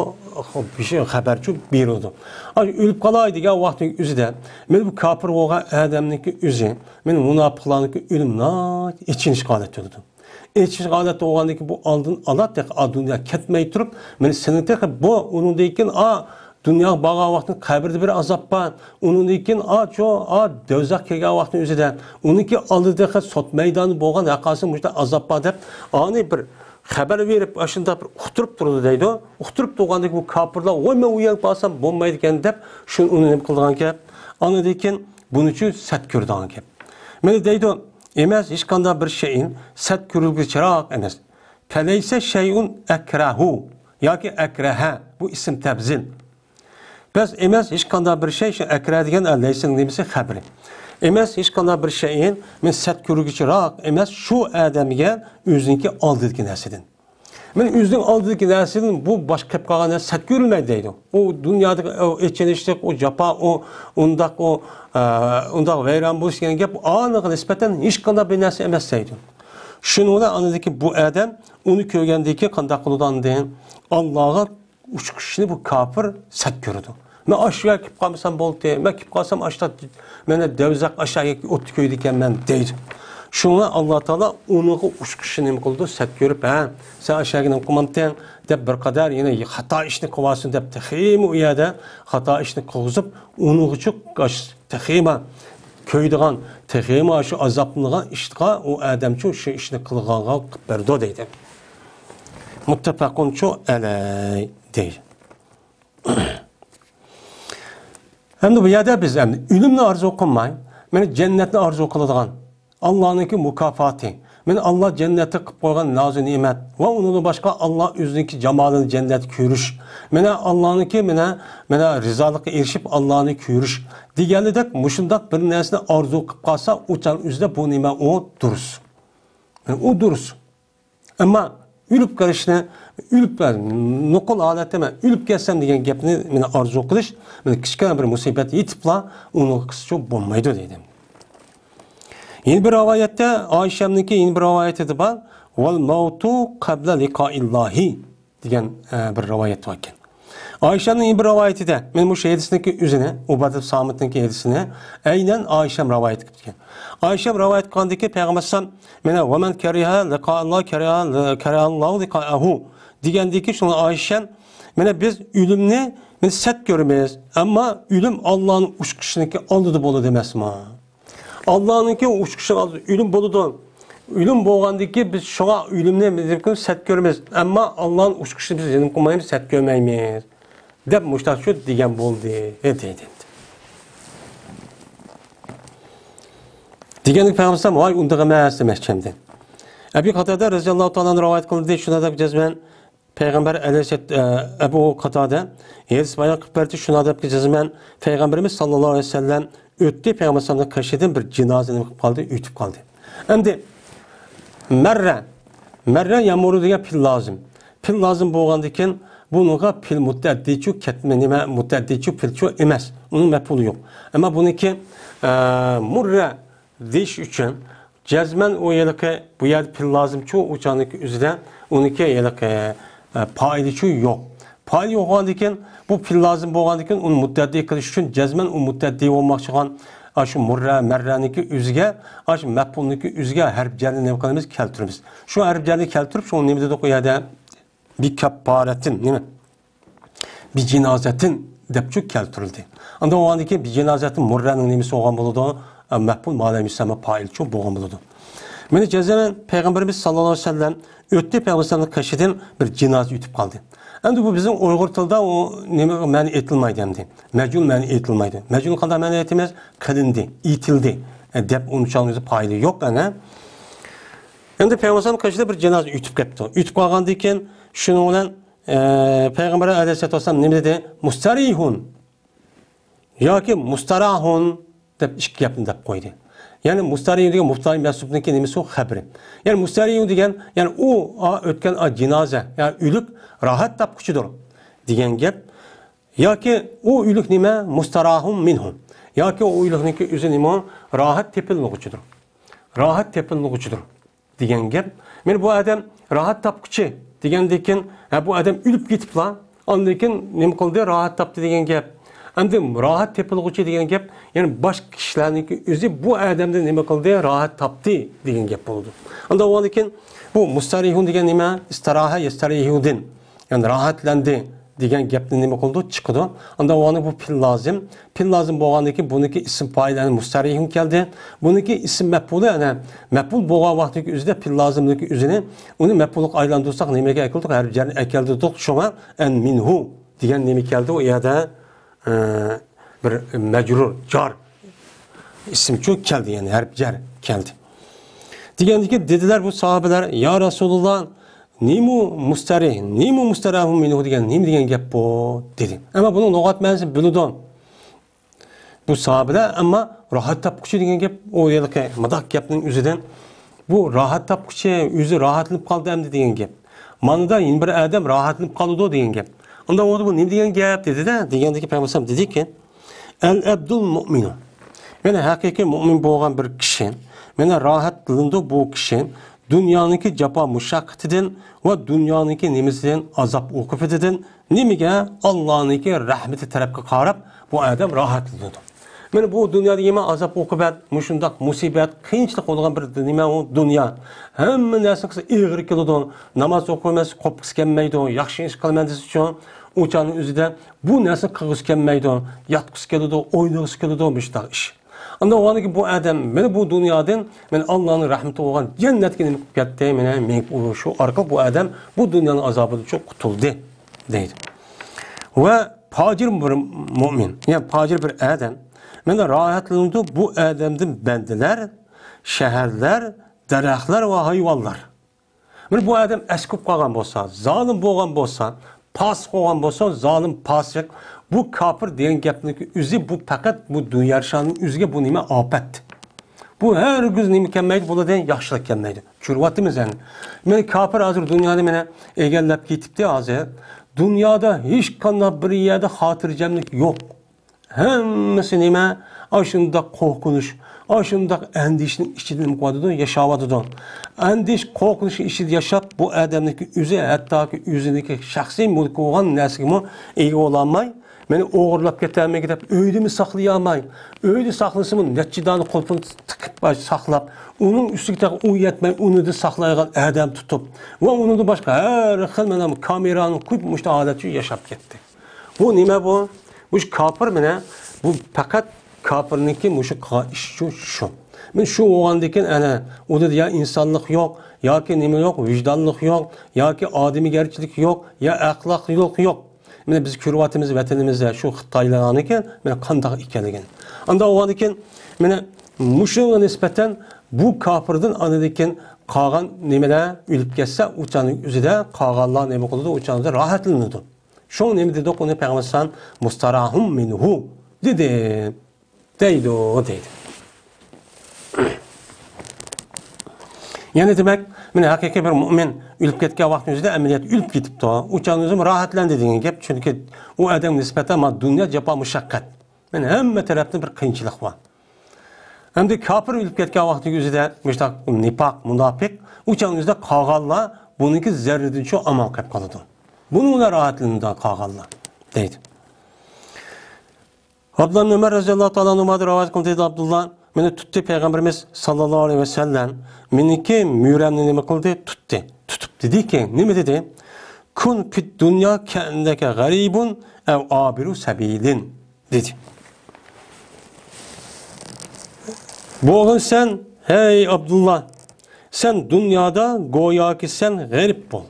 بىر خەۋەرچۇ بېرىلىدۇ. ئاشۇ ئۆلۈپ قالاي دېگەن ۋاقتىنىڭ ئۆزىدە، مانا بۇ كاپىر بولغان ئادەمنىڭكى ئۆزى، مانا مۇناپىقلارنىڭكى ئۆلۈم ناھايىتى ئېچىنىشلىق ھالەتتە ئۆلىدۇ. ئېچىنىشلىق ھالەتتە بولغاندىن كېيىن بۇ ئالدىن ئالا تېخى ئا دۇنيا كەتمەي تۇرۇپ، مانا سېنىڭ تېخى بۇ، ئۇنىڭدىن كېيىن ئا دۇنياغا بارغان ۋاقتىڭ قەبرىدە بىر ئازاب بار. ئۇنىڭدىن كېيىن ئا چو، ئا دوزاخ كىرگەن ۋاقتىڭ ئۆزىدە، ئۇنىڭكى ئالدىدا تېخى سوت مەيدانى بولغان ھەرقايسى مۇشۇنداق ئازاب بار دەپ، ئانى بىر خەۋەر بېرىپ، ئاشۇنداق بىر ئۇقتۇرۇپ تۇرىدۇ دەيدۇ. ئۇقتۇرۇپ تۇرغاندىن كېيىن بۇ كاپىرلار، ۋاي، مەن ئۇ يەرگە بارسام بولمايدىكەن دەپ، شۇ ئۇنى نېمە قىلىدىغان گەپ. ئاندىن كېيىن بۇنىچۇ سەت كۆرىدىغان گەپ. مانا دەيدۇ، ئەمەس، ھېچقانداق بىر شەيئىن سەت كۆرۈلگۈچىراق ئەمەس. فەلەيسە شەيئۇن ئەكرەھۇ ياكى ئەكرەھە، بۇ ئىسىم تەبزىل. بەس ئەمەس، ھېچقانداق بىر شەي، شۇ ئەكرەھ دېگەن لەيسىنىڭ نېمىسى؟ خەبىرى. ئەمەس، ھېچقانداق بىر شەيئىن، مەن سەت كۆرگۈچىراق ئەمەس شۇ ئادەمگە ئۆزىنىڭكى ئالدىدىكى نەرسىدىن. مانا ئۆزىنىڭ ئالدىدىكى نەرسىدىن بۇ باشقا قېلىپ قالغان نەرسە سەت كۆرۈلمەيدۇ دەيدۇ. ئۇ دۇنيادىكى ئۇ ئېچىنىشلىق، ئۇ جاپا، ئۇ ئۇنداق، ئۇ، ئە، ئۇنداق ۋەيران بولۇش دېگەن گەپ ئانىڭغا نىسبەتەن ھېچقانداق بىر نەرسە ئەمەس دەيدۇ. شۇنىڭ بىلەن ئاندىن كېيىن بۇ ئادەم ئۇنى كۆرگەندىن كېيىن قانداق قىلىدۇ ئاندىن؟ ئاللاغا ئۇچقۇچىنى بۇ كاپىر سەت كۆرىدۇ. مەن ئاشۇ يەرگە كىرىپ قالمىسام بولدى، مەن كىرىپ قالسام ئاشتا مەنە دەۋزەق ئاشا ئوتتا كۆيىدىكەنمەن دەيدۇ. شۇڭا ئاللا تائالا ئۇنىڭغا ئۇچقۇچىنى نېمە قىلىدۇ؟ سەت كۆرۈپ، ھە، سەن ئاشا يەرگە نېمە قىلمامتىڭ دەپ بىر قەدەر يەنە خاتا ئىشنى قىلىۋالسۇن دەپ تېخىمۇ ئۇ يەردە خاتا ئىشنى قىلغۇزۇپ، ئۇنىڭغىچۇ تېخىمۇ كۆيىدىغان، تېخىمۇ شۇ ئازابلىنىدىغان ئىشقا ئۇ ئادەمچۇ شۇ ئىشنى قىلغانغا قىلىپ بەردۇ دەيدۇ. مۇتتەپەقۇنچۇ ئەلەي دەيدۇ. ئەمدى بۇ يەردە بىز ئەمدى ئۆلۈمنى ئارزۇ قىلماي، مانا جەننەتنى ئارزۇ قىلىدىغان، ئاللانىڭكى مۇكاپاتى، مانا ئاللا جەننەتتە قىلىپ قويغان نازۇ نېمەت ۋە ئۇنىڭدىن باشقا ئاللا ئۆزىنىڭكى جامالىنى جەننەتتە كۆرۈش، مانا ئاللانىڭكى مانا، مانا رىزالىققا ئېرىشىپ ئاللانى كۆرۈش دېگەنلىدەك مۇشۇنداق بىر نەرسىنى ئارزۇ قىلىپ قالسا، ئۇ چاغ ئۆزىدە بۇ نېمە ئۇ دۇرۇس. مانا ئۇ دۇرۇس. ئەمما ئۆلۈپ قېلىشنى، ئۆلۈپ، نوقۇل ھالەتتە مەن ئۆلۈپ كەتسەم دېگەن گەپنى مانا ئارزۇ قىلىش، مانا كىچىككىنە بىر مۇسىبەت يېتىپلا ئۇنىڭغا قىلسىچۇ بولمايدۇ دەيدۇ. يەنە بىر رىۋايەتتە، ئائىشەمنىڭكى يەنە بىر رىۋايىتىدە بار، ۋەل مەۋتۇ قەبلە لىقائىللاھى دېگەن، ئە، بىر رىۋايەت بار ئىكەن. ئائىشەمنىڭ بىر رىۋايىتىدە، مەن مۇشۇ ھەدىسنىڭكى ئۆزىنى، ئۇبادە سامىتنىڭكى ھەدىسىنى ئەينەن ئائىشەم رىۋايەت قىلىپتىكەن. ئائىشەم رىۋايەت قىلغاندىكى پەيغەمبەر ئەلەيھىسسالام، مانا، ۋەمەن كەرىھە لىقائاللا كەرىھە، كەرىھەللاھۇ لىقائەھۇ دېگەندىكى شۇڭا ئائىشەم، مانا، بىز ئۆلۈمنى، مانا، سەت كۆرىمىز، ئەمما ئۆلۈم ئاللانىڭ ئۇچقۇچىنىڭكى ئالدىدا بولىدۇ ئەمەسمۇ؟ ئاللانىڭكى ئۇچقۇچىنىڭ ئالدىدا ئۆلۈم بولىدۇ. ئۆلۈم بولغاندىكى بىز شۇڭا ئۆلۈمنى بىز سەت كۆرىمىز. ئەمما ئاللانىڭ ئۇچقۇچىنى بىز نېمە قىلمايمىز، سەت كۆرمەيمىز. دەپ مۇشتاقچۇ دېگەن بولدى. دېگەندىكى پەيغەمبەر ۋاي ئۇنداق ئەمەس دېمەكچى ئەمدى. ئەبى قاتادە رەزىياللاھۇ تائالا ئەنھۇ رىۋايەت قىلدى، شۇنى دەپ جەزمەن پەيغەمبەر ئەلەيھىسسالام، ئە، ئەبۇ قاتادە ھەدىس بايان قىلىپ بەردى، شۇنداق دەپكى جەزمەن پەيغەمبىرىمىز ساللاللاھۇ ئەلەيھى ۋەسەللەم ئۆتتى، پەيغەمبەر ساللاللاھۇ ئەلەيھى ۋەسەللەم قېشىدىن بىر جىنازە نېمە قىلىپ قالدى، ئۆتۈپ قالدى. ئەمدى مەررە، مەررە يەمۇررۇ دېگەن پېئىل لازىم. پېئىل لازىم بولغاندىكىن بۇنىڭغا پېئىل مۇتەئەددىچۇ كەتمە نېمە، مۇتەئەددىچۇ پېئىلچۇ ئەمەس. ئۇنىڭ مەپئۇلى يوق. ئەمما بۇنىڭكى، ئە، مۇررە دېيىش ئۈچۈن جەزمەن ئۇ ھېلىقى بۇ يەردە پېئىل لازىمچۇ ئۇ چاغنىڭكى ئۆزىدە ئۇنىڭكى ھېلىقى، ئە، پائىلىچۇ يوق. پائىل يوق بولغاندىكىن بۇ پېئىل لازىم بولغاندىكىن ئۇنى مۇتەئەددى قىلىش ئۈچۈن جەزمەن ئۇ مۇتەئەددى بولماقچى بولغان ئاشۇ مۇررە، مەررەنىڭكى ئۆزىگە، ئاشۇ مەپئۇلنىڭكى ئۆزىگە ھەرپ جەرنى نېمە قىلىمىز؟ كەلتۈرىمىز. شۇ ھەرپ جەرنى كەلتۈرۈپ، شۇنى نېمە دېدۇق ئۇ يەردە؟ بىكەپپارەتىن، نېمە؟ بىجىنازەتىن دەپچۇ كەلتۈرۈلدى. ئاندا بولغاندىكىن بىجىنازەتىن مۇررەنىڭ نېمىسى بولغان بولىدۇ؟ ئە، مەپئۇل ما لەم يۇسەممە پائىلچۇ بولغان بولىدۇ. مانا جەزمەن پەيغەمبىرىمىز ساللاللاھۇ ئەلەيھى ۋەسەللەم ئۆتتى، پەيغەمبەر ساللاللاھۇ ئەلەيھى ۋەسەللەم قېشىدىن بىر جىنازە ئۆتۈپ قالدى. ئەمدى بۇ بىزنىڭ ئۇيغۇر تىلىدا ئۇ نېمە مەنە ئېيتىلمايدۇ ئەمدى. مەجھۇل مەنە ئېيتىلمايدۇ. مەجھۇل قانداق مەنە ئېيتىمىز؟ قىلىندى، ئېيتىلدى، ئە، دەپ ئۇنچە ئۆزى پائىلى يوق ئەنە. ئەمدى پەيغەمبەر ساللاللاھۇ ئەلەيھى ۋەسەللەم قېشىدا بىر جىنازە ئۆتۈپ كەپتۇ. ئۆتۈپ قالغاندىن كېيىن شۇنىڭ بىلەن، ئە، پەيغەمبەر ئەلەيھىسسالاتۇ ۋەسسالام نېمە دېدى؟ مۇستەرىھۇن. ياكى مۇستەراھۇن دەپ ئىككى گەپنى دەپ قويدى. يەنى مۇستەرىھۇن دېگەن مۇبتەلا مەھزۇپنىڭكى نېمىسى ئۇ؟ خەبىرى. يەنى مۇستەرىھۇن دېگەن، يەنى ئۇ، ئا، ئۆتكەن، ئا، جىنازە، يا ئۆلۈك راھەت تاپقۇچىدۇر دېگەن گەپ. ياكى ئۇ ئۆلۈك نېمە؟ مۇستەراھۇن مىنھۇ. ياكى ئۇ ئۆلۈكنىڭكى ئۆزى نېمە؟ راھەت تېپىلغۇچىدۇر. راھەت تېپىلغۇچىدۇر دېگەن گەپ. مانا بۇ ئادەم راھەت تاپقۇچى دېگەندىن كېيىن، ھە، بۇ ئادەم ئۆلۈپ كېتىپلا، ئاندىن كېيىن نېمە قىلدى؟ راھەت تاپتى دېگەن گەپ. ئەمدى راھەت تېپىلغۇچى دېگەن گەپ، يەنى باشقا كىشىلەرنىڭكى ئۆزى بۇ ئادەمدىن نېمە قىلدى؟ راھەت تاپتى دېگەن گەپ بولىدۇ. ئاندا بولغاندىن كېيىن بۇ مۇستەرىھۇن دېگەن نېمە؟ ئىستاراھە يەستەرىھۇدىن. يەنى راھەتلەندى دېگەن گەپنى نېمە قىلىدۇ؟ چىقىدۇ. ئاندا ئۇنى بۇ پېئىل لازىم. پېئىل لازىم بولغاندىن كېيىن بۇنىڭكى ئىسىم پائىلى، يەنى مۇستەرىھۇن كەلدى. بۇنىڭكى ئىسىم مەپئۇلى، يەنى مەپئۇل بولغان ۋاقتىدىكى ئۆزىدە پېئىل لازىمدىكى ئۆزىنى، ئۇنى مەپئۇلغا ئايلاندۇرساق نېمىگە ئەكەلدۇق؟ ھەرپ جەرنى ئەكەلدۇردۇق. شۇڭا ئەن مىنھۇ دېگەن نېمە كەلدى؟ ئۇ يەردە، ئە، بىر مەجرۇر، جار ئىسىمچۇ كەلدى، يەنى ھەرپ جەر كەلدى. دېگەندىكى دېدىلەر بۇ ساھابىلەر، يا رەسۇلۇللا، نېمە مۇستەرىھ، نېمە مۇستەراھۇن مىنھۇ دېگەن، نېمە دېگەن گەپ بۇ؟ دېدى. ئەمما بۇنىڭ لۇغەت مەنىسىنى بىلىدۇ بۇ ساھابىلەر، ئەمما راھەت تاپقۇچى دېگەن گەپ، ئۇ ھېلىقى مۇنداق گەپنىڭ ئۆزىدىن، بۇ راھەت تاپقۇچى، ئۆزى راھەتلىنىپ قالدى ئەمدى دېگەن گەپ. مانىدا يەنە بىر ئادەم راھەتلىنىپ قالىدۇ دېگەن گەپ. ئۇندا بۇ نېمە دېگەن گەپ دېدى-دە، دېگەندىكى پەيغەمبەر دېدىكى، ئەل ئەبدۇل مۇئمىنۇ. مانا ھەقىقىي مۇئمىن بولغان بىر كىشى، مانا راھەتلىنىدۇ بۇ كىشى دۇنيانىڭكى جاپا مۇشەققىتىدىن ۋە دۇنيانىڭكى نېمىسىدىن، ئازاب ئوقۇبىتىدىن. نېمىگە؟ ئاللانىڭكى رەھمىتى تەرەپكە قاراپ بۇ ئادەم راھەتلىنىدۇ. مانا بۇ دۇنيادا نېمە ئازاب ئوقۇبەت، مۇشۇنداق مۇسىبەت، قىيىنچىلىق بولغان بىر نېمە ئۇ دۇنيا. ھەممە نەرسە قىلسا ئېغىر كېلىدۇ. ناماز ئوقۇيمەن دېسە قوپقۇسى كەلمەيدۇ. ياخشى ئىش قىلىمەن دېسە شۇ، ئۇ چاغنىڭ ئۆزىدە بۇ نەرسىنى قىلغۇسى كەلمەيدۇ، ياتقۇسى كېلىدۇ، ئوينىغۇسى كېلىدۇ، مۇشۇنداق ئىش. ئاندىن بولغاندىكىن بۇ ئادەم مانا بۇ دۇنيادىن، مانا ئاللانىڭ رەھمىتى بولغان جەننەتكە نېمە قىلىپ كەتتى، مانا مېڭىپ شۇ ئارقىلىق بۇ ئادەم بۇ دۇنيانىڭ ئازابىدىن شۇ قۇتۇلدى، دەيدۇ. ۋە پاجىر بىر مۇئمىن، يەنى پاجىر بىر ئادەم، مانا راھەتلىنىدۇ بۇ ئادەمدىن بەندىلەر، شەھەرلەر، دەرەخلەر ۋە ھايۋانلار. مانا بۇ ئادەم ئەسكى بولۇپ قالغان بولسا، زالىم بولغان بولسا، پاسىق بولغان بولسا، زالىم، پاسىق، بۇ كاپىر دېگەن گەپنىڭ ئۆزى بۇ پەقەت بۇ دۇنيا شانىنىڭ ئۆزىگە بۇ نېمە؟ ئاپەت. بۇ ھەرگىز نېمە كەلمەيدۇ، بۇلاردىن ياخشىلىق كەلمەيدۇ. كۆرۈۋاتىمىز ئەنە. مانا كاپىر ھازىر دۇنيانى مانا ئىگىلەپ كېتىپتۇ ھازىر. دۇنيادا ھېچقانداق بىر يەردە خاتىرجەملىك يوق. ھەممىسى نېمە؟ ئاشۇنداق قورقۇنچ، ئاشۇنداق ئەندىشىنىڭ ئىچىدە نېمە قىلىۋاتىدۇ؟ ياشاۋاتىدۇ. ئەندىش، قورقۇنچنىڭ ئىچىدە ياشاپ، بۇ ئادەمنىڭكى ئۆزى، ھەتتاكى ئۆزىنىڭكى شەخسىي مۈلكى بولغان نەرسىگىمۇ ئىگە بولالماي، مېنى ئوغرىلاپ كېتەرمىكىن دەپ ئۆيدىمۇ ساقلىيالماي، ئۆيدە ساقلىسىمۇ نەچچە دانە قۇلپىنى تىقىپ ساقلاپ، ئۇنىڭ ئۈستىگە تېخى ئۇ يەتمەي، ئۇنىڭدىن ساقلايدىغان ئادەم تۇتۇپ ۋە ئۇنىڭدىن باشقا ھەر خىل مانا كامېرانى قويۇپ، مۇشۇنداق ھالەتتە ياشاپ كەتتى. بۇ نېمە بۇ؟ مۇشۇ كاپىر مانا، بۇ پەقەت كاپىرنىڭكى مۇشۇ قىلغان ئىشى شۇ. مانا شۇ بولغاندىكىن ئەنە، ئۇدا يا ئىنسانلىق يوق، ياكى نېمە يوق، ۋىجدانلىق يوق، ياكى ئادىمىيگەرچىلىك يوق، يا ئەخلاقلىق يوق. مانا بىز كۆرۈۋاتىمىز ۋەتىنىمىزدە شۇ خىتايلارنىڭكى مانا قانداق ئىكەنلىكىنى. ئاندا بولغاندىكىن مانا مۇشۇنىڭغا نىسبەتەن بۇ كاپىردىن ئاندىن كېيىن قالغان نېمىلەر ئۆلۈپ كەتسە، ئۇ چاغنىڭ ئۆزىدە قالغانلار نېمە قىلىدۇ؟ ئۇ چاغدا راھەتلىنىدۇ. شۇڭا نېمە دېدۇق ئۇنى پەيغەمبەر ئەلەيھىسسالام؟ مۇستەراھۇم مىنھۇ دېدى. دەيدۇ، دەيدۇ. يەنى دېمەك، مانا ھەقىقىي بىر مۇئمىن ئۆلۈپ كەتكەن ۋاقتىنىڭ ئۆزىدە ئەمەلىيەتتە ئۆلۈپ كېتىپتۇ. ئۇ چاغنىڭ ئۆزىمۇ راھەتلەندى دېگەن گەپ. چۈنكى ئۇ ئادەمگە نىسبەتەن مانا دۇنيا جاپا مۇشەققەت. مانا ھەممە تەرەپتىن بىر قىيىنچىلىق بار. ئەمدى كاپىر ئۆلۈپ كەتكەن ۋاقتىنىڭ ئۆزىدە مۇشۇنداق نىپاق، مۇناپىق، ئۇ چاغنىڭ ئۆزىدە قالغانلار بۇنىڭكى زەررىدىن شۇ ئامان قېلىپ قالىدۇ. بۇنىڭ بىلەن راھەتلىنىدۇ قالغانلار، دەيدۇ. ئابدۇللا ئىبن ئۆمەر رەزىياللاھۇ تائالا ئەنھۇدىن رىۋايەت قىلدى، دەيدۇ ئابدۇللا. مېنى تۇتتى پەيغەمبىرىمىز ساللاللاھۇ ئەلەيھى ۋەسەللەم. مېنىڭكى مۈرەمنى نېمە قىلدى؟ تۇتتى. تۇتۇپ دېدىكى، نېمە دېدى؟ كۇن فىد دۇنيا كەئەننەكە غەرىبۇن ئەۋ ئابىرۇ سەبىلىن، دېدى. بولغىن سەن، ھەي ئابدۇللا، سەن دۇنيادا گوياكى سەن غېرىب بول.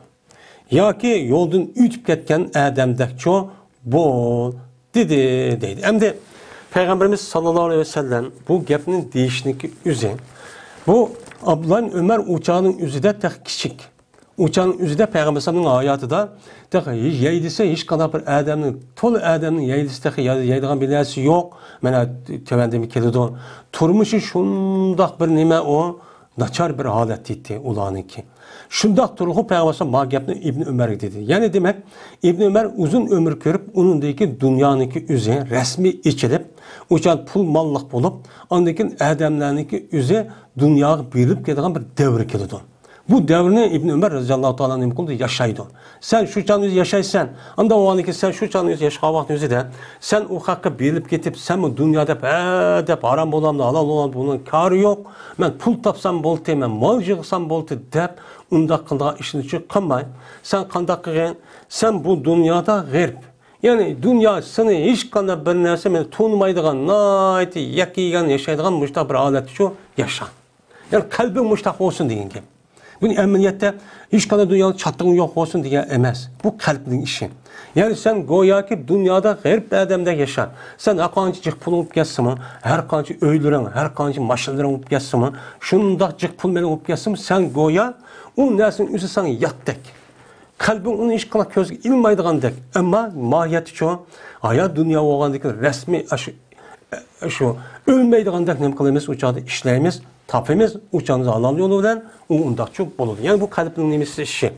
ياكى يولدىن ئۆتۈپ كەتكەن ئادەمدەكچۇ بول، دېدى، دەيدۇ. ئەمدى پەيغەمبىرىمىز ساللاللاھۇ ئەلەيھى ۋەسەللەم بۇ گەپنى دېيىشنىڭكى ئۆزى، بۇ ئابدۇللا ئىبن ئۆمەر ئۇ چاغنىڭ ئۆزىدە تېخى كىچىك. ئۇ چاغنىڭ ئۆزىدە پەيغەمبەر ئەلەيھىسسالامنىڭ ھاياتىدا تېخى يەي دېسە ھېچقانداق بىر ئادەمنىڭ، تولا ئادەمنىڭ يەي دېسە تېخى يەي-، يەيدىغان بىر نەرسە يوق. مانا تۆۋەندىمۇ كېلىدۇ. تۇرمۇشى شۇنداق بىر نېمە ئۇ، ناچار بىر ھالەتتە ئىدى ئۇلارنىڭكى. شۇنداق تۇرۇپمۇ پەيغەمبەر ئەلەيھىسسالام مانا گەپنى ئىبن ئۆمەرگە دېدى. يەنى دېمەك، ئىبن ئۆمەر ئۇزۇن ئۆمۈر كۆرۈپ، ئۇنىڭدىكى دۇنيانىڭكى ئۆزى رەسمىي ئېچىلىپ، ئۇ چاغ پۇل ماللىق بولۇپ، ئاندىن كېيىن ئادەملەرنىڭكى ئۆزى دۇنياغا بېرىلىپ كېتىدىغان بىر دەۋر كېلىدۇ. بۇ دەۋرنى ئىبن ئۆمەر رەزىياللاھۇ تائالا نېمە قىلدى؟ ياشايدۇ. سەن شۇ چاغنى ئۆزى ياشايسەن. ئانداق بولغاندىكىن سەن شۇ چاغنى ئۆزى ياشىغان ۋاقتىڭ ئۆزىدە سەن ئۇ خەققە بېرىلىپ كېتىپ، سەنمۇ دۇنيا دەپ، ھە دەپ، ھارام بولامدۇ، ھالال بولامدۇ، بۇنىڭ كارى يوق. مەن پۇل تاپسام بولدى، مەن مال يىغسام بولدى دەپ، ئۇنداق قىلىدىغان ئىشنى چۈ قىلماي. سەن قانداق قىلغىن؟ سەن بۇ دۇنيادا غېرىب. يەنى دۇنيا سېنى ھېچقانداق بىر نەرسە مېنى تونۇمايدىغان ناھايىتى يەككە يېگەن ياشايدىغان مۇشۇنداق بىر ھالەتتە شۇ ياشا. يەنى قەلبىڭ مۇشۇنداق بولسۇن دېگەن گەپ. بۇنى ئەمەلىيەتتە ھېچقانداق دۇنيادا چاتىقىڭ يوق بولسۇن دېگەن ئەمەس. بۇ قەلبنىڭ ئىشى. يەنى سەن گوياكى دۇنيادا غېرىب ئادەمدەك ياشا. سەن ھەر قانچە جىق پۇلۇڭ بولۇپ كەتسىمۇ، ھەر قانچە ئۆيلىرىڭ، ھەر قانچە ماشىنىلىرىڭ بولۇپ كەتسىمۇ، شۇنداق جىق پۇل مېلىڭ بولۇپ كەتسىمۇ، سەن گويا ئۇ نەرسىنىڭ ئۆزى ساڭا ياتتەك. قەلبىڭ ئۇنى ھېچقانداق كۆزگە ئىلمايدىغاندەك. ئەمما ماھىيەتتىچۇ، ھايات دۇنيا بولغاندىكىن رەسمىي ئاشۇ، شۇ ئۆلمەيدىغاندەك نېمە قىلىمىز؟ ئۇ چاغدا ئىشلەيمىز، تاپىمىز، ئۇ چاغدا ھالال يولى بىلەن ئۇ ئۇنداقچۇ بولىدۇ. يەنى بۇ قەلبنىڭ نېمىسى ئىشى.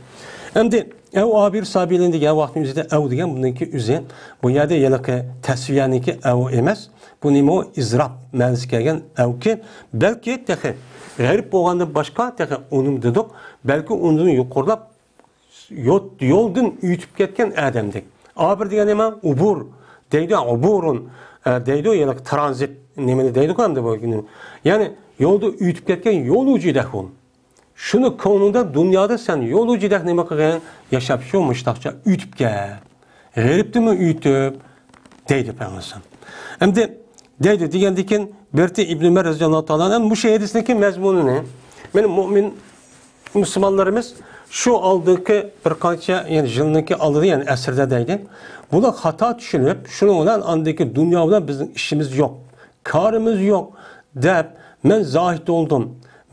ئەمدى ئەۋ ئابىر سابىلىن دېگەن ۋاقىتنىڭ ئۆزىدە ئەۋ دېگەن بۇنىڭكى ئۆزى. بۇ يەردە ھېلىقى تەسۋىيەنىڭكى ئەۋ ئەمەس. بۇ نېمە ئۇ؟ ئىزراپ مەنىسى كەلگەن ئەۋكى. بەلكى تېخى غېرىب بولغاندىن باشقا تېخى ئۇنىمۇ دېدۇق. بەلكى ئۇنىڭدىن يۇقىرىلاپ يو-، يولدىن ئۆتۈپ كەتكەن ئادەمدەك. ئابىر دېگەن نېمە؟ ئۇبۇر دەيدۇ، ئۇبۇرۇن، ئە، دەيدۇ، يەنى ترانزىت نېمىنى دەيدۇ ئەمدى بۇ. يەنى يولدا ئۆتۈپ كەتكەن يولۇچىدەك ئۇ. شۇنى كۆڭلۈڭدە دۇنيادا سەن يولۇچىدەك نېمە قىلغىن؟ ياشاپ شۇ مۇشتاقچە ئۆتۈپ كەت. غېرىبتىنمۇ ئۆتۈپ دەيدۇ پەيغەمبەر. ئەمدى دەيدۇ دېگەندىكىن بىرتى ئىبن ئۆمەر رەزىياللاھۇ تائالا ئەنھۇ مۇشۇ ھەدىسنىڭكى مەزمۇنىنى، مېنىڭ مۇئمىن مۇسۇلمانلىرىمىز شۇ ئالدىنقى بىر قانچە، يەنى يىلنىڭكى ئالدىدا، يەنى ئەسىردە دەيدۇ. بۇلار خاتا چۈشىنىپ، شۇنىڭ بىلەن ئاندىكى دۇنيا بىلەن بىزنىڭ ئىشىمىز يوق، كارىمىز يوق دەپ، مەن زاھىد بولدۇم،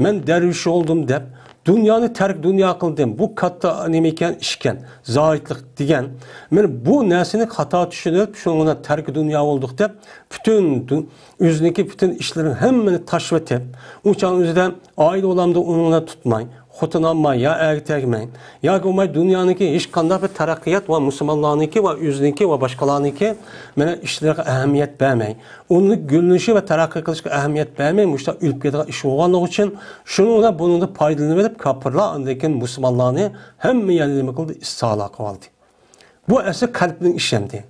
مەن دەرۋىش بولدۇم دەپ، دۇنيانى تەرك دۇنيا قىلدىم. بۇ كاتتا نېمە ئىكەن، ئىش ئىكەن، زاھىدلىق دېگەن. مانا بۇ نەرسىنى خاتا چۈشىنىپ، شۇنىڭ بىلەن تەرك دۇنيا بولدۇق دەپ، پۈتۈن دۇ-، ئۆزىنىڭكى پۈتۈن ئىشلىرىنى ھەممىنى تاشلىۋېتىپ، ئۇ چاغ ئۆزىدە ئائىلە بولامدۇ ئۇنىڭ بىلەن تۇتماي، خوتۇن ئالماي يا ئەرگە تەگمەي، ياكى بولماي دۇنيانىڭكى ھېچقانداق بىر تەرەققىيات ۋە مۇسۇلمانلارنىڭكى ۋە ئۆزىنىڭكى ۋە باشقىلارنىڭكى مانا ئىشلىرىغا ئەھمىيەت بەرمەي، ئۇنىڭ گۈللىنىشى ۋە تەرەققىي قىلىشىغا ئەھمىيەت بەرمەي مۇشۇنداق ئۆلۈپ كېتىدىغان ئىش بولغانلىقى ئۈچۈن، شۇنىڭ بىلەن بۇنىڭدىن پايدىلىنىۋېلىپ، كاپىرلار ئاندىن كېيىن مۇسۇلمانلارنى ھەممە يەردە نېمە قىلدى؟ ئىستىلا قىلىۋالدى. بۇ ئەسلى قەلبنىڭ ئىشى ئەمدى.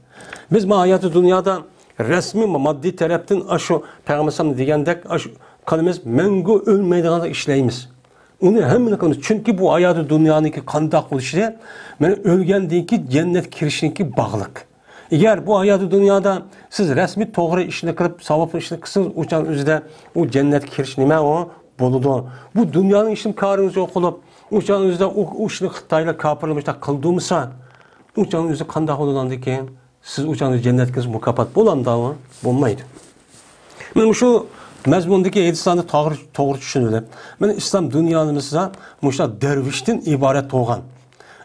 بىز ما ھاياتى دۇنيادا رەسمىي ماددىي تەرەپتىن ئاشۇ پەيغەمبەر ئەلەيھىسسالام دېگەندەك ئاشۇ قىلىمىز، مەڭگۈ ئۆلمەيدىغان ئىشلەيمىز. ئۇنى ھەممىنى قىلىمىز. چۈنكى بۇ ھاياتى دۇنيانىڭكى قانداق بولۇشى، مانا ئۆلگەندىن كېيىن جەننەتكە كىرىشنىڭكى باغلىق. ئەگەر بۇ ھاياتى دۇنيادا سىز رەسمىي توغرا ئىشنى قىلىپ، ساۋابلىق ئىشنى قىلسىڭىز، ئۇ چاغ ئۆزىدە ئۇ جەننەتكە كىرىش نېمە ئۇ بولىدۇ. بۇ دۇنيانىڭ ئىشىنى كارىڭىز يوق قىلىپ، ئۇ چاغ ئۆزىدە ئۇ، ئۇ ئىشنى خىتايلار كاپىرلار مۇشۇنداق قىلدۇرمىسا، ئۇ چاغ ئۆزى قانداق بولىدۇ ئاندىن كېيىن؟ سىز ئۇ چاغدا جەننەتكە كىرسە مۇكاپات بولامدا؟ بولمايدۇ. مانا مۇشۇ مەزمۇندىكى ھەدىسلەرنى توغرا، توغرا چۈشىنىۋېلىپ، مانا ئىسلام دۇنيامىزدا مۇشۇنداق دەرۋىشتىن ئىبارەت بولغان،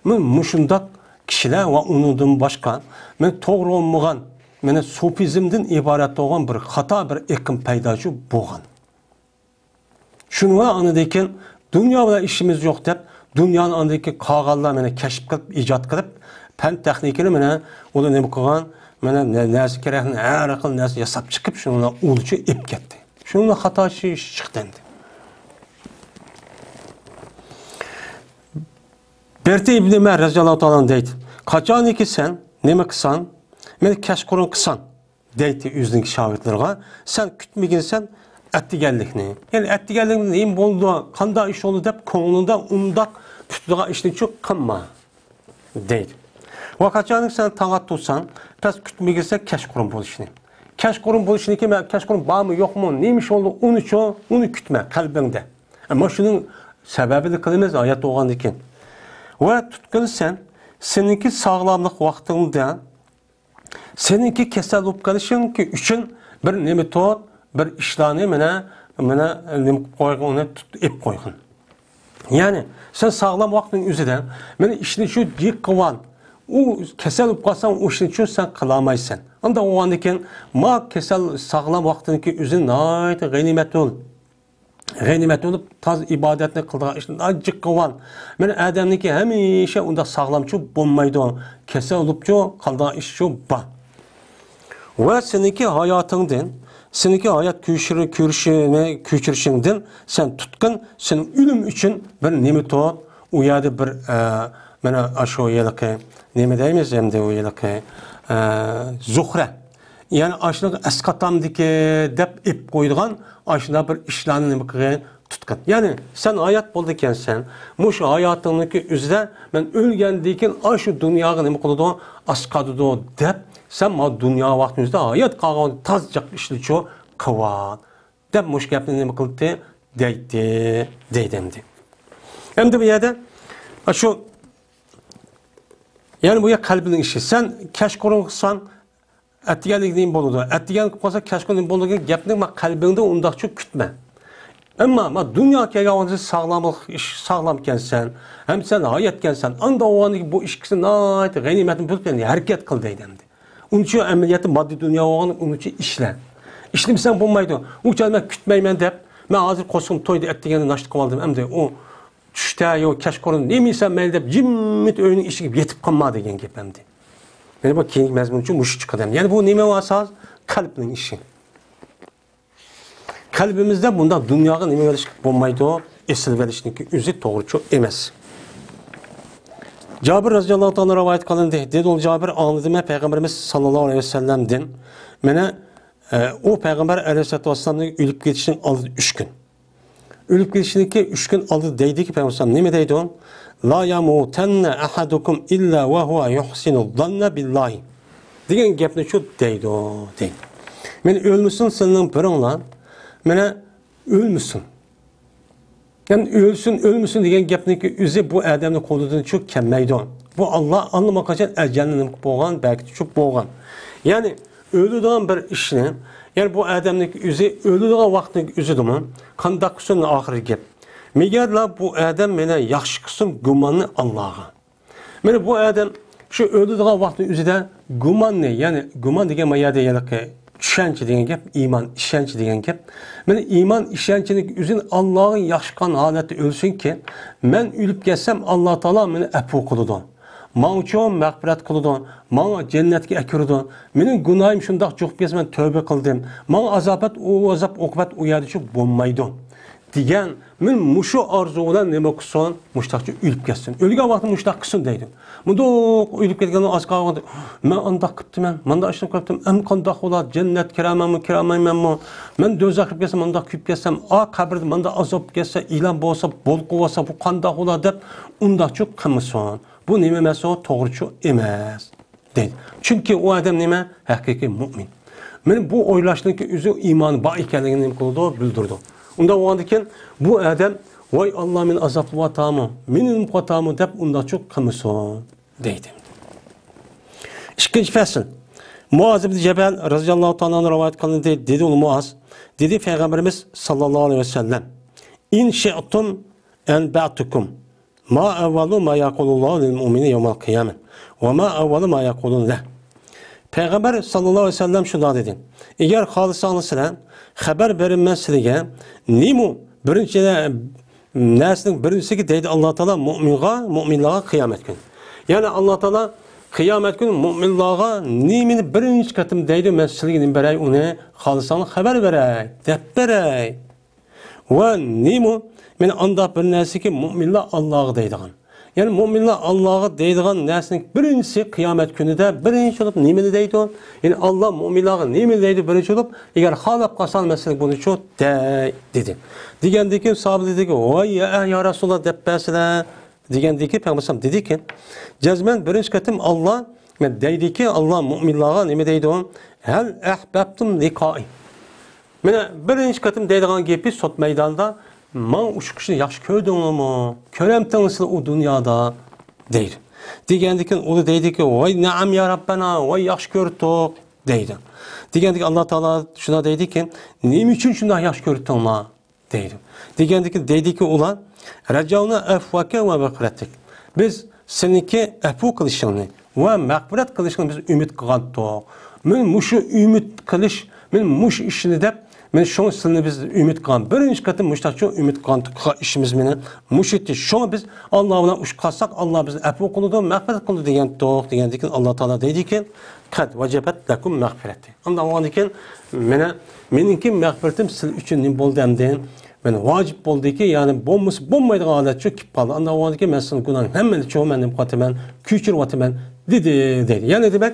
مانا مۇشۇنداق كىشىلەر ۋە ئۇنىڭدىن باشقا، مانا توغرا بولمىغان، مانا سۇفىزمدىن ئىبارەت بولغان بىر خاتا بىر ئېقىم پەيدا بولغان. شۇنىڭ بىلەن ئاندىن كېيىن دۇنيا بىلەن ئىشىمىز يوق دەپ، دۇنيانى ئاندىن كېيىن قالغانلار مانا كەشىپ قىلىپ، ئىجاد قىلىپ، پەن تېخنىكىنى مانا ئۇلار نېمە قىلغان، مانا نە-، نەرسە كېرەكنى ھەر خىل نەرسە ياساپ چىقىپ، شۇنىڭ بىلەن ئۇلىچە ئېلىپ كەتتى. شۇنىڭ بىلەن خاتا ئىش چىقتى ئەمدى. بەرتى ئىبنى مەھر رەزىياللاھۇ تائالا ئەنھۇ دەيدۇ، قاچانكى سەن نېمە قىلساڭ، مېنى كەچقۇرۇن قىلساڭ، دەيتتى ئۆزىنىڭ شاگىرتلىرىغا، سەن كۈتمىگىنسەن ئەتىگەنلىكنى. يەنى ئەتىگەنلىك نېمە بولىدۇ، قانداق ئىش بولىدۇ دەپ كۆڭلۈڭدە ئۇنداق كۈتىدىغان ئىشنىچۇ قىلما، دەيدۇ. ۋە قاچانكى سەن تاڭ ئاتتۇرساڭ، پەس كۈتمىگىنسەن كەچقۇرۇن بولۇشنى. كەچقۇرۇن بولۇشنىكى مەن كەچقۇرۇن بارمۇ يوقمۇ، نېمە ئىش بولدى، ئۇنىچۇ، ئۇنى كۈتمە قەلبىڭدە. ئەمما شۇنىڭ سەۋەبىنى قىلىمىز ھايات بولغاندىن كېيىن. ۋە تۇتقىن سەن، سېنىڭكى ساغلاملىق ۋاقتىڭدا سېنىڭكى كېسەل بولۇپ قېلىشىڭ ئۈچۈن بىر نېمە تۇت، بىر ئىشلارنى مانا، مانا نېمە قىلىپ قويغىن، ئۇنى تۇت، ئېلىپ قويغىن. يەنى سەن ساغلام ۋاقتىڭ ئۆزىدە مانا ئىشنى شۇ جىق قىلىۋال. ئۇ كېسەل بولۇپ قالساڭ، ئۇ ئىشنى شۇ سەن قىلالمايسەن. ئانداق بولغاندىكىن ما كېسەل ساغلام ۋاقتىنىڭكى ئۆزى ناھايىتى غەنىيمەت بول. غەنىيمەت بولۇپ، تاز ئىبادەتنى قىلىدىغان ئىشنى جىق قىلغان. مانا ئادەمنىڭكى ھەمىشە ئۇنداق ساغلامچۇ بولمايدۇ. كېسەل بولۇپچۇ قالىدىغان ئىشچۇ بار. ۋە سېنىڭكى ھاياتىڭدىن، سېنىڭكى ھايات كۆچۈر-، كۆرۈشىنى، كۆچۈرۈشۈڭدىن سەن تۇتقىن، سېنىڭ ئۆلۈم ئۈچۈن بىر نېمە تۇت. ئۇ يەردە بىر، ئە، مانا ئاشۇ ھېلىقى نېمە دەيمىز ئەمدى ئۇ ھېلىقى، ئە، زۇخرە. يەنى ئاشۇنىڭ ئەسقاتامدىكى دەپ ئېلىپ قويىدىغان ئاشۇنداق بىر ئىشلارنى نېمە قىلغىن، تۇتقىن. يەنى سەن ھايات بولىدىكەنسەن، مۇشۇ ھاياتىڭنىڭكى ئۆزىدە مەن ئۆلگەندىن كېيىن ئاشۇ دۇنياغا نېمە قىلىدۇ، ئەسقاتىدۇ دەپ، سەن ما دۇنيا ۋاقتىڭ ئۆزىدە ھايات قالغان تازىجاق ئىشلىچۇ قىلىۋال. دەپ مۇشۇ گەپنى نېمە قىلدى؟ دەيتتى، دەيدۇ ئەمدى. ئەمدى بۇ يەردە شۇ، يەنى بۇ يەر قەلبىنىڭ ئىشى. سەن كەچقۇرۇن قىلساڭ، ئەتىگەنلىك نېمە بولىدۇ؟ ئەتىگەن قىلىپ قالسا، كەچقۇرۇن نېمە بولىدۇ دېگەن گەپنى ما قەلبىڭدە ئۇنداقچە كۈتمە. ئەمما ما دۇنياغا كەلگەن ۋاقتىدا ساغلاملىق ئىش، ساغلامكەنسەن، ھەم سەن ھاياتكەنسەن، ئانداق بولغاندىكىن بۇ ئىككىسىنى ناھايىتى غەنىيمەتنى بىلىپ، يەنى ھەرىكەت قىل دەيدۇ ئەمدى. ئۇنچە ئەمەلىيەتتە ماددىي دۇنيا بولغان ئۇنچە ئىشلە. ئىشلىمىسەڭ بولمايدۇ. ئۇ چاغدا مەن كۈتمەيمەن دەپ، مەن ھازىر قورسىقىم تويدى، ئەتىگەندە ناشتا قىلىۋالدىم. ئەمدى ئۇ چۈشتە يو كەچقۇرۇن نېمە يېسەم مەيلى دەپ جىممىت ئۆينىڭ ئىچىگە يېتىپ قالما دېگەن گەپ ئەمدى. يەنى بۇ كېيىنكى مەزمۇنچۇ مۇشۇ چىقىدۇ. يەنى بۇ نېمە ئاساس؟ قەلبنىڭ ئىشى. قەلبىمىزدە بۇنداق دۇنياغا نېمە بېرىشكە بولمايدۇ، ئېسىل بېرىشنىڭكى ئۆزى توغرىچۇ ئەمەس. جابىر رەزىياللاھۇ تائالا رىۋايەت قىلىندى. دېدى ئۇ جابىر، ئاڭلىدىم مەن پەيغەمبىرىمىز ساللاللاھۇ ئەلەيھى ۋەسەللەمدىن. مانا، ئە، ئۇ پەيغەمبەر ئەلەيھىسسالاتۇ ۋەسسالامنىڭ ئۆلۈپ كېتىشىنىڭ ئالدىدا ئۈچ كۈن. ئۆلۈپ كېتىشىنىڭكى ئۈچ كۈن ئالدىدا دەيدىكى پەيغەمبەر نېمە دەيدۇ؟ لا يموتن أحدكم إلا وهو يحسن الظن بالله دېگەن گەپنى شۇ دەيدۇ، دەيدۇ. مانا ئۆلمىسۇن سېنىڭ بىرىڭلار، مانا ئۆلمىسۇن. يەنى ئۆلسۇن، ئۆلمىسۇن دېگەن گەپنىڭكى ئۆزى بۇ ئادەمنىڭ قولىدىن شۇ كەلمەيدۇ. بۇ ئاللا ئاللىماقاچان ئەجەلنى نېمە قىلىپ بولغان، بەلكى چۈشۈپ بولغان. يەنى ئۆلىدىغان بىر ئىشنى، يەنى بۇ ئادەمنىڭكى ئۆزى ئۆلىدىغان ۋاقىتنىڭكى ئۆزىدىمۇ قانداق قىلسۇن ئاخىرى گەپ. مەگەرلا بۇ ئادەم مېنى ياخشى قىلسۇن گۇماننى ئاللاغا. مانا بۇ ئادەم شۇ ئۆلىدىغان ۋاقىتنىڭ ئۆزىدە گۇماننى، يەنى گۇمان دېگەن ما يەردە ھېلىقى چۈشەنچە دېگەن گەپ، ئىمان، ئىشەنچ دېگەن گەپ. مانا ئىمان، ئىشەنچنىڭ ئۆزىنى ئاللاغا ياخشى قىلغان ھالەتتە ئۆلسۇنكى، مەن ئۆلۈپ كەتسەم، ئاللا تائالا مېنى ئەپۇ قىلىدۇ. ماڭىچۇ مەغپىرەت قىلىدۇ، ماڭا جەننەتكە ئەكىرىدۇ. مېنىڭ گۇناھىم شۇنداق جۇقۇپ كەتسە، مەن تۆبە قىلدىم. ماڭا ئازاب، ئۇ ئازاب، ئوقۇبەت ئۇ يەردىچۇ بولمايدۇ، دېگەن. مەن مۇشۇ ئارزۇ بىلەن نېمە قىلسۇن، مۇشتاقچە ئۆلۈپ كەتسۇن. ئۆلگەن ۋاقتىدا مۇشتاق قىلسۇن دەيدۇ. مۇنداق ئۆلۈپ كەتكەندىن ئاز قالغاندا، مەن ئانداق قىپتىمەن، مانداق ئىشنى قىپتىم، ئەمدى قانداق بولا، جەننەتكە كىرەمەنمۇ، كىرەلمەيمەنمۇ؟ مەن دوزاخقا كىرىپ كەتسەم، مانداق كۆيۈپ كەتسەم، ئا قەبرىدە مانداق ئازاب كەتسە، ئېلان بولسا، بولقا بولسا، بۇ قانداق بولا دەپ ئۇنداقچۇ قىلمىسۇن. بۇ نېمە ئەمەس ئۇ، توغرىچۇ ئەمەس، دەيدۇ. چۈنكى ئۇ ئادەم نېمە؟ ھەقىقىي مۇئمىن. مانا بۇ ئويلاشنىڭكى ئۆزى ئىمانى بار ئىكەنلىكىنى نېمە قىلىدۇ؟ بىلدۈرىدۇ. ئۇنداق بولغاندىكىن بۇ ئادەم، ۋاي ئاللا، مېنى ئازابلىۋاتامۇ؟ مېنى نېمە قىلىۋاتامۇ؟ دەپ ئۇنداقچۇ قىلمىسۇن، دەيدۇ. ئىككىنچى پەسىل. مۇئاز ئىبن جەبەل رەزىياللاھۇ تائالا ئەنھۇ رىۋايەت قىلىندى. دېدى ئۇ مۇئاز، دېدى پەيغەمبىرىمىز ساللاللاھۇ ئەلەيھى ۋەسەللەم، «إن شئتم أنبأتكم ما أول ما يقول الله للمؤمن يوم القيامة وما أول ما يقول له.» پەيغەمبەر ساللاللاھۇ ئەلەيھى ۋەسەللەم شۇنداق دېدى، «ئەگەر خالىساڭلار سىلەر، خەۋەر بېرىمەن سىلىگە، نېمە بىرىنچى نەرسىنىڭ بىرىنچىسىگە دەيدۇ ئاللا تائالا مۇئمىنغا، مۇئمىنلارغا قىيامەت كۈنى. يەنى ئاللا تائالا قىيامەت كۈنى مۇئمىنلارغا نېمىنى ببىرىنچى قېتىم دەيدۇ، مەن سىلىگە نېمە بېرەي ئۇنى، خالىساڭلار خەۋەر بېرەي، دەپ بېرەي. ۋە نېمە؟ مانا ئانداق بىر نەرسىكى مۇئمىنلار ئاللاغا دەيدىغان. يەنى مۇئمىنلار ئاللاغا دەيدىغان نەرسىنىڭ بىرىنچىسى قىيامەت كۈنىدە بىرىنچى بولۇپ نېمىنى دەيدۇ؟ يەنى ئاللا مۇئمىنلارغا نېمىنى دەيدۇ بىرىنچى بولۇپ؟ ئەگەر خالاپ قالساڭ مەن سىلىگە بۇنى شۇ دەي» دېدى. دېگەندىن كېيىن ساھابە دېدىكى، «ۋاي يا، يا رەسۇلاللا، دەپ بەرسىلە» دېگەندىكى پەيغەمبەر دېدىكى، جەزمەن بىرىنچى قېتىم ئاللا دەيدىكى، ئاللا مۇئمىنلارغا نېمە دەيدۇ؟ «ھەل ئەھبەبتۇم لىقائى.» مانا بىرىنچى قېتىم دەيدىغان گېپى سوت مەيدانىدا، «ماڭا ئۇچرىشىشنى ياخشى كۆردۈڭلارمۇ؟ كۆرەمتىڭلار سىلەر ئۇ دۇنيادا؟» دەيدۇ. دېگەندىكىن ئۇلار دەيدىكى، «ۋاي نەئەم يا رەببەنا، ۋاي ياخشى كۆردۇق» دەيدۇ. دېگەندىكىن ئاللا تائالا شۇنداق دەيدىكى، «نېمە ئۈچۈن شۇنداق ياخشى كۆردۈڭلار؟» دەيدۇ. دېگەندىكىن دەيدىكى ئۇلار، «رەجەئنا ئەفۋەكە ۋە مەغفىرەتەك.» بىز سېنىڭكى ئەپۇ قىلىشىڭنى ۋە مەغپىرەت قىلىشىڭنى بىز ئۈمىد قىلغانتۇق. مانا مۇشۇ ئۈمىد قىلىش، مانا مۇشۇ ئىشنى دەپ، مانا شۇڭا سىلىنى بىز ئۈمىد قىلغان. بىرىنچى قېتىم مۇشۇنداقچە ئۈمىد قىلغانتۇق، قىلغان ئىشىمىز مانا مۇشۇ ئىدى. شۇڭا بىز ئاللا بىلەن ئۇچراشساق، ئاللا بىزنى ئەپۇ قىلىدۇ، مەغپىرەت قىلىدۇ دېگەنتۇق. دېگەندىكىن ئاللا تائالا دەيدىكى، «قەد ۋەجەبەت لەكۇم مەغفىرەتى.» ئانداق بولغاندىن كېيىن، مانا مېنىڭكى مەغپىرىتىم سىز ئۈچۈن نېمە بولدى ئەمدى؟ مانا ۋاجىپ بولدىكى، يەنى بولمىسا بولمايدىغان ھالەتچۇ كېلىپ قالدى. ئانداق بولغاندىن كېيىن مەن سىزنىڭ گۇناھىڭىزنى ھەممىنى چۇ، مەن نېمە قىلىۋاتىمەن؟ كۆچۈرۈۋاتىمەن، دېدى، دەيدۇ. يەنى دېمەك،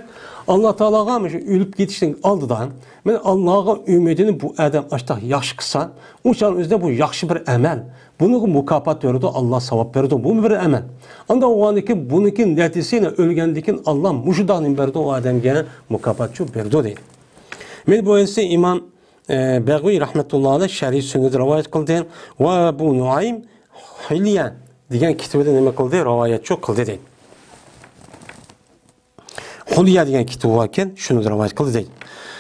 ئاللا تائالاغا مۇشۇ ئۆلۈپ كېتىشتىن ئالدىدا، مانا ئاللاغا ئۈمىدىنى بۇ ئادەم ئاشتاق ياخشى قىلسا، ئۇ چاغنىڭ ئۆزىدە بۇ ياخشى بىر ئەمەل. بۇنىڭغا مۇكاپات بېرىدۇ، ئاللا ساۋاب بېرىدۇ. بۇمۇ بىر ئەمەل. ئانداق بولغاندىن كېيىن بۇنىڭكى نەتىجىسى، يەنە ئۆلگەندىن كېيىن ئاللا مۇشۇنداق نېمە بېرىدۇ، ئۇ ئادەمگە مۇكاپات شۇ بېرىدۇ دەيدۇ. مانا بۇ ھەدىسنى ئىمام، ئە، بەغۋى رەھمەتۇللا ئەلەيھ شەرھى سۈننەدە رىۋايەت قىلدى. ۋە ئەبۇ نۇئەيم ھۇليە دېگەن كىتابىدا نېمە قىلدى؟ رىۋايەت شۇ قىلدى دەيدۇ. ھۇليە دېگەن كىتابى باركەن، شۇنى رىۋايەت قىلدى دەيدۇ.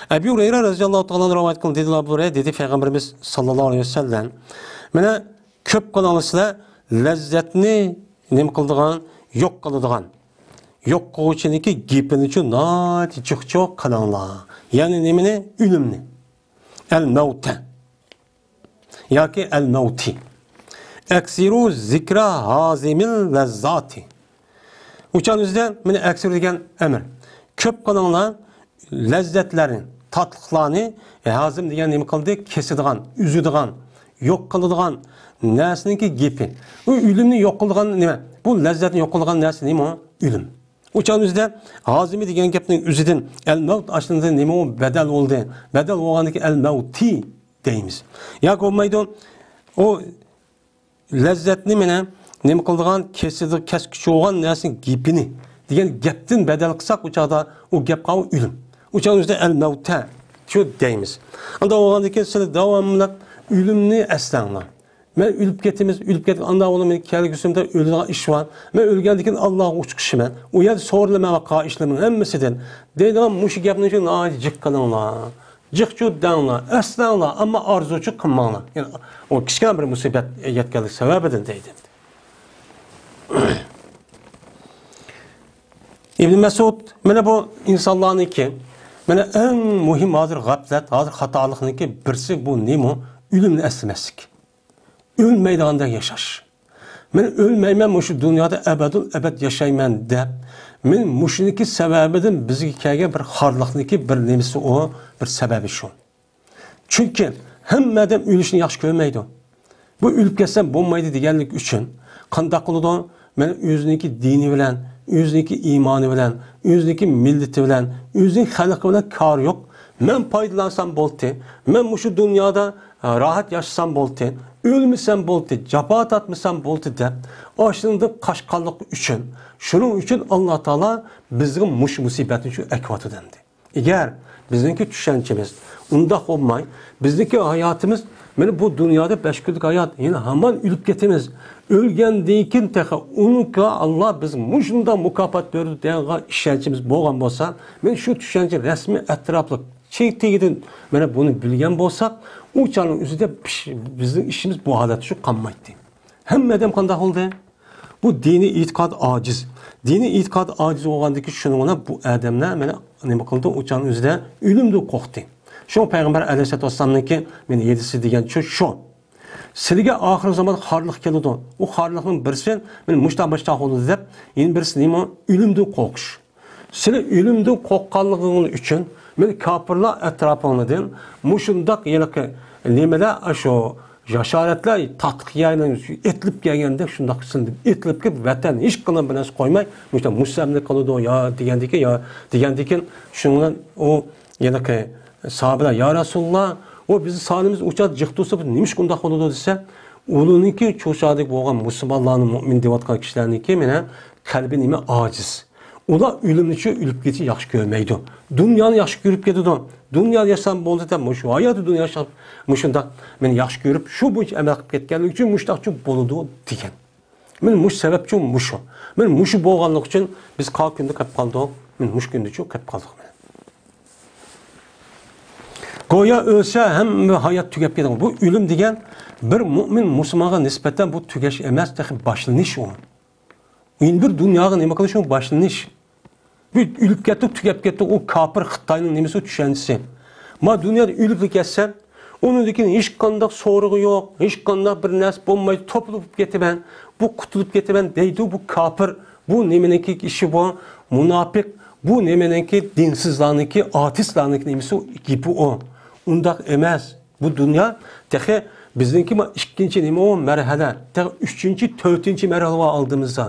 ئەبۇ ھۇرەيرە رەزىياللاھۇ تائالا ئەنھۇ رىۋايەت قىلدى، دېدى، ئەبۇ ھۇرەيرە دېدى، پەيغەمبىرىمىز ساللاللاھۇ ئەلەيھى ۋەسەللەم، مانا كۆپ قىلىڭلار سىلەر لەززەتنى نېمە قىلىدىغان، يوق قىلىدىغان، يوق قىلغۇچىنىڭكى گېپىنىچۇ ناھايىتى جىقچۇ قىلىڭلار. يەنى نېمىنى؟ ئۆلۈمنى. ئەل مەۋتە. ياكى ئەل مەۋتى. ئەكسىرۇ زىكرا ھازىمىل لەززاتى. ئۇچان ئۆزىدە مانا ئەكسىرۇ دېگەن ئەمىر. كۆپ قىلىڭلار لەززەتلەرنى، تاتلىقلارنى، ھازىم دېگەن نېمە قىلدى؟ كېسىدىغان، ئۈزىدىغان، يوق قىلىدىغان نەرسىنىڭكى گېپى. ئۇ ئۆلۈمنى يوق قىلىدىغان نېمە؟ بۇ لەززەتنى يوق قىلىدىغان نەرسە نېمە ئۇ؟ ئۆلۈم. ئۇچان ئۆزىدە ھازىمى دېگەن گەپنىڭ ئۆزىدىن ئەل مەۋت ئاشۇندىن نېمە ئۇ بەدەل بولدى؟ بەدەل بولغاندىكى ئەل مەۋتى دەيمىز. ياكى بولمايدۇ، ئۇ لەززەتنى مانا نېمە قىلىدىغان، كېسىدە، كەسكۈچى بولغان نەرسىنىڭ گېپىنى دېگەن گەپتىن بەدەل قىلساق، ئۇ چاغدا ئۇ گەپ قالغان ئۆلۈم. ئۇچان ئۆزىدە ئەل مەۋتە شۇ دەيمىز. ئانداق بولغاندىن كېيىن سىلەر داۋاملىق ئۆلۈمنى ئەسلەڭلار. مەن ئۆلۈپ كېتىمىز، ئۆلۈپ كېتىپ، ئانداق بولۇپ مېنىڭ كەلگۈسىمدە ئۆلىدىغان ئىش بار. مەن ئۆلگەندىن كېيىن ئاللاغا ئۇچرىشىمەن. ئۇ يەردە سورىلىمەن قىلغان ئىشلىرىمنىڭ ھەممىسىدىن دەيدىغان مۇشۇ گەپنى شۇ ناھايىتى جىق قىلىڭلار. جىقچۇ دەڭلار، ئەسلەڭلار، ئەمما ئارزۇچۇ قىلماڭلار. يەنى ئۇ كىچىككىنە بىر مۇسىبەت يەتكەنلىك سەۋەبىدىن دەيدۇ. ئىبن مەسئۇد، مانا بۇ ئىنسانلارنىڭكى، مانا ئەڭ مۇھىم ھازىر غەپلەت، ھازىر خاتالىقنىڭكى بىرسى بۇ نېمە؟ ئۆلۈمنى ئەسلىمەسلىك. ئۆلمەيدىغاندەك ياشاش. مەن ئۆلمەيمەن، مۇشۇ دۇنيادا ئەبەدۇل ئەبەد ياشايمەن دەپ، مەن مۇشۇنىڭكى سەۋەبىدىن بىزگە كەلگەن بىر خارلىقنىڭكى بىر نېمىسى ئۇ، بىر سەۋەبى شۇ. چۈنكى ھەممە ئادەم ئۆلۈشنى ياخشى كۆرمەيدۇ. بۇ ئۆلۈپ كەتسەم بولمايدۇ دېگەنلىك ئۈچۈن قانداق قىلىدۇ؟ مەن ئۆزىنىڭكى دىنى بىلەن، ئۆزىنىڭكى ئىمانى بىلەن، ئۆزىنىڭكى مىللىتى بىلەن، ئۆزىنىڭ خەلقى بىلەن كارى يوق. مەن پايدىلانسام بولدى. مەن مۇشۇ دۇنيادا، ئە، راھەت ياشىسام بولدى. ئۆلمىسەم بولدى، جاپا تارتمىسام بولدى دەپ ئاشۇنىڭدىن قاچقانلىقى ئۈچۈن، شۇنىڭ ئۈچۈن ئاللا تائالا بىزگە مۇشۇ مۇسىبەتنى شۇ ئەكىۋاتىدۇ ئەمدى. ئەگەر بىزنىڭكى چۈشەنچىمىز ئۇنداق بولماي، بىزنىڭكى ھاياتىمىز، مانا بۇ دۇنيادا بەش كۈنلۈك ھايات، يەنە ھامان ئۆلۈپ كېتىمىز. ئۆلگەندىن كېيىن تېخى ئۇنىڭغا ئاللا بىز مۇشۇنداق مۇكاپات بېرىدۇ دېگەن ئىشەنچىمىز بولغان بولسا، مانا شۇ چۈشەنچە رەسمىي ئەتراپلىق چېكىتىگىدىن مانا بۇنى بىلگەن بولساق، ئۇ چاغنىڭ ئۆزىدە بىش-، بىزنىڭ ئىشىمىز بۇ ھالەتتە شۇ قالمايتتى. ھەممە ئادەم قانداق بولدى؟ بۇ دىنىي ئېتىقاد ئاجىز. دىنىي ئېتىقاد ئاجىز بولغاندىكى شۇنىڭ بىلەن بۇ ئادەملەر مانا نېمە قىلدى؟ ئۇ چاغنىڭ ئۆزىدە ئۆلۈمدىن قورقتى. شۇ پەيغەمبەر ئەلەيھىسسالاتۇ ۋەسسالامنىڭكى مانا ھەدىسى دېگەن شۇ، شۇ. سىلىگە ئاخىر زامان خارلىق كېلىدۇ. ئۇ خارلىقنىڭ بىرسى مانا مۇشتاق مۇشتاق بولىدۇ دەپ، يەنە بىرسى نېمە؟ ئۆلۈمدىن قورقۇش. سىلى ئۆلۈمدىن قورققانلىقىڭلار ئۈچۈن مانا كاپىرلار ئەتراپىڭلاردىن مۇشۇنداق ھېلىقى نېمىلەر، ئاشۇ جاسارەتلەر تاتلىق يەرلەرگە ئېتىلىپ كەلگەندەك شۇنداق سىلىنىپ ئېتىلىپ كېلىپ، ۋەتەن ھېچقانداق بىر نەرسە قويماي، مۇشۇنداق مۇستەملىكە قىلىدۇ يا دېگەندىكىن، يا دېگەندىكىن، شۇنىڭ بىلەن ئۇ ھېلىقى ساھابىلەر، يا رەسۇلاللا، ئۇ بىزنىڭ سانىمىز ئۇ چاغدا جىق تۇرسا، بىز نېمىشقا ئۇنداق بولىدۇ دېسە، ئۇلارنىڭكى شۇ چاغدىكى بولغان مۇسۇلمانلارنى، مۇئمىن دەۋاتقان كىشىلەرنىڭكى مانا قەلبى نېمە؟ ئاجىز. ئۇلار ئۆلۈمنى شۇ ئۆلۈپ كېتىشنى ياخشى كۆرمەيدۇ. دۇنيانى ياخشى كۆرۈپ كېتىدۇ. دۇنيادا ياشىسام بولدى دەپ، مۇشۇ ھاياتى دۇنيا ياشاپ، مۇشۇنداق مېنى ياخشى كۆرۈپ، شۇ بويىچە ئەمەل قىلىپ كەتكەنلىكى ئۈچۈن مۇشۇنداق بولىدۇ دېگەن. مانا مۇشۇ سەۋەبچۇ مۇشۇ. مانا مۇشۇ بولغانلىقى ئۈچۈن بىز قايسى كۈندە قېلىپ قالدۇق؟ مانا مۇشۇ كۈندىچۇ قېلىپ قالدۇق مانا. گويا ئۆلسە ھەممە ھايات تۈگەپ كېتىدۇ. بۇ ئۆلۈم دېگەن بىر مۇئمىن مۇسۇلمانغا نىسبەتەن بۇ تۈگەش ئەمەس، تېخى باشلىنىش ئۇ. يەنە بىر دۇنياغا نېمە قىلىش ئۇ؟ باشلىنىش. بۇ ئۆلۈپ كەتتى، تۈگەپ كەتتى، ئۇ كاپىر خىتاينىڭ نېمىسى ئۇ؟ چۈشەنچىسى. ما دۇنيادا ئۆلۈپلا كەتسەم، ئۇنىڭدىن كېيىن ھېچقانداق سورىقى يوق، ھېچقانداق بىر نەرسە بولمايدۇ، توپىلىپ كېتىمەن، بۇ قۇتۇلۇپ كېتىمەن دەيدۇ، بۇ كاپىر. بۇ نېمىنىڭكى ئىشى بۇ؟ مۇناپىق، بۇ نېمىنىڭكى؟ دىنسىزلارنىڭكى، ئاتېئىستلارنىڭكى نېمىسى ئۇ؟ گېپى ئۇ. ئۇنداق ئەمەس. بۇ دۇنيا تېخى بىزنىڭكى ما ئىككىنچى نېمە ئۇ؟ مەرھەلە. تېخى ئۈچىنچى، تۆتىنچى مەرھەلە بار ئالدىمىزدا.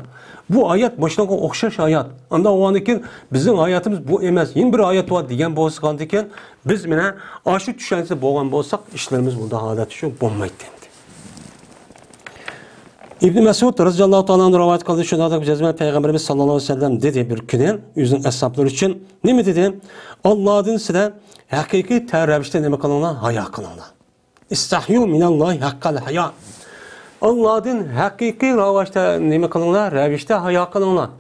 بۇ ھايات مۇشۇنىڭغا ئوخشاش ھايات. ئانداق بولغاندىن كېيىن بىزنىڭ ھاياتىمىز بۇ ئەمەس، يەنە بىر ھايات بار دېگەن بولسىغاندىن كېيىن بىز مانا ئاشۇ چۈشەنچىدە بولغان بولساق، ئىشلىرىمىز بۇنداق ھالەتتە شۇ بولمايتتى ئەمدى. ئىبن مەسئۇد رەزىياللاھۇ تائالا ئەنھۇ رىۋايەت قىلدى، شۇنداق جەزمەن پەيغەمبىرىمىز ساللاللاھۇ ئەلەيھى ۋەسەللەم دېدى بىر كۈنى ئۆزىنىڭ ئەسھابلىرى ئۈچۈن. نېمە دېدى؟ ئاللادىن سىلەر ھەقىقىي تە-، رەۋىشتە نېمە قىلىڭلار؟ ھايا قىلىڭلار. ئىستەھيۇ مىنەللاھى ھەققەل ھايا. ئاللادىن ھەقىقىي راۋاشتا نېمە قىلىڭلار؟ رەۋىشتە ھايا قىلىڭلار.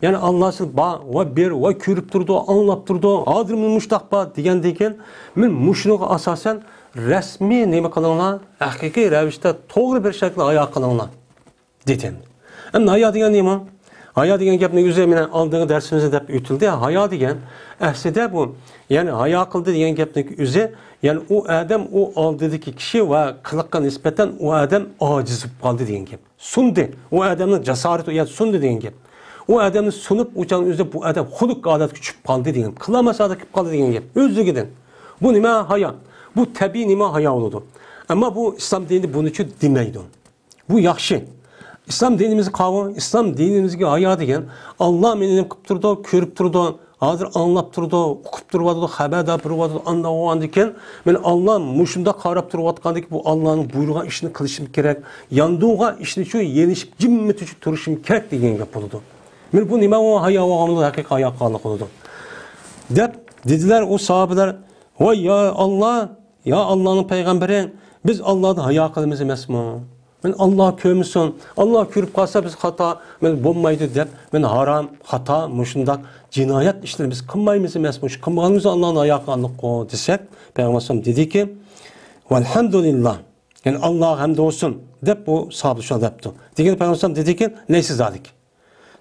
يەنى ئاللا سىز بار ۋە بىر ۋە كۆرۈپ تۇرىدۇ، ئاڭلاپ تۇرىدۇ، ھازىر مۇشۇنداق بار دېگەندىن كېيىن، مەن مۇشۇنىڭغا ئاساسەن رەسمىي نېمە قىلىڭلار؟ ھەقىقىي رەۋىشتە توغرا بىر شەكىلدە ھايا قىلىڭلار. دېدى. ئەمدى ھايا دېگەن نېمە؟ ھايا دېگەن گەپنىڭ ئۆزى مانا ئالدىنقى دەرسىمىزدە دەپ ئۆتۈلدى. ھايا دېگەن ئەسلىدە بۇ، يەنى ھايا قىلدى دېگەن گەپنىڭ ئۆزى، يەنى ئۇ ئادەم، ئۇ ئالدىدىكى كىشى ۋە قىلىققا نىسبەتەن ئۇ ئادەم ئاجىز بولۇپ قالدى دېگەن گەپ. سۇندى. ئۇ ئادەمنىڭ جاسارىتى ئۇ يەردە سۇندى دېگەن گەپ. ئۇ ئادەمنى سۇنۇپ، ئۇ چاغنىڭ ئۆزىدە بۇ ئادەم خۇنۈك ھالەتكە چۈشۈپ قالدى دېگەن. قىلالماس ھالەتكە كېلىپ قالدى دېگەن گەپ. ئۆزلۈكىدىن. بۇ نېمە؟ ھايا. بۇ تەبىئىي نېمە؟ ھايا بولىدۇ. ئەمما بۇ ئىسلام دىنى بۇنىچۇ دېمەيدۇ. بۇ ياخشى. ئىسلام دىنىمىزگە قاراڭ، ئىسلام دىنىمىزگە ھايا دېگەن، ئاللا مېنى نېمە قىلىپ تۇرىدۇ، كۆرۈپ تۇرىدۇ، ھازىر ئاڭلاپ تۇرىدۇ، ئۇقۇپ تۇرۇۋاتىدۇ، خەۋەردار بېرىۋاتىدۇ، ئانداق بولغاندىكىن، مەن ئاللا مۇشۇنداق قاراپ تۇرۇۋاتقاندىكىن، بۇ ئاللانىڭ بۇيرۇغان ئىشىنى قىلىشىم كېرەك، ياندۇرغان ئىشنى شۇ يېنىشىپ، جىممىتىشىپ تۇرۇشۇم كېرەك دېگەن گەپ بولىدۇ. مەن بۇ نېمە ئۇ ھايا بولغان بولىدۇ، ھەقىقىي ھايا قىلغانلىق بولىدۇ. دەپ دېدىلەر ئۇ ساھابىلەر، ۋاي يا ئاللا، يا ئاللانىڭ پەيغەمبىرى، بىز ئاللادىن ھايا قىلىمىز ئەمەسمۇ؟ مەن ئاللا كۆرمىسۇن، ئاللا كۆرۈپ قالسا بىز خاتا، مەن بولمايدۇ دەپ، مەن ھارام، خاتا، مۇشۇنداق جىنايەت ئىشلىرى بىز قىلمايمىز ئەمەسمۇ؟ شۇ قىلمىغىنىمىز ئاللانى ھايا قىلغانلىققۇ دېسەك، پەيغەمبەر ئەلەيھىسسالام دېدىكى، ۋەلھەمدۇلىللا، يەنى ئاللاغا ھەمد بولسۇن دەپ بۇ ساھابە شۇنداق دەپتۇ. دېگەن پەيغەمبەر ئەلەيھىسسالام دېدىكى، لەيسە زالىك.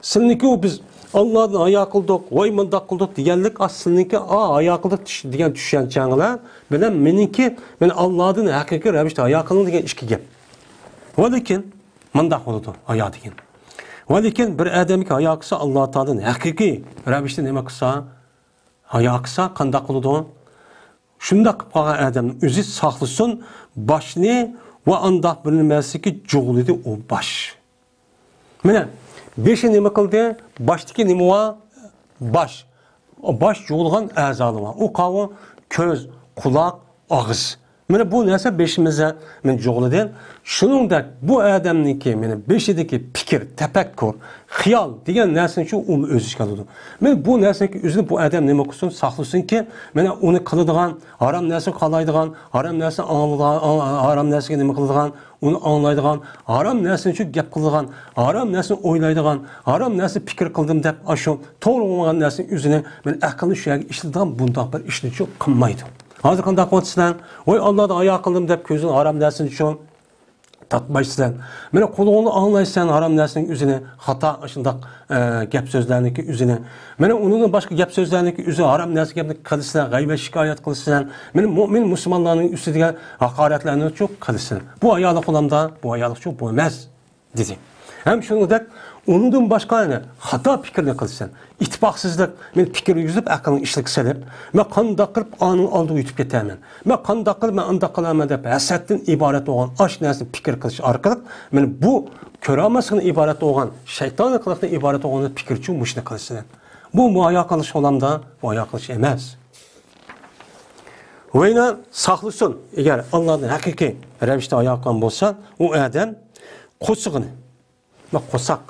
سىلىنىڭكى ئۇ بىز ئاللادىن ھايا قىلدۇق، ۋاي مۇنداق قىلدۇق دېگەنلىك، ئا، سىلىنىڭكى ئا، ھايا قىلدۇق چۈش-، دېگەن چۈشەنچەڭلار بىلەن مېنىڭكى، مەن ئاللادىن ھەقىقىي رەۋىشتە ھايا قىلىڭ دېگەن ئىككى گەپ. ۋەلىكىن مۇنداق بولىدۇ ھايا دېگەن. ۋەلىكىن بىر ئادەمگە ھايا قىلسا، ئاللا تائالادىن ھەقىقىي رەۋىشتە نېمە قىلسا، ھايا قىلسا قانداق بولىدۇ؟ شۇنداق قىلىپ قالغان ئادەمنىڭ ئۆزى ساقلىسۇن باشنى ۋە ئانداق بىر نېمىسىگە جۇغلىدى ئۇ باش. مانا، بېشى نېمە قىلدى؟ باشتىكى نېمە بار؟ باش. باش جۇغلىغان ئەزالار بار. ئۇ قاۋۇ كۆز، قۇلاق، ئاغزى. مانا بۇ نەرسە بېشىمىزدا مانا جۇغلىدى. شۇنىڭدەك بۇ ئادەمنىڭكى مانا بېشىدىكى پىكىر، تەپەككۇر، خىيال دېگەن نەرسىنىچۇ ئۇمۇ ئۆز ئىچىگە ئالىدۇ. مانا بۇ نەرسىنىڭكى ئۆزىنى بۇ ئادەم نېمە قىلسۇن، ساقلىسۇنكى، مانا ئۇنى قىلىدىغان، ھارام نەرسىنى قالايدىغان، ھارام نەرسىنى ئاڭلىدىغان، ھارام نەرسىگە نېمە قىلىدىغان، ئۇنى ئاڭلايدىغان، ھارام نەرسىنىچۇ گەپ قىلىدىغان، ھارام نەرسىنى ئويلايدىغان، ھارام نەرسىنى پىكىر قىلدىم دەپ، ئاشۇ توغرا بولمىغان نەرسىنى ئۆزىنى، مانا ئەقىلنى شۇ يەرگە ئىشلىتىدىغان بۇنداق بىر ئىشنىچۇ قىلمايدۇ. ھازىر قانداق قىلىۋاتىسىلەر؟ ۋاي، ئاللادىن ھايا قىلدىم دەپ كۆزۈڭ ھارام نەرسىنىچۇ تارتمايسەن. مانا قۇلىقىڭنى ئاڭلايسەن ھارام نەرسىنىڭ ئۆزىنى، خاتا ئاشۇنداق، ئە، گەپ سۆزلەرنىڭكى ئۆزىنى. مانا ئۇنىڭدىن باشقا گەپ سۆزلەرنىڭكى ئۆزى ھارام نەرسە گەپنى قىلىسەن، غەيۋەت شىكايەت قىلىسەن. مانا مۆمىن مۇسۇلمانلارنىڭ ئۈستىگە ھاقارەتلەرنىچۇ قىلىسەن. بۇ ھايالىق ئۇلامدا، بۇ ھايالىقچۇ بۇ ئەمەس، دېدى. ھەم شۇنىڭدەك ئۇنىڭدىن باشقا يەنە خاتا پىكىرنى قىلىسەن. ئىتتىپاقسىزلىق، مەن پىكىر يۈرگۈزۈپ، ئەقىلنى ئىشلىككە سېلىپ، مەن قانداق قىلىپ ئانىڭ ئالدىغا يېتىپ كېتەمەن؟ مەن قانداق قىلىپ، مەن ئانداق قىلىمەن دەپ، ھەسەتتىن ئىبارەت بولغان ئاش نەرسىنى پىكىر قىلىش ئارقىلىق، مانا بۇ كۆرەلمەسلىكتىن ئىبارەت بولغان، شەيتانىي قىلىقتىن ئىبارەت بولغان پىكىرچۇ مۇشۇنى قىلىسەن. بۇ ھايا قىلىش ئۇلامدا، بۇ ھايا قىلىش ئەمەس. ۋەينە ساقلىسۇن، ئەگەر ئاللادىن ھەقىقىي رەۋىشتە ھايا قىلغان بولسا، ئۇ ئادەم قورسىقىنى ۋە قورساق.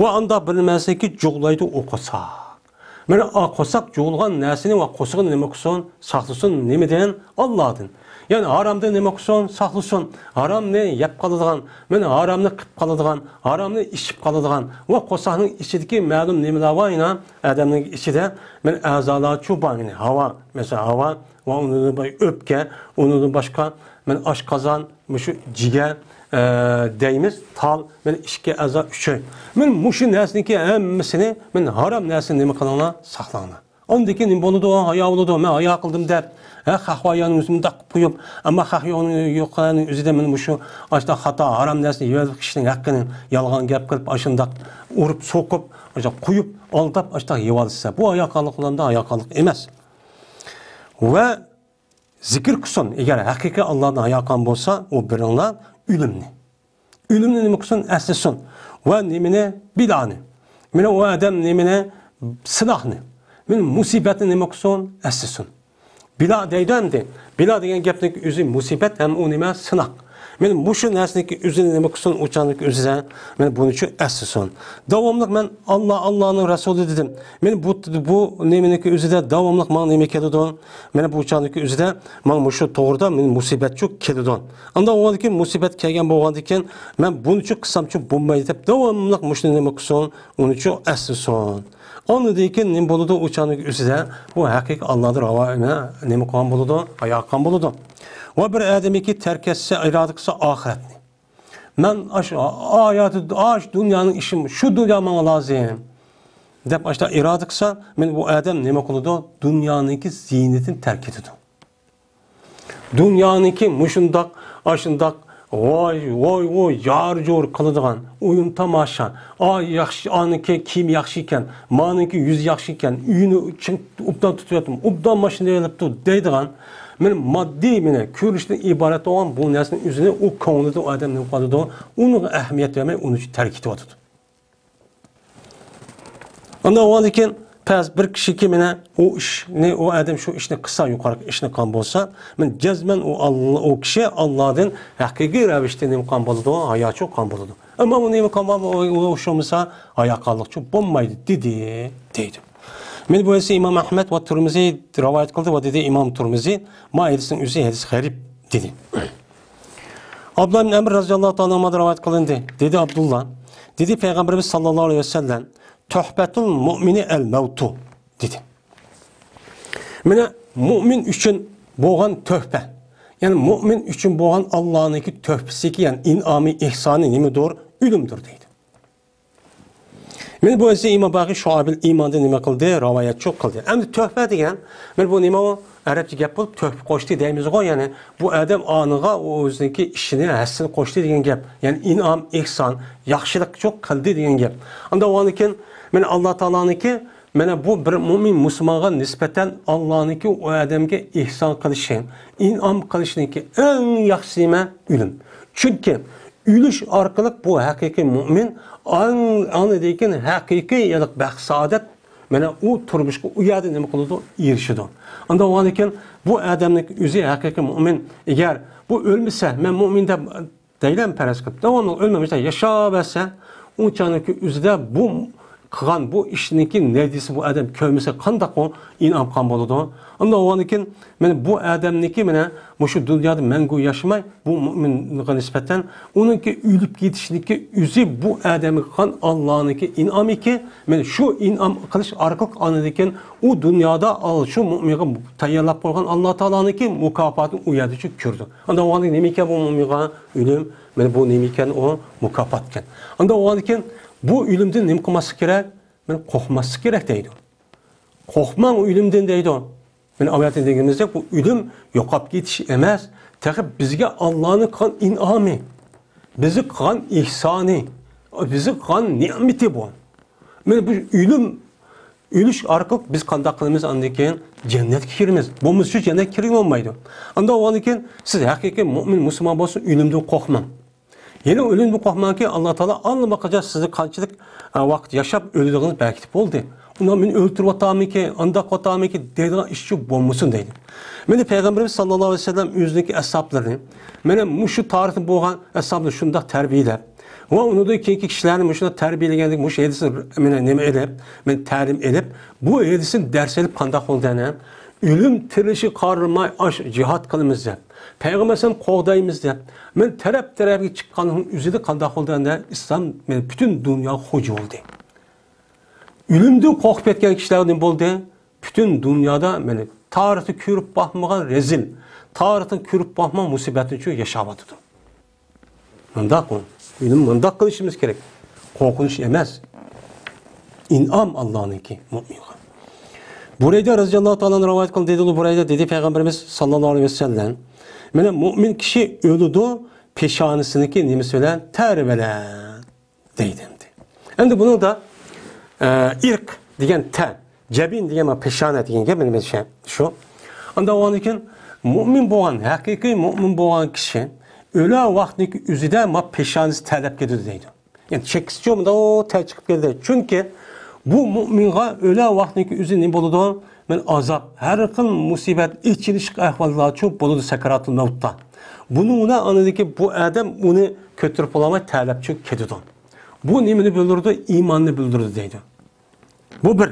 ۋە ئاندا بىر نېمىسىنى جۇغلايدۇ ئۇ قورساق. مانا ئا قورساق جۇغلىغان نەرسىنى ۋە قورسىقىنى نېمە قىلسۇن؟ ساقلىسۇن. نېمىدىن؟ ئاللادىن. يەنى ھارامدىن نېمە قىلسۇن؟ ساقلىسۇن. ھارامنى يەپ قالىدىغان، مانا ھارامنى قىلىپ قالىدىغان، ھارامنى ئىچىپ قالىدىغان ۋە قورساقنىڭ ئىچىدىكى مەلۇم نېمىلەر بار يەنە ئادەمنىڭ ئىچىدە، مانا ئەزالارچۇ بار، يەنى ھاۋا، مەسىلەن ھاۋا ۋە ئۇنىڭدىن باشقا ئۆپكە، ئۇنىڭدىن باشقا مانا ئاشقازان، مۇشۇ جىگەر، ئە، دەيمىز، تال، مانا ئىككى ئەزا، ئۈچەي. مانا مۇشۇ نەرسىنىڭكى ھەممىسىنى، مانا ھارام نەرسىنى نېمە قىلىڭلار؟ ساقلاڭلار. ئاندىن كېيىن نېمە بولىدۇ؟ ھايا بولىدۇ، مەن ھايا قىلدىم دەپ، ھە، خەق ھايانىڭ يۈزىنى مۇنداق قىلىپ قويۇپ، ئەمما خەق يوقنىڭ يوقىنىڭ ئۆزىدە مانا مۇشۇ ئاشۇنداق خاتا، ھارام نەرسىنى يەپ كىشىنىڭ ھەققىنى يالغان گەپ قىلىپ، ئاشۇنداق ئۇرۇپ سوقۇپ، ئاشۇنداق قويۇپ، ئالداپ، ئاشۇنداق يېۋالىسىلەر. بۇ ھايا قىلغانلىق ئۇلامدا ھايا قىلغانلىق ئەمەس. ۋە زىكىر قىلسۇن، ئەگەر ھەقىقىي ئاللادىن ھايا قىلغان بولسا، ئۇ بىرىڭلار ئۆلۈمنى. ئۆلۈمنى نېمە قىلسۇن؟ ئەسلىسۇن. ۋە نېمىنى؟ بىلانى. مانا ئۇ ئادەم نېمىنى؟ سىناقنى. مانا مۇسىبەتنى نېمە قىلسۇن؟ ئەسلىسۇن. بىلا دەيدۇ ئەمدى. بىلا دېگەن گەپنىڭ ئۆزى مۇسىبەت ھەم ئۇ نېمە؟ سىناق. مانا مۇشۇ نەرسىنىڭكى ئۆزىنى نېمە قىلسۇن؟ ئۇ چاغنىڭكى ئۆزىدە مانا بۇنىچۇ ئەسلىسۇن. داۋاملىق مەن ئاللا، ئاللانىڭ رەسۇلى دېدىم. مانا بۇ، بۇ نېمىنىڭكى ئۆزىدە داۋاملىق ماڭا نېمە كېلىدۇ؟ مانا بۇ چاغنىڭكى ئۆزىدە ماڭا مۇشۇ توغرىدا مانا مۇسىبەتچۇ كېلىدۇ. ئاندىن ئۇنىڭدىن كېيىن مۇسىبەت كەلگەن بولغاندىن كېيىن مەن بۇنىچۇ قىلسامچۇ بولمايدۇ دەپ داۋاملىق مۇشۇنى نېمە قىلسۇن؟ ئۇنىچۇ ئەسلىسۇن. ئاندىن كېيىن نېمە بولىدۇ؟ ئۇ چاغنىڭكى ئۆزىدە بۇ ھەقىقىي ئاللادىن راۋا-، نېمە قىلغان بولىدۇ؟ ھايا قىلغان بولىدۇ. ۋە بىر ئادەمنىڭكى تەرك ئەتسە، ئىرادە قىلسا ئاخىرەتنى. مەن ئاشۇ ھاياتى، ئاشۇ دۇنيانىڭ ئىشى، شۇ دۇنيا ماڭا لازىم دەپ ئاشۇنداق ئىرادە قىلسا، مانا بۇ ئادەم نېمە قىلىدۇ؟ دۇنيانىڭكى زىينىتىنى تەرك ئېتىدۇ. دۇنيانىڭكى مۇشۇنداق، ئاشۇنداق، ۋاي، ۋاي، ۋاي، يار-جور قىلىدىغان، ئويۇن-تاماشا، ئا، ياخشى، ئانىڭكى كىيىمى ياخشى ئىكەن، مانىڭكى يۈزى ياخشى ئىكەن، ئۆيىنى چىڭ ئوبدان تۇتۇۋېتىپتۇ، ئوبدان ماشىنا ئېلىپتۇ دەيدىغان، مانا ماددىي، مانا كۆرۈشتىن ئىبارەت بولغان بۇ نەرسىنىڭ ئۆزىنى ئۇ كۆڭلىدە ئۇ ئادەم نېمە قىلىدۇ؟ ئۇنىڭغا ئەھمىيەت بەرمەي، ئۇنى تەرك ئېتىۋاتىدۇ. ئاندىن ئۇنىڭدىن كېيىن پەس بىر كىشىكى مانا ئۇ ئىشنى، ئۇ ئادەم شۇ ئىشنى قىلسا، يۇقىرىقى ئىشنى قىلغان بولسا، مانا جەزمەن ئۇ ئاللا، ئۇ كىشى ئاللادىن ھەقىقىي رەۋىشتە نېمە قىلغان بولىدۇ؟ ھاياچۇ قىلغان بولىدۇ. ئەمما ئۇ نېمە قىلغان بولمىسا، ھايا قىلغانلىقچۇ بولمايدۇ دېدى، دەيدۇ. مانا بۇ ھەدىسنى ئىمام ئەھمەد ۋە تۇرمۇزى رىۋايەت قىلدى ۋە دېدى ئىمام تۇرمۇزى، ما ھەدىسنىڭ ئۆزى ھەدىس غەرىب دېدى. ئابدۇللا ئىبن ئەمر رەزىياللاھۇ تائالا ئەنھۇمدىن رىۋايەت قىلىندى. دېدى ئابدۇللا، دېدى پەيغەمبىرىمىز ساللاللاھۇ ئەلەيھى ۋەسەللەم، تۆھپەتۇل مۇئمىنى ئەل مەۋتۇ دېدى. مانا مۇئمىن ئۈچۈن بولغان تۆھپە، يەنى مۇئمىن ئۈچۈن بولغان ئاللانىڭكى تۆھپىسىكى، يەنى ئىنئامى، ئېھسانى نېمىدۇر؟ ئۆلۈمدۇر دەيدۇ. مانا بۇ ئەسلى ئىمام باغىي شۇئەبىل ئىماندا نېمە قىلدى؟ رىۋايەتچۇ قىلدى. ئەمدى تۆھپە دېگەن، مانا بۇ نېمە ئۇ؟ ئەرەبچە گەپ بولۇپ، تۆھپە قوشتى دەيمىزغۇ، يەنى بۇ ئادەم ئانىغا ئۇ ئۆزىنىڭكى ئىشىنى، ھەسسىنى قوشتى دېگەن گەپ. يەنى ئىنئام، ئېھسان، ياخشىلىقچۇ قىلدى دېگەن گەپ. ئاندا ئۇنىڭدىن كېيىن، مانا ئاللا تائالانىڭكى، مانا بۇ بىر مۇئمىن مۇسۇلمانغا نىسبەتەن ئاللانىڭكى ئۇ ئادەمگە ئېھسان قىلىشى، ئىنئام قىلىشىنىڭكى ئەڭ ياخشىسى نېمە؟ ئۆلۈم. چۈنكى ئۆلۈش ئارقىلىق بۇ ھەقىقىي مۇئمىن ئاڭ-، ئاندىن كېيىن ھەقىقىي، يەنى بەخت-سائادەت مانا ئۇ تۇرمۇشقا ئۇ يەردە نېمە قىلىدۇ؟ ئېرىشىدۇ. ئانداق بولغاندىكىن بۇ ئادەمنىڭ ئۆزى ھەقىقىي مۆمىن. ئەگەر بۇ ئۆلمىسە، مەن مۆمىن دەپ دەيلەن پەرەز قىلىپ، داۋاملىق ئۆلمەمەيچە ياشاۋەرسە، ئۇنچانىڭكى ئۆزىدە بۇ قىلغان بۇ ئىشنىڭكى نەتىجىسى بۇ ئادەم كۆرمىسە، قانداق ئۇ ئىنئام قىلغان بولىدۇ؟ ئانداق بولغاندىكىن، مانا بۇ ئادەمنىڭكى مانا مۇشۇ دۇنيادا مەڭگۈ ياشىماي، بۇ مۆمىنغا نىسبەتەن ئۇنىڭكى ئۆلۈپ كېتىشنىڭكى ئۆزى بۇ ئادەمگە قىلغان ئاللانىڭكى ئىنئامىكى، مانا شۇ ئىنئام قىلىش ئارقىلىق ئاندىن كېيىن ئۇ دۇنيادا ئال-، شۇ مۆمىنغا تەييارلاپ قويغان ئاللا تائالانىڭكى مۇكاپاتىنى ئۇ يەردە شۇ كۆرىدۇ. ئانداق بولغاندىكىن نېمە ئىكەن بۇ مۆمىنغا ئۆلۈم؟ مانا بۇ نېمە ئىكەن ئۇ؟ مۇكاپات ئىكەن. ئانداق بولغاندىكىن بۇ ئۆلۈمدىن نېمە قىلماسلىق كېرەك؟ مانا قورقماسلىق كېرەك دەيدۇ. قورقماڭ ئۆلۈمدىن دەيدۇ. مانا ئايەتتە دېگىنىمىزدەك بۇ ئۆلۈم يوقاپ كېتىش ئەمەس، تېخى بىزگە ئاللانىڭ قىلغان ئىنئامى، بىزگە قىلغان ئېھسانى، بىزگە قىلغان نېمىتى بۇ. مانا بۇ ئۆلۈم، ئۆلۈش ئارقىلىق بىز قانداق قىلىمىز؟ ئاندىن كېيىن جەننەتكە كىرىمىز. بولمىسا شۇ جەننەتكە كىرگىلى بولمايدۇ. ئانداق بولغاندىن كېيىن سىز ھەقىقىي مۆمىن مۇسۇلمان بولسا ئۆلۈمدىن قورقماڭ. يەنە ئۆلۈمدىن قورقماڭكى، ئاللا تائالا ئاللىماقاچان سىزنى قانچىلىك، ئە، ۋاقىت ياشاپ ئۆلىدىغىنىڭىزنى بەركىتىپ بولدى. ئۇنىڭ مېنى ئۆلتۈرۈۋاتامىكى، ئانداق قىلىۋاتامىكى دەيدىغان ئىش شۇ بولمىسۇن دەيدۇ. مانا پەيغەمبىرىمىز ساللاللاھۇ ئەلەيھى ۋەسەللەم ئۆزىنىڭكى ئەسھابلىرىنى، مانا مۇشۇ تارىختا بولغان ئەسھابلارنى شۇنداق تەربىيەلەپ، ۋە ئۇنىڭدىن كېيىنكى كىشىلەرنى مۇشۇنداق تەربىيەلىگەندىكىن مۇشۇ ھەدىسنى مانا نېمە ئېلىپ، مانا تەلىم ئېلىپ، بۇ ھەدىسنى دەرس ئېلىپ قانداق بولدى ئەنە؟ ئۆلۈم تىرىلىشىگە قارىماي ئاش جىھاد قىلىمىز دەپ، پەيغەمبەر ئەلەيھىسسالامنى قوغدايمىز دەپ، مانا تەرەپ تەرەپكە چىققاننىڭ ئۆزىدە قانداق بولدى ئەنە؟ ئىسلام مانا پۈتۈن دۇنياغا خوجا بولدى. ئۆلۈمدىن قورقۇپ كەتكەن كىشىلەر نېمە بولدى؟ پۈتۈن دۇنيادا مانا تارىختا كۆرۈپ باقمىغان رەزىل، تارىختا كۆرۈپ باقمىغان مۇسىبەتنى شۇ ياشاۋاتىدۇ. مۇنداق ئۇ. ئۆلۈم مۇنداق قىلىشىمىز كېرەك. قورقۇنچ ئەمەس. ئىنئام ئاللانىڭكى مۆمىنغا. بۇرەيدە رەزىياللاھۇ تائالا ئەنھۇ رىۋايەت قىلدى، دەيدۇ، بۇرەيدە دېدى، پەيغەمبىرىمىز ساللاللاھۇ ئەلەيھى ۋەسەللەم، مانا مۆمىن كىشى ئۆلىدۇ، پېشانىسىنىڭكى نېمىسى بىلەن؟ تەرى بىلەن. دەيدۇ ئەمدى. ئەمدى بۇنىڭدا، ئە، ئىرق دېگەن تەن، جەبىن دېگەن مانا پېشانە دېگەن گەپ، مانا شۇ. ئانداق بولغاندىكىن مۆمىن بولغان، ھەقىقىي مۆمىن بولغان كىشى ئۆلە ۋاقتىنىڭ ئۆزىدە مانا پېشانىسى تەرلەپ كېتىدۇ دەيدۇ. يەنى چەككىسىچە مۇنداق تەر چىقىپ كېتىدۇ. چۈنكى بۇ مۆمىنغا ئۆلە ۋاقتىنىڭ ئۆزى نېمە بولىدۇ؟ مانا ئازاب، ھەر خىل مۇسىبەت، ئېچىنىشلىق ئەھۋاللارچۇ بولىدۇ سەكراتۇل مەۋتتا. بۇنىڭ بىلەن ئاندىن كېيىن بۇ ئادەم ئۇنى كۆتۈرۈپ بولالماي تەرلەپ چۈشۈپ كېتىدۇ. بۇ نېمىنى بىلدۈرىدۇ؟ ئىماننى بىلدۈرىدۇ دەيدۇ. بۇ بىر.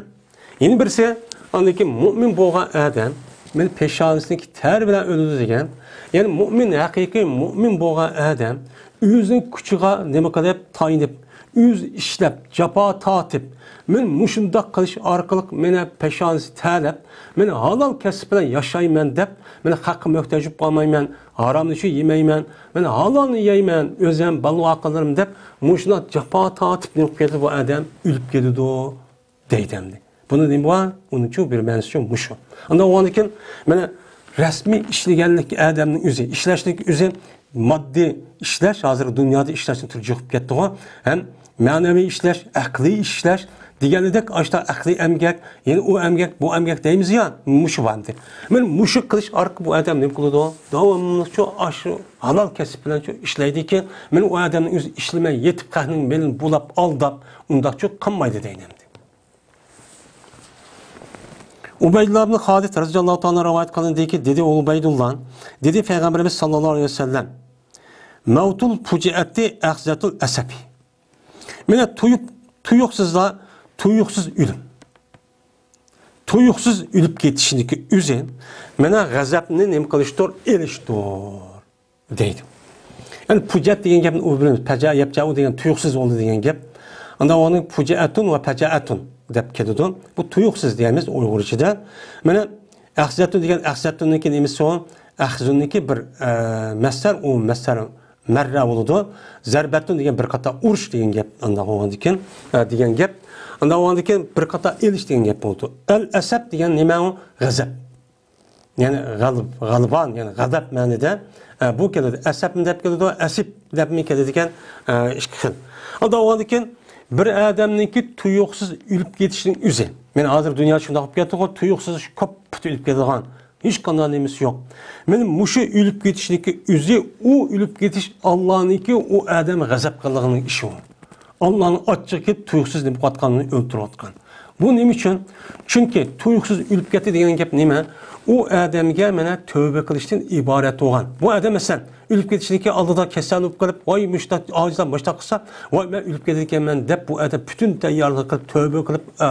يەنە بىرسى، ئاندىن كېيىن مۆمىن بولغان ئادەم، مانا پېشانىسىنىڭكى تەرى بىلەن ئۆلىدۇ دېگەن. يەنى مۆمىن، ھەقىقىي مۆمىن بولغان ئادەم ئۆزىنىڭ كۈچىگە نېمە قىلىپ تايىنىپ، ئۆزى ئىشلەپ، جاپا تارتىپ، مەن مۇشۇنداق قىلىش ئارقىلىق مانا پېشانىسى تەرلەپ، مەن ھالال كەسىپ بىلەن ياشايمەن دەپ، مەن خەققە مۆھتاج بولۇپ قالمايمەن، ھارامنى شۇ يېمەيمەن، مەن ھالالنى يەيمەن، ئۆزۈم بالىلارنى دەپ، مۇشۇنداق جاپا تارتىپ نېمە قىلىپ كېتىدۇ بۇ ئادەم؟ ئۆلۈپ كېتىدۇ دەيدۇ ئەمدى. بۇنىڭ نېمە بار؟ ئۇنىڭچۇ بىر مەنىسىچۇ مۇشۇ. ئانداق بولغاندىكىن، مانا رەسمىي ئىشلىگەنلىك ئادەمنىڭ ئۆزى، ئىشلەشلىك ئۆزى ماددىي ئىشلەش، ھازىر دۇنيادا ئىشلەشنىڭ تۈرى جىقىپ كەتتىغۇ. ھەم مەنىۋى ئىشلەش، ئەقلىي ئىشلەش دېگەندەك، ئاشتا ئەقلىي ئەمگەك، يەنە ئۇ ئەمگەك، بۇ ئەمگەك دەيمىز يا، مۇشۇ بار ئەمدى. مانا مۇشۇ قىلىش ئارقىلىق بۇ ئادەم نېمە قىلىدۇ؟ داۋاملىقچۇ ئاشۇ ھالال كەسىپ بىلەنچۇ ئىشلەيدىكەن. مانا ئۇ ئادەمنىڭ ئۆزى ئىشلىمەي يېتىپ خەقنىڭ مېلىنى بۇلاپ، ئالداپ، ئۇنداقچۇ قىلمايدۇ دەيدۇ ئەمدى. ئۇبەيدۇللا ئىبن خالىد رەزىياللاھۇ تائالا رىۋايەت قىلىندىكى، دېدى ئۇ ئۇبەيدۇللا، دېدى پەيغەمبىرىمىز ساللاللاھۇ ئەلەيھى ۋەسەللەم، مەۋتۇل پۇجىئەتى ئەخزەتۇل ئەسەپى. مانا تۇيۇق، تۇيۇقسىزلا، تۇيۇقسىز ئۆلۈم. تۇيۇقسىز ئۆلۈپ كېتىشنىڭكى ئۆزى مانا غەزەپنى نېمە قىلىشتۇر؟ ئېلىشتۇر. دەيدۇ. يەنى پۇجەت دېگەن گەپنى ئۇ بىلىمىز. پەجا يەپجەئۇ دېگەن تۇيۇقسىز بولدى دېگەن گەپ. ئاندىن ئۇنى پۇجەئەتۇن ۋە پەجەئەتۇن دەپ كېلىدۇ. بۇ تۇيۇقسىز دەيمىز ئۇيغۇرچىدا. مانا ئەخزەتۇن دېگەن ئەخزەتۇننىڭكى نېمىسى ئۇ؟ ئەخزۇننىڭكى بىر، ئە، مەسدەر، ئۇ مەسدەر مەررە بولىدۇ. زەربەتۇن دېگەن بىر قاتار ئۇرۇش دېگەن گەپ. ئانداق بولغاندىكىن، ئە، دېگەن گەپ. ئانداق بولغاندىكىن بىر قاتار ئېلىش دېگەن گەپ بولىدۇ. ئەل ئەسەپ دېگەن نېمە ئۇ؟ غەزەپ. يەنى غەلىب، غەلىبان، يەنى غەزەپ مەنىدە، ئە، بۇ كېلىدۇ. ئەسەپمۇ دەپ كېلىدۇ، ئەسىپ دەپمۇ كېلىدىكەن، ئە، ئىككى خىل. ئانداق بولغاندىكىن بىر ئادەمنىڭكى تۇيۇقسىز ئۆلۈپ كېتىشىنىڭ ئۆزى. مانا ھازىر دۇنيا شۇنداق بولۇپ كەتتىغۇ، تۇيۇقسىز كوپپىت ئۆلۈپ كېتىدىغان، ھېچقانداق نېمىسى يوق. مانا مۇشۇ ئۆلۈپ كېتىشنىڭكى ئۆزى، ئۇ ئۆلۈپ كېتىش ئاللانىڭكى ئۇ ئادەم غەزەپ قىلىدىغان ئىشى ئۇ. ئاللانىڭ ئاچچىقى كېلىپ تۇيۇقسىز نېمە قىلىۋاتقاننى ئۆلتۈرۈۋاتقان. بۇ نېمە ئۈچۈن؟ چۈنكى تۇيۇقسىز ئۆلۈپ كەتتى دېگەن گەپ نېمە؟ ئۇ ئادەمگە مانا تۆبە قىلىشتىن ئىبارەت بولغان. بۇ ئادەم مەسىلەن، ئۆلۈپ كېتىشتىكى ئالدىدا كېسەل بولۇپ قېلىپ، ۋاي، مۇشتاق ئاجىزلار مۇشتاق قىلسا، ۋاي، مەن ئۆلۈپ كېتىدىكەنمەن دەپ، بۇ ئادەم پۈتۈن تەييارلىق قىلىپ، تۆبە قىلىپ، ئە،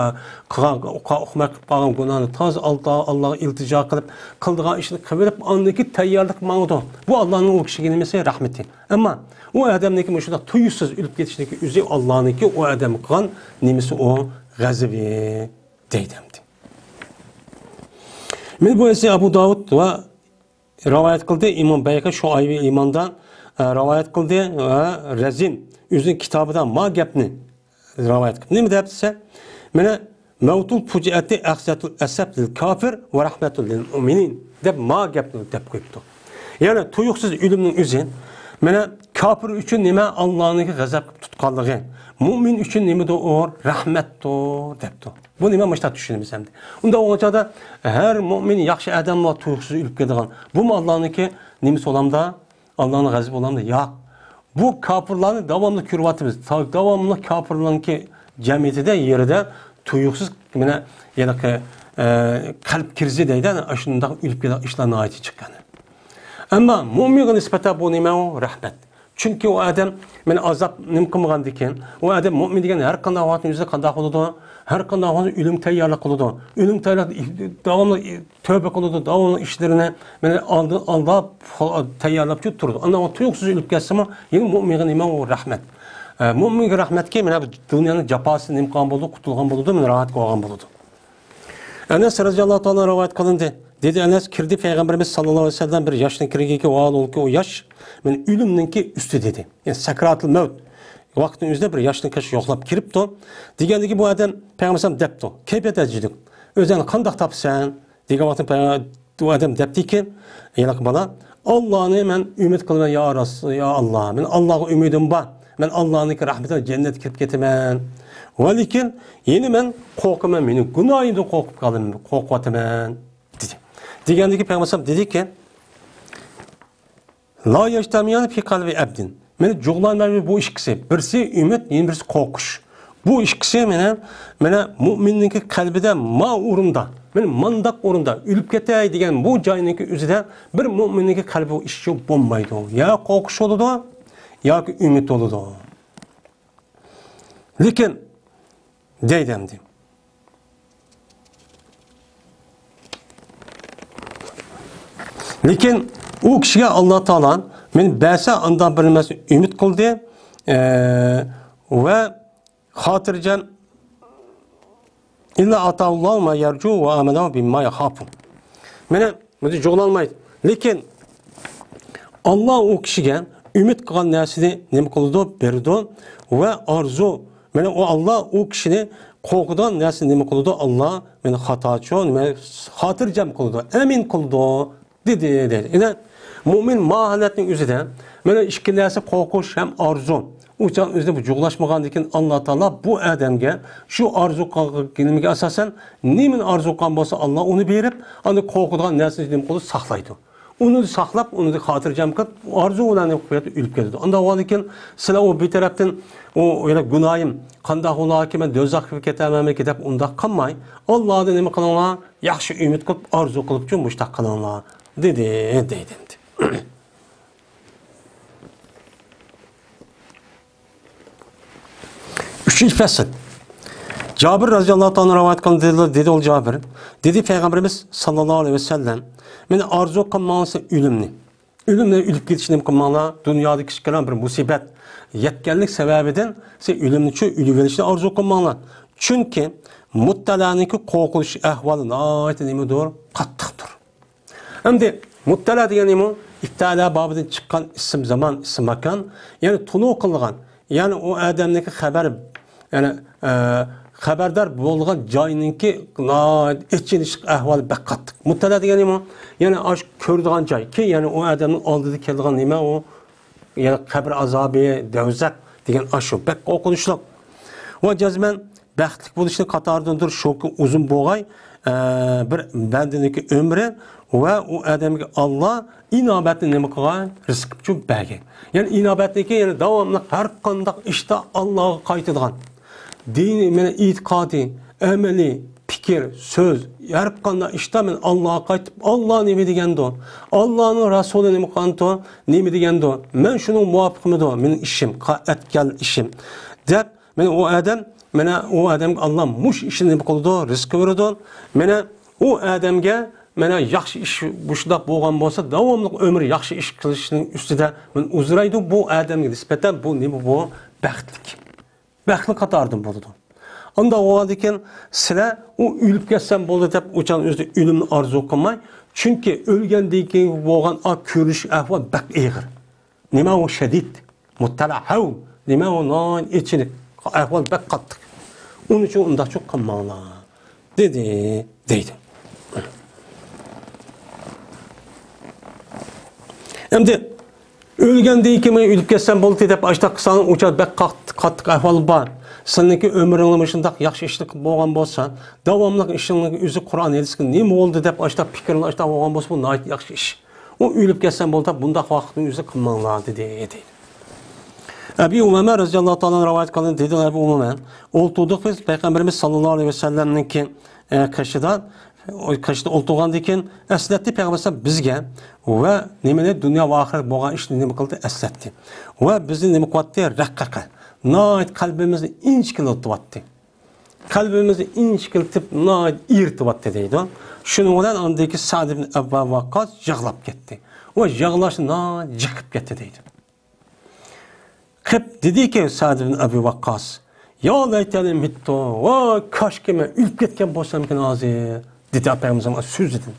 قىلغان، ئۇقا-، ئۇقماي قىلىپ قالغان گۇناھنى تازا ئاللا، ئاللاغا ئىلتىجا قىلىپ، قىلىدىغان ئىشنى قىلىۋېلىپ، ئاندىن كېيىن تەييارلىق ماڭىدۇ. بۇ ئاللانىڭ ئۇ كىشىگە نېمىسى؟ رەھمىتى. ئەمما ئۇ ئادەمنىڭكى مۇشۇنداق تۇيۇقسىز ئۆلۈپ كېتىشنىڭكى ئۆزى ئاللانىڭكى ئۇ ئادەمگە قىلغان نېمىسى ئۇ؟ غەزىپى دەيدۇ ئەمدى. مانا بۇ ھەدىسنى ئەبۇ داۋۇد ۋە رىۋايەت قىلدى. ئىمام بەيھەقى شۇئەبۇل ئىماندا، ئە، رىۋايەت قىلدى ۋە رەزىن ئۆزىنىڭ كىتابىدا ما گەپنى رىۋايەت قىلدى. نېمە دەپ دېسە، مانا، مەۋتۇل پۇجىئەتى ئەخزەتۇل ئەسەب لىل كافىر ۋە رەھمەتۇل لىل مۇئمىنىن دەپ ما گەپنى دەپ قويۇپتۇ. يەنى تۇيۇقسىز ئۆلۈمنىڭ ئۆزى، مانا، كاپىر ئۈچۈن نېمە؟ ئاللانىڭكى غەزەپ قىلىپ تۇتقانلىقى، مۇئمىن ئۈچۈن نېمىدۇر ئۇ؟ رەھمەتتۇر دەپتۇ. بۇ نېمە؟ مۇشۇنداق چۈشىنىمىز ئەمدى. ئۇنداق بولغان چاغدا ھەر مۇئمىن ياخشى ئادەم بار، تۇيۇقسىز ئۆلۈپ كېتىدىغان. بۇمۇ ئاللانىڭكى نېمىسى بولامدا؟ ئاللانىڭ غەزىپى بولامدا؟ ياق. بۇ كاپىرلارنى داۋاملىق كۆرۈۋاتىمىز. تا-، داۋاملىق كاپىرلارنىڭكى جەمئىيىتىدە، يېرىدە تۇيۇقسىز مانا ھېلىقى، ئە، قەلب كىرىزى دەيدۇ، ئەنە ئاشۇنداق ئۆلۈپ كېتىدىغان ئىشلار ناھايىتى جىق ئەنە. ئەمما مۇئمىنغا نىسبەتەن بۇ نېمە ئۇ؟ رەھمەت. چۈنكى ئۇ ئادەم مانا ئازاب نېمە قىلمىغاندىكىن، ئۇ ئادەم مۇئمىن دېگەن ھەر قانداق ۋاقىتنىڭ ئۆزىدە قانداق بولىدۇ؟ ھەر قانداق ۋاقىت ئۆلۈمگە تەييارلىق قىلىدۇ. ئۆلۈمگە تەييارلىق داۋاملىق تۆبە قىلىدۇ، داۋاملىق ئىشلىرىنى مانا ئالدى، ئالداپ، تەييارلاپ تۇرىدۇ. ئاندىن تۇيۇقسىز ئۆلۈپ كەتسىمۇ، يەنە مۇئمىنغا نېمە ئۇ؟ رەھمەت. ئە، مۇئمىنغا رەھمەتكى مانا دۇنيانىڭ جاپاسى نېمە قىلغان بولىدۇ؟ قۇتۇلغان بولىدۇ، مانا راھەت بولغان بولىدۇ. ئەنەس رەزىياللاھۇ تائالا رىۋايەت قىلىندى. دېدى ئەنەس، كىردى پەيغەمبىرىمىز ساللاللاھۇ ئەلەيھى ۋەسەللەم بىر ياشنىڭ كىرىگىكى، ۋاھالەنكى ئۇ ياش مانا ئۆلۈمنىڭكى ئۈستى دېدى. يەنى سەكراتۇل مەۋت ۋاقتىنىڭ ئۆزىدە بىر ياشنىڭ كىرىشى يوقلاپ كىرىپتۇ. دېگەندىكى بۇ ئادەم پەيغەمبەر دەپتۇ، كەيپىيەت ئەجىدۇك، ئۆزۈڭنى قانداق تاپىسەن؟ دېگەن ۋاقىتتا پەيغەمبەر، ئۇ ئادەم دەپتىكەن، ھېلىقى بالا، ئاللانى مەن ئۈمىد قىلىمەن، يا رەسۇل، يا ئاللا، مەن ئاللاغا ئۈمىدىم بار، مەن ئاللانىڭكى رەھمىتىگە جەننەتكە كىرىپ كېتىمەن، ۋە لېكىن يەنە مەن قورقىمەن، مېنىڭ گۇناھىمدىن قورقۇپ قالىمەن، قورقۇۋاتىمەن، دېدى. دېگەندىكى پەيغەمبەر ئەلەيھىسسالام دېدىكى، لا يەجتەمىئانى فى قەلبى ئەبدىن. مانا جۇغلانمايدۇ بۇ ئىككىسى. بىرسى ئۈمىد، يەنە بىرسى قورقۇش. بۇ ئىككىسى مانا، مانا مۇئمىننىڭكى قەلبىدە ما ئورۇندا، مانا مانداق ئورۇندا ئۆلۈپ كېتەي دېگەن بۇ جاينىڭكى ئۆزىدە بىر مۇئمىننىڭكى قەلبى ئىشچى بولمايدۇ. يا قورقۇش بولىدۇ، ياكى ئۈمىد بولىدۇ. لېكىن دەيدۇ ئەمدى. لېكىن ئۇ كىشىگە ئاللا تائالا مەن بەرسە ئانداق بىر نەرسە ئۈمىد قىلدى، ئە، ۋە خاتىرجەم، ئىللا ئاتاھۇللاھۇ ما يەرجۇ ۋە ئامەنەھۇ بىما يەخافۇ. مانا بۇنى جۇغلانمايدۇ. لېكىن ئاللا ئۇ كىشىگە ئۈمىد قىلغان نەرسىنى نېمە قىلىدۇ؟ بېرىدۇ. ۋە ئارزۇ، مانا ئۇ ئاللا ئۇ كىشىنى قورقىدىغان نەرسىنى نېمە قىلىدۇ؟ ئاللا مانا خاتاچۇ، نېمە، خاتىرجەم قىلىدۇ، ئەمىن قىلىدۇ، دېدى، دەيدۇ. يەنى مۇئمىن ما ھالەتنىڭ ئۆزىدە مانا ئىككى نەرسە، قورقۇش ھەم ئارزۇ. ئۇ چاغ ئۆزىدە بۇ جۇغلاشمىغاندىكىن، ئاللا تائالا بۇ ئادەمگە شۇ ئارزۇ قىلغان نېمىگە ئاساسەن، نېمىنى ئارزۇ قىلغان بولسا، ئاللا ئۇنى بېرىپ، ئاندىن قورقىدىغان نەرسىنى نېمە قىلىدۇ؟ ساقلايدۇ. ئۇنى ساقلاپ، ئۇنى خاتىرجەم قىلىپ، ئارزۇ بىلەن نېمە قىلىپ ئۆلۈپ كېتىدۇ. ئانداق بولغاندىكىن، سىلەر ئۇ بىر تەرەپتىن، ئۇ يەنە گۇناھىم قانداق بولاركى، مەن دوزاخقا كېتەرمەنمىكى دەپ ئۇنداق قىلماي، ئاللادىن نېمە قىلىڭلار؟ ياخشى ئۈمىد قىلىپ، ئارزۇ قىلىپ شۇ مۇشتاق قىلىڭلار، دېدى، دەيدۇ ئەمدى. ئۈچىنچى پەسىل. جابىر رەزىياللاھۇ تائالا رىۋايەت قىلىندى، دېدى ئۇ جابىر. دېدى پەيغەمبىرىمىز ساللاللاھۇ ئەلەيھى ۋەسەللەم، مانا ئارزۇ قىلماڭلار ئۆلۈمنى. ئۆلۈمنى، ئۆلۈپ كېتىشنى نېمە قىلماڭلار. دۇنيادا كىچىككىنە بىر مۇسىبەت يەتكەنلىك سەۋەبىدىن سىز ئۆلۈمنىچۇ، ئۆلۈۋېلىشنى ئارزۇ قىلماڭلار. چۈنكى مۇبتەلانىڭكى قورقۇنچ ئەھۋالى ناھايىتى نېمىدۇر؟ قاتتىقتۇر. ئەمدى مۇبتەلا دېگەن نېمە؟ ئىبتەلا بابىدىن چىققان ئىسىم زامان، ئىسىم ماكان، يەنى تونۇق قىلىدىغان، يەنى ئۇ ئادەمنىڭكى خەۋەر، يەنى، ئە، خەۋەردار بولغان جاينىڭكى ناھايىتى ئېچىنىشلىق ئەھۋالى بەك قاتتىق. مۇبتەلا دېگەن نېمە؟ يەنى ئاشۇ كۆرىدىغان جاي، كى، يەنى ئۇ ئادەمنىڭ ئالدىدا كېلىدىغان نېمە ئۇ؟ يەنى قەبرە ئازابى، دەۋزەخ دېگەن ئاشۇ بەك قورقۇنچلۇق. ۋە جەزمەن بەختلىك بولۇشنىڭ قاتارىدىندۇر شۇكى، ئۇزۇن بولغاي، ئە، بىر بەندىنىڭكى ئۆمرى ۋە ئۇ ئادەمگە ئاللا ئىنابەتنى نېمە قىلغان؟ رىزقىچۇ بەرگەن. يەنى ئىنابەتنىكى، يەنى داۋاملىق ھەر قانداق ئىشتا ئاللاغا قايتىدىغان. دىنى، مانا ئېتىقادى، ئەمەلىي پىكىر، سۆز، ھەر قانداق ئىشتا مەن ئاللاغا قايتىپ، ئاللا نېمە دېگەندۇ؟ ئاللانىڭ رەسۇلى نېمە قىلغاندۇ؟ نېمە دېگەندۇ؟ مەن شۇنىڭ مۇۋاپىقمىدۇ؟ مېنىڭ ئىشىم، قا-، ئەتكەن ئىشىم، دەپ، مانا ئۇ ئادەم، مانا ئۇ ئادەمگە ئاللا مۇشۇ ئىشنى نېمە قىلىدۇ؟ رىزىق بېرىدۇ. مانا ئۇ ئادەمگە مانا ياخشى ئىش، مۇشۇنداق بولغان بولسا، داۋاملىق ئۆمرى ياخشى ئىش قىلىشنىڭ ئۈستىدە مانا ئۇزرايدۇ. بۇ ئادەمگە نىسبەتەن بۇ نېمە بۇ؟ بەختلىك. بەختلىك قاتارىدىن بولىدۇ. ئۇنداق بولغاندىن كېيىن سىلەر ئۇ ئۆلۈپ كەتسەم بولدى دەپ ئۇچان ئۆزى ئۆلۈمنى ئارزۇ قىلماي، چۈنكى ئۆلگەندىن كېيىن بولغان ئا كۆرۈلۈش ئەھۋال بەك ئېغىر. نېمە ئۇ شەدىد، مۇتتەلەھەۋ، نېمە ئۇ ناھايىتى ئېچىنىك، ئەھۋال بەك قاتتىق. ئۇنىڭ ئۈچۈن ئۇنداقچۇ قىلماڭلار، دېدى، دەيدۇ. ئەمدى ئۆلگەندىن كېيىن مەن ئۆلۈپ كەتسەم بولدى دەپ ئاشتاق قىلساڭ، ئۇچا بەك قات-، قاتتىق ئەھۋال بار. سېنىڭكى ئۆمرۈڭنى مۇشۇنداق ياخشى ئىشلار قىلىپ بولغان بولسا، داۋاملىق ئىشىڭنىڭ ئۆزى قۇرئان ھەدىسكە نېمە بولدى دەپ ئاشتاق پىكىرلەر ئاشتاق بولغان بولسا، بۇ ناھايىتى ياخشى ئىش. ئۇ ئۆلۈپ كەتسەم بولدى دەپ بۇنداق ۋاقىتنىڭ ئۆزى قىلماڭلار، دېدى، دەيدۇ. ئەبى ئۇمامە رەزىياللاھۇ تائالا رىۋايەت قىلغان دېدى، ئەبى ئۇمامە، ئولتۇردۇق بىز پەيغەمبىرىمىز ساللاللاھۇ ئەلەيھى ۋەسەللەمنىڭكى، ئە، قېشىدا، قېشىدا ئولتۇرغاندىن كېيىن ئەسلەتتى پەيغەمبەر بىزگە ۋە نېمىنى، دۇنيا ۋە ئاخىرەت بولغان ئىشنى نېمە قىلدى؟ ئەسلەتتى. ۋە بىزنى نېمە قىلىۋەتتى؟ رەققەقە. ناھايىتى قەلبىمىزنى ئىنچىكىلىتىۋەتتى. قەلبىمىزنى ئىنچىكىلىتىپ، ناھايىتى ئېرىتىۋەتتى دەيدۇ. شۇنىڭ بىلەن ئاندىن كېيىن سەئد ئىبن ئەبۇ ۋەققاس يىغلاپ كەتتى. ئۇ يىغلاشنى ناھايىتى جىقىپ كەتتى دەيدۇ. قىپ دېدىكى سەئد ئىبن ئەبۇ ۋەققاس، يا لەيتەنى مىتتۇ، ۋاي كاشكى مەن ئۆلۈپ كەتكەن بولسامكەن ھازىر، دېدى پەيغەمبەر سۆزىدىن.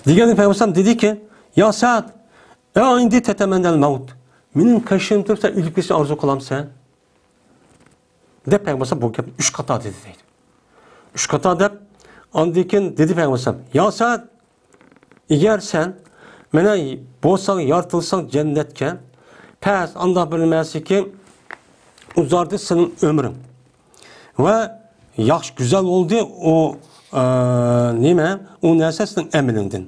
دېگەندە پەيغەمبەر دېدىكى، يا سەئد، ئەئىندى تەتەمەننەل مەۋت، مېنىڭ قېشىمدا تۇرۇپ سەن ئۆلۈپ كېتىشنى ئارزۇ قىلامسەن؟ دەپ پەيغەمبەر بۇ گەپنى ئۈچ قاتا دېدى دەيدۇ. ئۈچ قاتا دەپ، ئاندىن كېيىن دېدى پەيغەمبەر، يا سەئد، ئەگەر سەن مانا بولساڭ، يارىتىلساڭ جەننەتكە، پەس ئانداق بىر نېمەسىكى ئۇزاردى سېنىڭ ئۆمرۈڭ ۋە ياخشى، گۈزەل بولدى ئۇ، ئە، نېمە، ئۇ نەرسە سېنىڭ ئەمىلىڭدىن.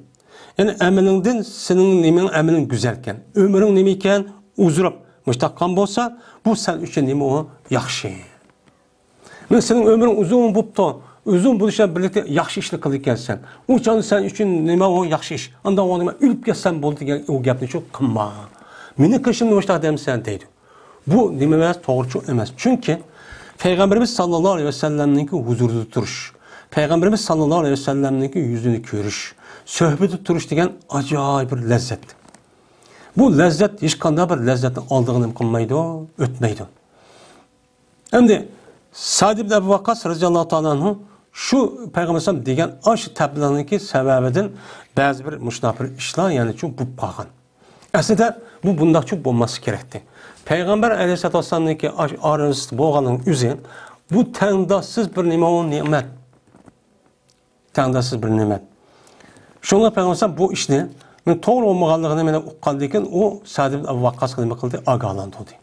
يەنى ئەمىلىڭدىن سېنىڭ نېمىڭ، ئەمىلىڭ گۈزەلكەن. ئۆمرۈڭ نېمە ئىكەن، ئۇزىراپ مۇشتاق قىلغان بولسا، بۇ سەن ئۈچۈن نېمە ئۇ؟ ياخشى. مانا سېنىڭ ئۆمرۈڭ ئۇزۇن بوپتۇ. ئۇزۇن بولۇش بىلەن بىرلىكتە ياخشى ئىشلار قىلىدىكەنسەن. ئۇ چاغدا سەن ئۈچۈن نېمە ئۇ ياخشى ئىش؟ ئانداق بولدى، مەن ئۆلۈپ كەتسەم بولدى دېگەن ئۇ گەپنى شۇ قىلما. مېنىڭ قېشىمدا مۇشتاق دەمسەن دەيدۇ. بۇ نېمە ئەمەس، توغرىچۇ ئەمەس. چۈنكى پەيغەمبىرىمىز ساللاللاھۇ ئەلەيھى ۋەسەللەمنىڭكى ھۇزۇرىدا تۇرۇش، پەيغەمبىرىمىز ساللاللاھۇ ئەلەيھى ۋەسەللەمنىڭكى يۈزىنى كۆرۈش، سۆھبىتىدە تۇرۇش دېگەن ئاجايىپ بىر لەززەت. بۇ لەززەت ھېچقانداق بىر لەززەتنىڭ ئالدىغا نېمە قىلمايدۇ، ئۆتمەيدۇ. ئەمدى سەئد ئىبن ئەبۇ ۋەققاس رەزىياللاھۇ تائالا ئەنھۇ شۇ پەيغەمبەر ئەلەيھىسسالام دېگەن ئاشۇ تەبلىغنىڭكى سەۋەبىدىن بەزى بىر مۇشۇنداق بىر ئىشلار، يەنى شۇ بولۇپ قالغان. ئەسلىدە بۇ بۇنداقچە بولماسلىقى كېرەكتى. پەيغەمبەر ئەلەيھىسسالاتۇ ۋەسسالامنىڭكى ئاش-، ئارىسىدا بولغاننىڭ ئۆزى، بۇ تەڭداشسىز بىر نېمە ئۇ نېمەت. تەڭداشسىز بىر نېمەت. شۇڭا پەيغەمبەر بۇ ئىشنى، مانا، توغرا بولمىغانلىقىنى مانا ئۇققاندىن كېيىن، ئۇ سەئد ئىبن ئەبۇ ۋەققاسقا نېمە قىلدى؟ ئاگاھلاندۇردى.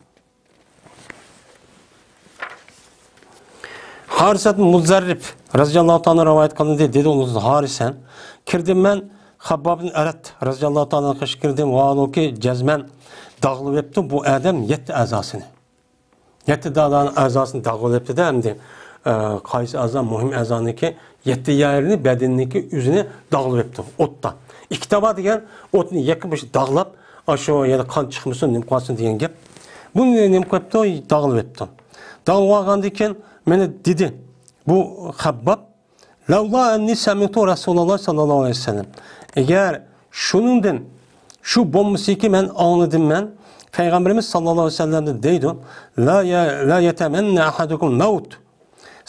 ھارىسەت مۇزەررىپ رەزىياللاھۇ تائالا رىۋايەت قىلىندى، دېدى ئۇ ھارىسە، كىردىم مەن خەبباب بىن ئەرەت رەزىياللاھۇ تائالا قېشىغا كىردىم، ۋاھالۇكى جەزمەن داغلىۋېپتۇ بۇ ئادەم يەتتە ئەزاسىنى. يەتتە دادانىڭ ئەزاسىنى داغلىۋېپتۇ-دە، ئەمدى، ئە، قايسى ئەزا، مۇھىم ئەزانىڭكى يەتتە يەرنى، بەدىنىڭكى ئۆزىنى داغلىۋېپتۇ ئوتتا. ئىككى تاۋا دېگەن ئوتنى يېقىپ، مۇشۇ داغلاپ، ئاشۇ يەنە قان چىقمىسۇن، نېمە قىلسۇن دېگەن گەپ. بۇنى نېمە قىلىپتۇ؟ داغلىۋېپتۇ. داغلىۋالغاندىن كېيىن مانا دېدى بۇ خەبباب، لەۋلا ئەننى سەمىئتۇ رەسۇلاللا ساللاللاھۇ ئەلەيھى ۋەسەللەم. ئەگەر شۇنىڭدىن، شۇ بولمىسىكى مەن ئاڭلىدىم مەن، پەيغەمبىرىمىز ساللاللاھۇ ئەلەيھى ۋەسەللەمدىن دەيدۇ، لا يە-، لا يەتەمەننە ئەھەدۇكۇم مەۋت.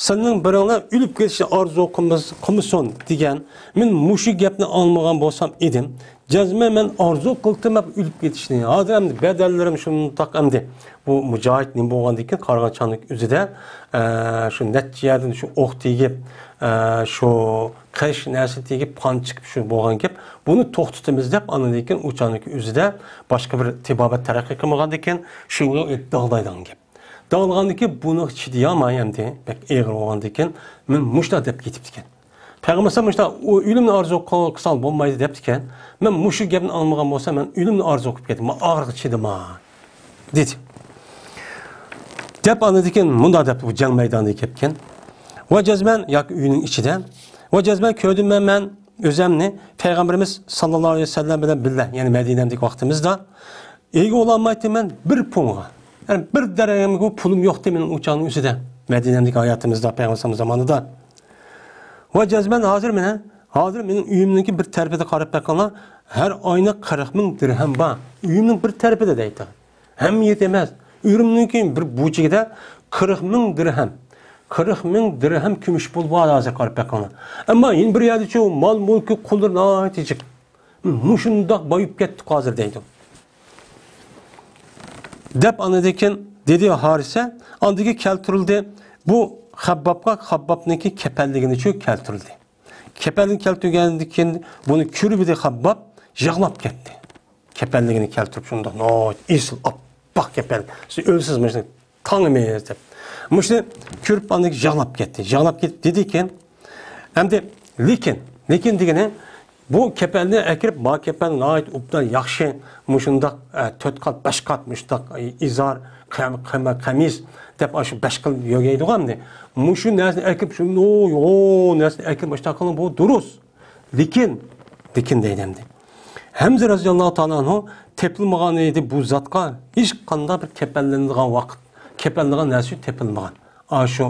سىلىنىڭ بىرىڭلار ئۆلۈپ كېتىشنى ئارزۇ قىلمىس-، قىلمىسۇن دېگەن. مەن مۇشۇ گەپنى ئاڭلىمىغان بولسام ئىدىم، جەزمەن مەن ئارزۇ قىلتىم ئۆلۈپ كېتىشنى. ھازىر ئەمدى بەدەنلىرىم شۇنداق ئەمدى. بۇ مۇجاھىد نېمە بولغاندىكىن قارىغان چاغنىڭ ئۆزىدە، ئە، شۇ نەچچە يەردىن شۇ ئوق تېگىپ، ئە، شۇ قىلىچ نەرسە تېگىپ، قان چىقىپ شۇ بولغان گەپ. بۇنى توختىتىمىز دەپ، ئاندىن كېيىن ئۇ چاغنىڭ ئۆزىدە باشقا بىر تېبابەت تەرەققىي قىلمىغاندىكىن، شۇنى داغلايدىغان گەپ. داغلىغاندىكىن بۇنى چىدىيالماي ئەمدى، بەك ئېغىر بولغاندىكىن، مەن مۇشۇنداق دەپ كېتىپتىكەن. پەيغەمبەر مۇشۇنداق، ئۇ ئۆلۈمنى ئارزۇ قىل-، قىلساڭ بولمايدۇ دەپتىكەن. مەن مۇشۇ گەپنى ئاڭلىمىغان بولسام، مەن ئۆلۈمنى ئارزۇ قىلىپ كەتتىم. مەن ئاغرىققا چىدىماي، دېدى. دەپ ئاندىن كېيىن مۇنداق دەپتۇ، بۇ جەڭ مەيدانىدا كەپكەن. ۋە جەزمەن ياكى ئۆينىڭ ئىچىدە. ۋە جەزمەن كۆردۈم مەن، مەن ئۆزەمنى پەيغەمبىرىمىز ساللاللاھۇ ئەلەيھى ۋەسەللەم بىلەن بىللە، يەنى مەدىنەمدىكى ۋاقتىمىزدا ئىگە بولالمايتتىم مەن بىر پۇڭغا. يەنى بىر دىرھەمگە پۇلۇم يوقتى مېنىڭ ئۇ چاغنىڭ ئۆزىدە. مەدىنەمدىكى ھاياتىمىزدا، پەيغەمبەر زامانىدا. ۋە جەزمەن ھازىر مېنىڭ، ھازىر مېنىڭ ئۆيۈمنىڭكى بىر تەرىپىدە قاراپ بېقىڭلار، ھەر ئاينى قىرىق مىڭ دىرھەم بار. ئۆيۈمنىڭ بىر تەرىپىدە دەيدۇ. ھەممە يېرى ئەمەس. ئۆيۈمنىڭكى بىر بۇرجىكىدە قىرىق مىڭ دىرھەم. قىرىق مىڭ دىرھەم كۈمۈش پۇل بار ھازىر قاراپ بېقىڭلار. ئەمما يەنە بىر يەردىچۇ مال مۈلكى قۇللىرى ناھايىتى جىق. مۇشۇنداق بايىپ كەتتۇق ھازىر دەيدۇ. دەپ ئاندىن كېيىن دېدى ھارىسە، ئاندىن كېيىن كەلتۈرۈلدى. بۇ خەببابقا خەببابنىڭكى كەپەنلىكىنىچۇ كەلتۈرۈلدى. كەپەنلىك كەلتۈرگەندىن كېيىن بۇنى كۆرۈۋىدى خەبباب، يىغلاپ كەتتى. كەپەنلىكىنى كەلتۈرۈپ شۇنداق، ناھايىتى ئېسىل، ئاپئاق كەپەن. سىز ئۆلىسىز مۇشۇنى تاڭىمىز دەپ. مۇشۇنى كۆرۈپ ئاندىن كېيىن يىغلاپ كەتتى. يىغلاپ كېتىپ دېدىكەن، ئەمدى لېكىن، لېكىن دېگىنى، بۇ كەپەننى ئەكىرىپ، ما كەپەن ناھايىتى ئوبدان ياخشى، مۇشۇنداق، ئە، تۆت قات، بەش قات مۇشۇنداق ئىزار، قەم-، قەم-، قەمىس دەپ ئاشۇ بەش خىل يۆگەيدىغۇ ئەمدى. مۇشۇ نەرسىنى ئەكىرىپ، شۇ نو-، يو-، نەرسىنى ئەكىرىپ مۇشۇنداق قىلىڭ، بۇ دۇرۇس. لېكىن، لېكىن دەيدۇ ئەمدى. ھەمزە رەزىياللاھۇ تائالا ئەنھۇ تېپىلمىغان ئىدى بۇ زاتقا ھېچقانداق بىر كەپەنلىنىدىغان ۋاقىت، كەپەنلىنىدىغان نەرسە تېپىلمىغان. ئاشۇ،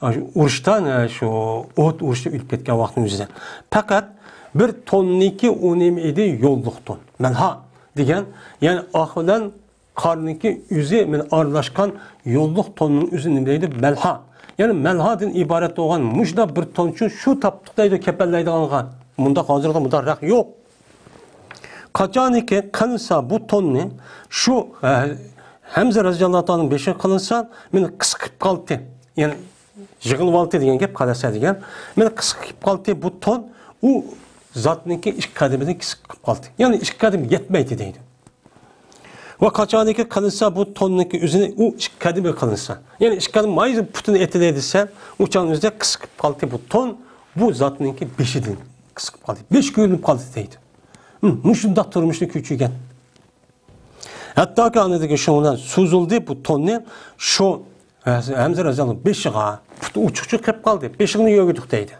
ئاشۇ ئۇرۇشتا، ئاشۇ ئوت ئۇرۇشتا ئۆلۈپ كەتكەن ۋاقتىنىڭ ئۆزىدە. پەقەت بىر توننىكى ئۇ نېمە ئىدى؟ يوللۇق تون. مەلھا دېگەن، يەنى ئاق بىلەن قارنىڭكى ئۆزى مانا ئارىلاشقان يوللۇق توننىڭ ئۆزى نېمە دەيدۇ؟ مەلھا. يەنى مەلھادىن ئىبارەت بولغان مۇشۇنداق بىر تونچۇ شۇ تاپتۇق دەيدۇ كەپەنلەيدىغانغا. مۇنداق ھازىرغا مۇنداق رەق يوق. قاچانكى قىلىنسا بۇ توننى شۇ، ئە، ھەمزە رەزىياللاھۇ تائالانىڭ بېشىغا قىلىنسا، مېنى قىسقا قىلىپ قالدى. يەنى يىغىلىۋالدى دېگەن گەپ، قالىسا دېگەن. مېنى قىسقا قىلىپ قالدى بۇ تون، ئۇ زاتنىڭكى ئىككى قەدىمىدىن قىسقا قىلىپ قالدى. يەنى ئىككى قەدىمى يەتمەيدۇ دەيدۇ. ۋە قاچانكى قىلىنسا بۇ توننىڭكى ئۆزىنى ئۇ ئىككى قەدىمى قىلىنسا. يەنى ئىككى قەدىم مايزا پۇتىنى ئېتىلەي دېسە، ئۇ چاغنىڭ ئۆزىدە قىسقا قىلىپ قالدى بۇ تون، بۇ زاتنىڭكى بېشىدىن قىسقا قىلىپ قالدى. بېشى كۆرۈنۈپ قالدى دەيدۇ. ھىم، مۇشۇنداق تۇرمۇشنى كۆچۈرگەن. ھەتتاكى ئاندىن كېيىن شۇنىڭ بىلەن سوزۇلدى بۇ توننى، شۇ ھەمزە رەزىياللاھۇ بېشىغا، پۇتى ئوچۇقچە قېلىپ قالدى، بېشىڭنى يۆگىدۇق دەيدۇ.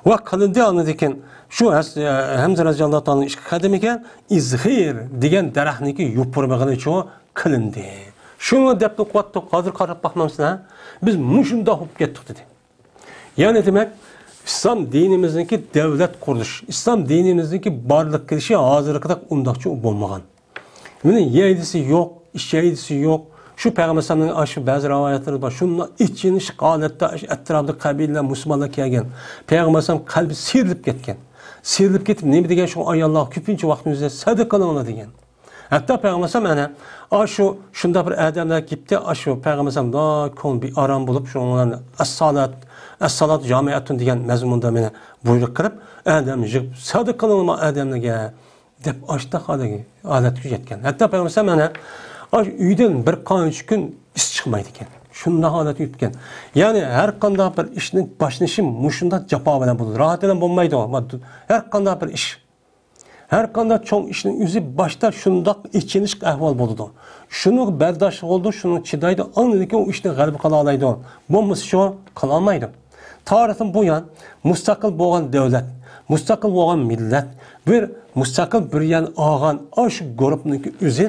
ۋە قىلىندى ئاندىن كېيىن شۇ ھەس-، ھەمزە رەزىياللاھۇ تائالانىڭ ئىككى قەدىمىگە ئىزخىر دېگەن دەرەخنىڭكى يوپۇرمىقىنى شۇ قىلىندى. شۇنى دەپلا قويۇۋاتتۇق، ھازىر قاراپ باقمامسىلەر؟ بىز مۇشۇنداق بولۇپ كەتتۇق دېدى. يەنى دېمەك، ئىسلام دىنىمىزنىڭكى دەۋلەت قۇرۇلۇش، ئىسلام دىنىمىزنىڭكى بارلىققا كېلىشى ھازىرقىدەك ئۇنداقچە بولمىغان. مېنىڭ يەيدىسى يوق، ئىچەيدىسى يوق. شۇ پەيغەمبەر ئەلەيھىسسالامنىڭ ئاشۇ بەزى رىۋايەتلىرى بار. شۇنداق ئېچىنىش ھالەتتە ئاشۇ ئەتراپىدا قەبىلىلەر، مۇسۇلمانلار كەلگەن. پەيغەمبەر ئەلەيھىسسالام قەلبى سىيرىلىپ كەتكەن. سىيرىلىپ كېتىپ نېمە دېگەن؟ شۇ ئاياللارغا كۆپىنچە ۋاقتىمىزدا سەدىقە قىلىڭلار دېگەن. ھەتتا پەيغەمبەر ئەلەيھىسسالام ئەنە ئاشۇ شۇنداق بىر ئادەملەر كېلىپتۇ، ئاشۇ پەيغەمبەر ئەلەيھىسسالام كۆڭلى بىئارام بولۇپ، شۇنىڭ بىلەن ئەسسالات، ئەسسالات جامىئەتۇن دېگەن مەزمۇندا مېنى بۇيرۇق قىلىپ، ئادەم يىغىپ سەدىقە قىلىڭلار ئادەملەرگە. دەپ ئاشتاق ھالەتكە يەتكەن. ھەتتا پەيغەمبەر ئەلەيھىسسالام ئەنە ئاشۇ ئۆيدىن بىر قانچە كۈن ئىس چىقمايدىكەن. شۇنداق ھالەتكە يەتكەن. يەنى ھەر قانداق بىر ئىشنىڭ باشلىنىشى مۇشۇنداق جاپا بىلەن بولىدۇ. راھەت بىلەن بولمايدۇ. ھەر قانداق بىر ئىش. ھەر قانداق چوڭ ئىشنىڭ ئۆزى باشتا شۇنداق ئېچىنىشلىق ئەھۋال بولىدۇ. شۇنىڭغا بەرداشلىق بولىدۇ، شۇنىڭغا چىدايدۇ، ئاندىن كېيىن ئۇ ئىشنى غەلىبە قىلالايدۇ. بولمىسا شۇ قىلالمايدۇ. تارىختىن بۇيان مۇستەقىل بولغان دۆلەت، مۇستەقىل بولغان مىللەت، بىر مۇستەقىل بىر يەرنى ئالغان ئاشۇ گۇرۇپنىڭكى ئۆزى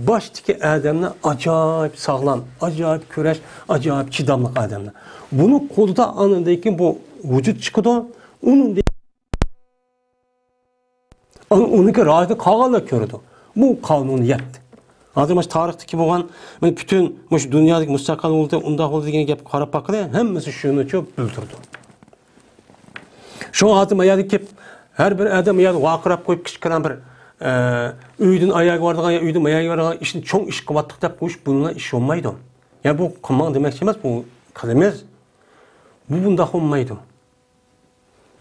باشتىكى ئادەملەر ئاجايىپ ساغلام، ئاجايىپ كۈرەش، ئاجايىپ چىداملىق ئادەملەر. بۇنىڭ قولىدا ئاندىن كېيىن بۇ ۋۇجۇد چىقىدۇ. ئۇنىڭدىن ئۇنىڭكى راھىتىنى قالغانلار كۆرىدۇ. بۇ قانۇنىيەت. ھازىر مۇشۇ تارىختىكى بولغان، مانا پۈتۈن مۇشۇ دۇنيادىكى مۇستەقىل بولدى، ئۇنداق بولدى دېگەن گەپكە قاراپ باققىلى، ھەممىسى شۇنىچۇ بىلدۈرىدۇ. شۇڭا ھازىر ما يەرگە كېلىپ، ھەر بىر ئادەم ما يەردە ۋارقىراپ قويۇپ، كىچىككىنە بىر، ئە، ئۆيدىن ئاياغا بارىدىغان يا ئۆيدىن ما يەرگە بارىدىغان ئىشنى چوڭ ئىش قىلىۋاتتۇق دەپ قويۇش، بۇنىڭ ئىشى بولمايدۇ. يا بۇ قىلماڭ دېمەكچى ئەمەس، بۇ قىلىمىز. بۇ بۇنداق بولمايدۇ.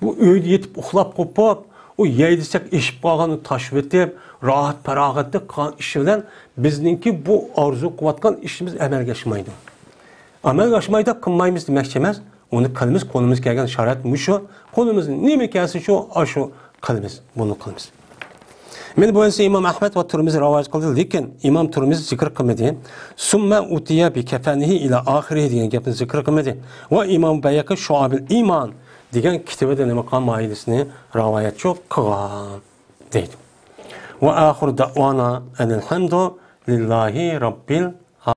بۇ ئۆيدە يېتىپ ئۇخلاپ قوپۇپ، ئۇ يەي دېسەك ئېشىپ قالغان، ئۇ تاشىۋېتىپ، راھەت-پاراغەتتە قىلغان ئىش بىلەن بىزنىڭكى بۇ ئارزۇ قىلىۋاتقان ئىشىمىز ئەمەلگە ئاشمايدۇ. ئەمەلگە ئاشمايدۇ، قىلمايمىز دېمەكچى ئەمەس. ئۇنى قىلىمىز، قولىمىزغا كەلگەن شارائىت مۇشۇ. قولىمىزغا نېمە كەلسە شۇ، ئاشۇ قىلىمىز، بۇنى قىلىمىز. مەن بويىسى ئىمام ئەھمەد ۋە تۇرمىزى رىۋايەت قىلدى، لېكىن ئىمام تۇرمىزى زىكىر قىلمىدى. ثم أتي بكفنه إلى آخره دېگەن گەپنى زىكىر قىلمىدى. ۋە ئىمام بەيھەقى شۇئەبىل ئىمان دېگەن كىتابىدا نېمە قىلغان، مائىدىسىنى رىۋايەتچۇ قىلغان دەيدۇ. وآخر دعوانا أن الحمد لله رب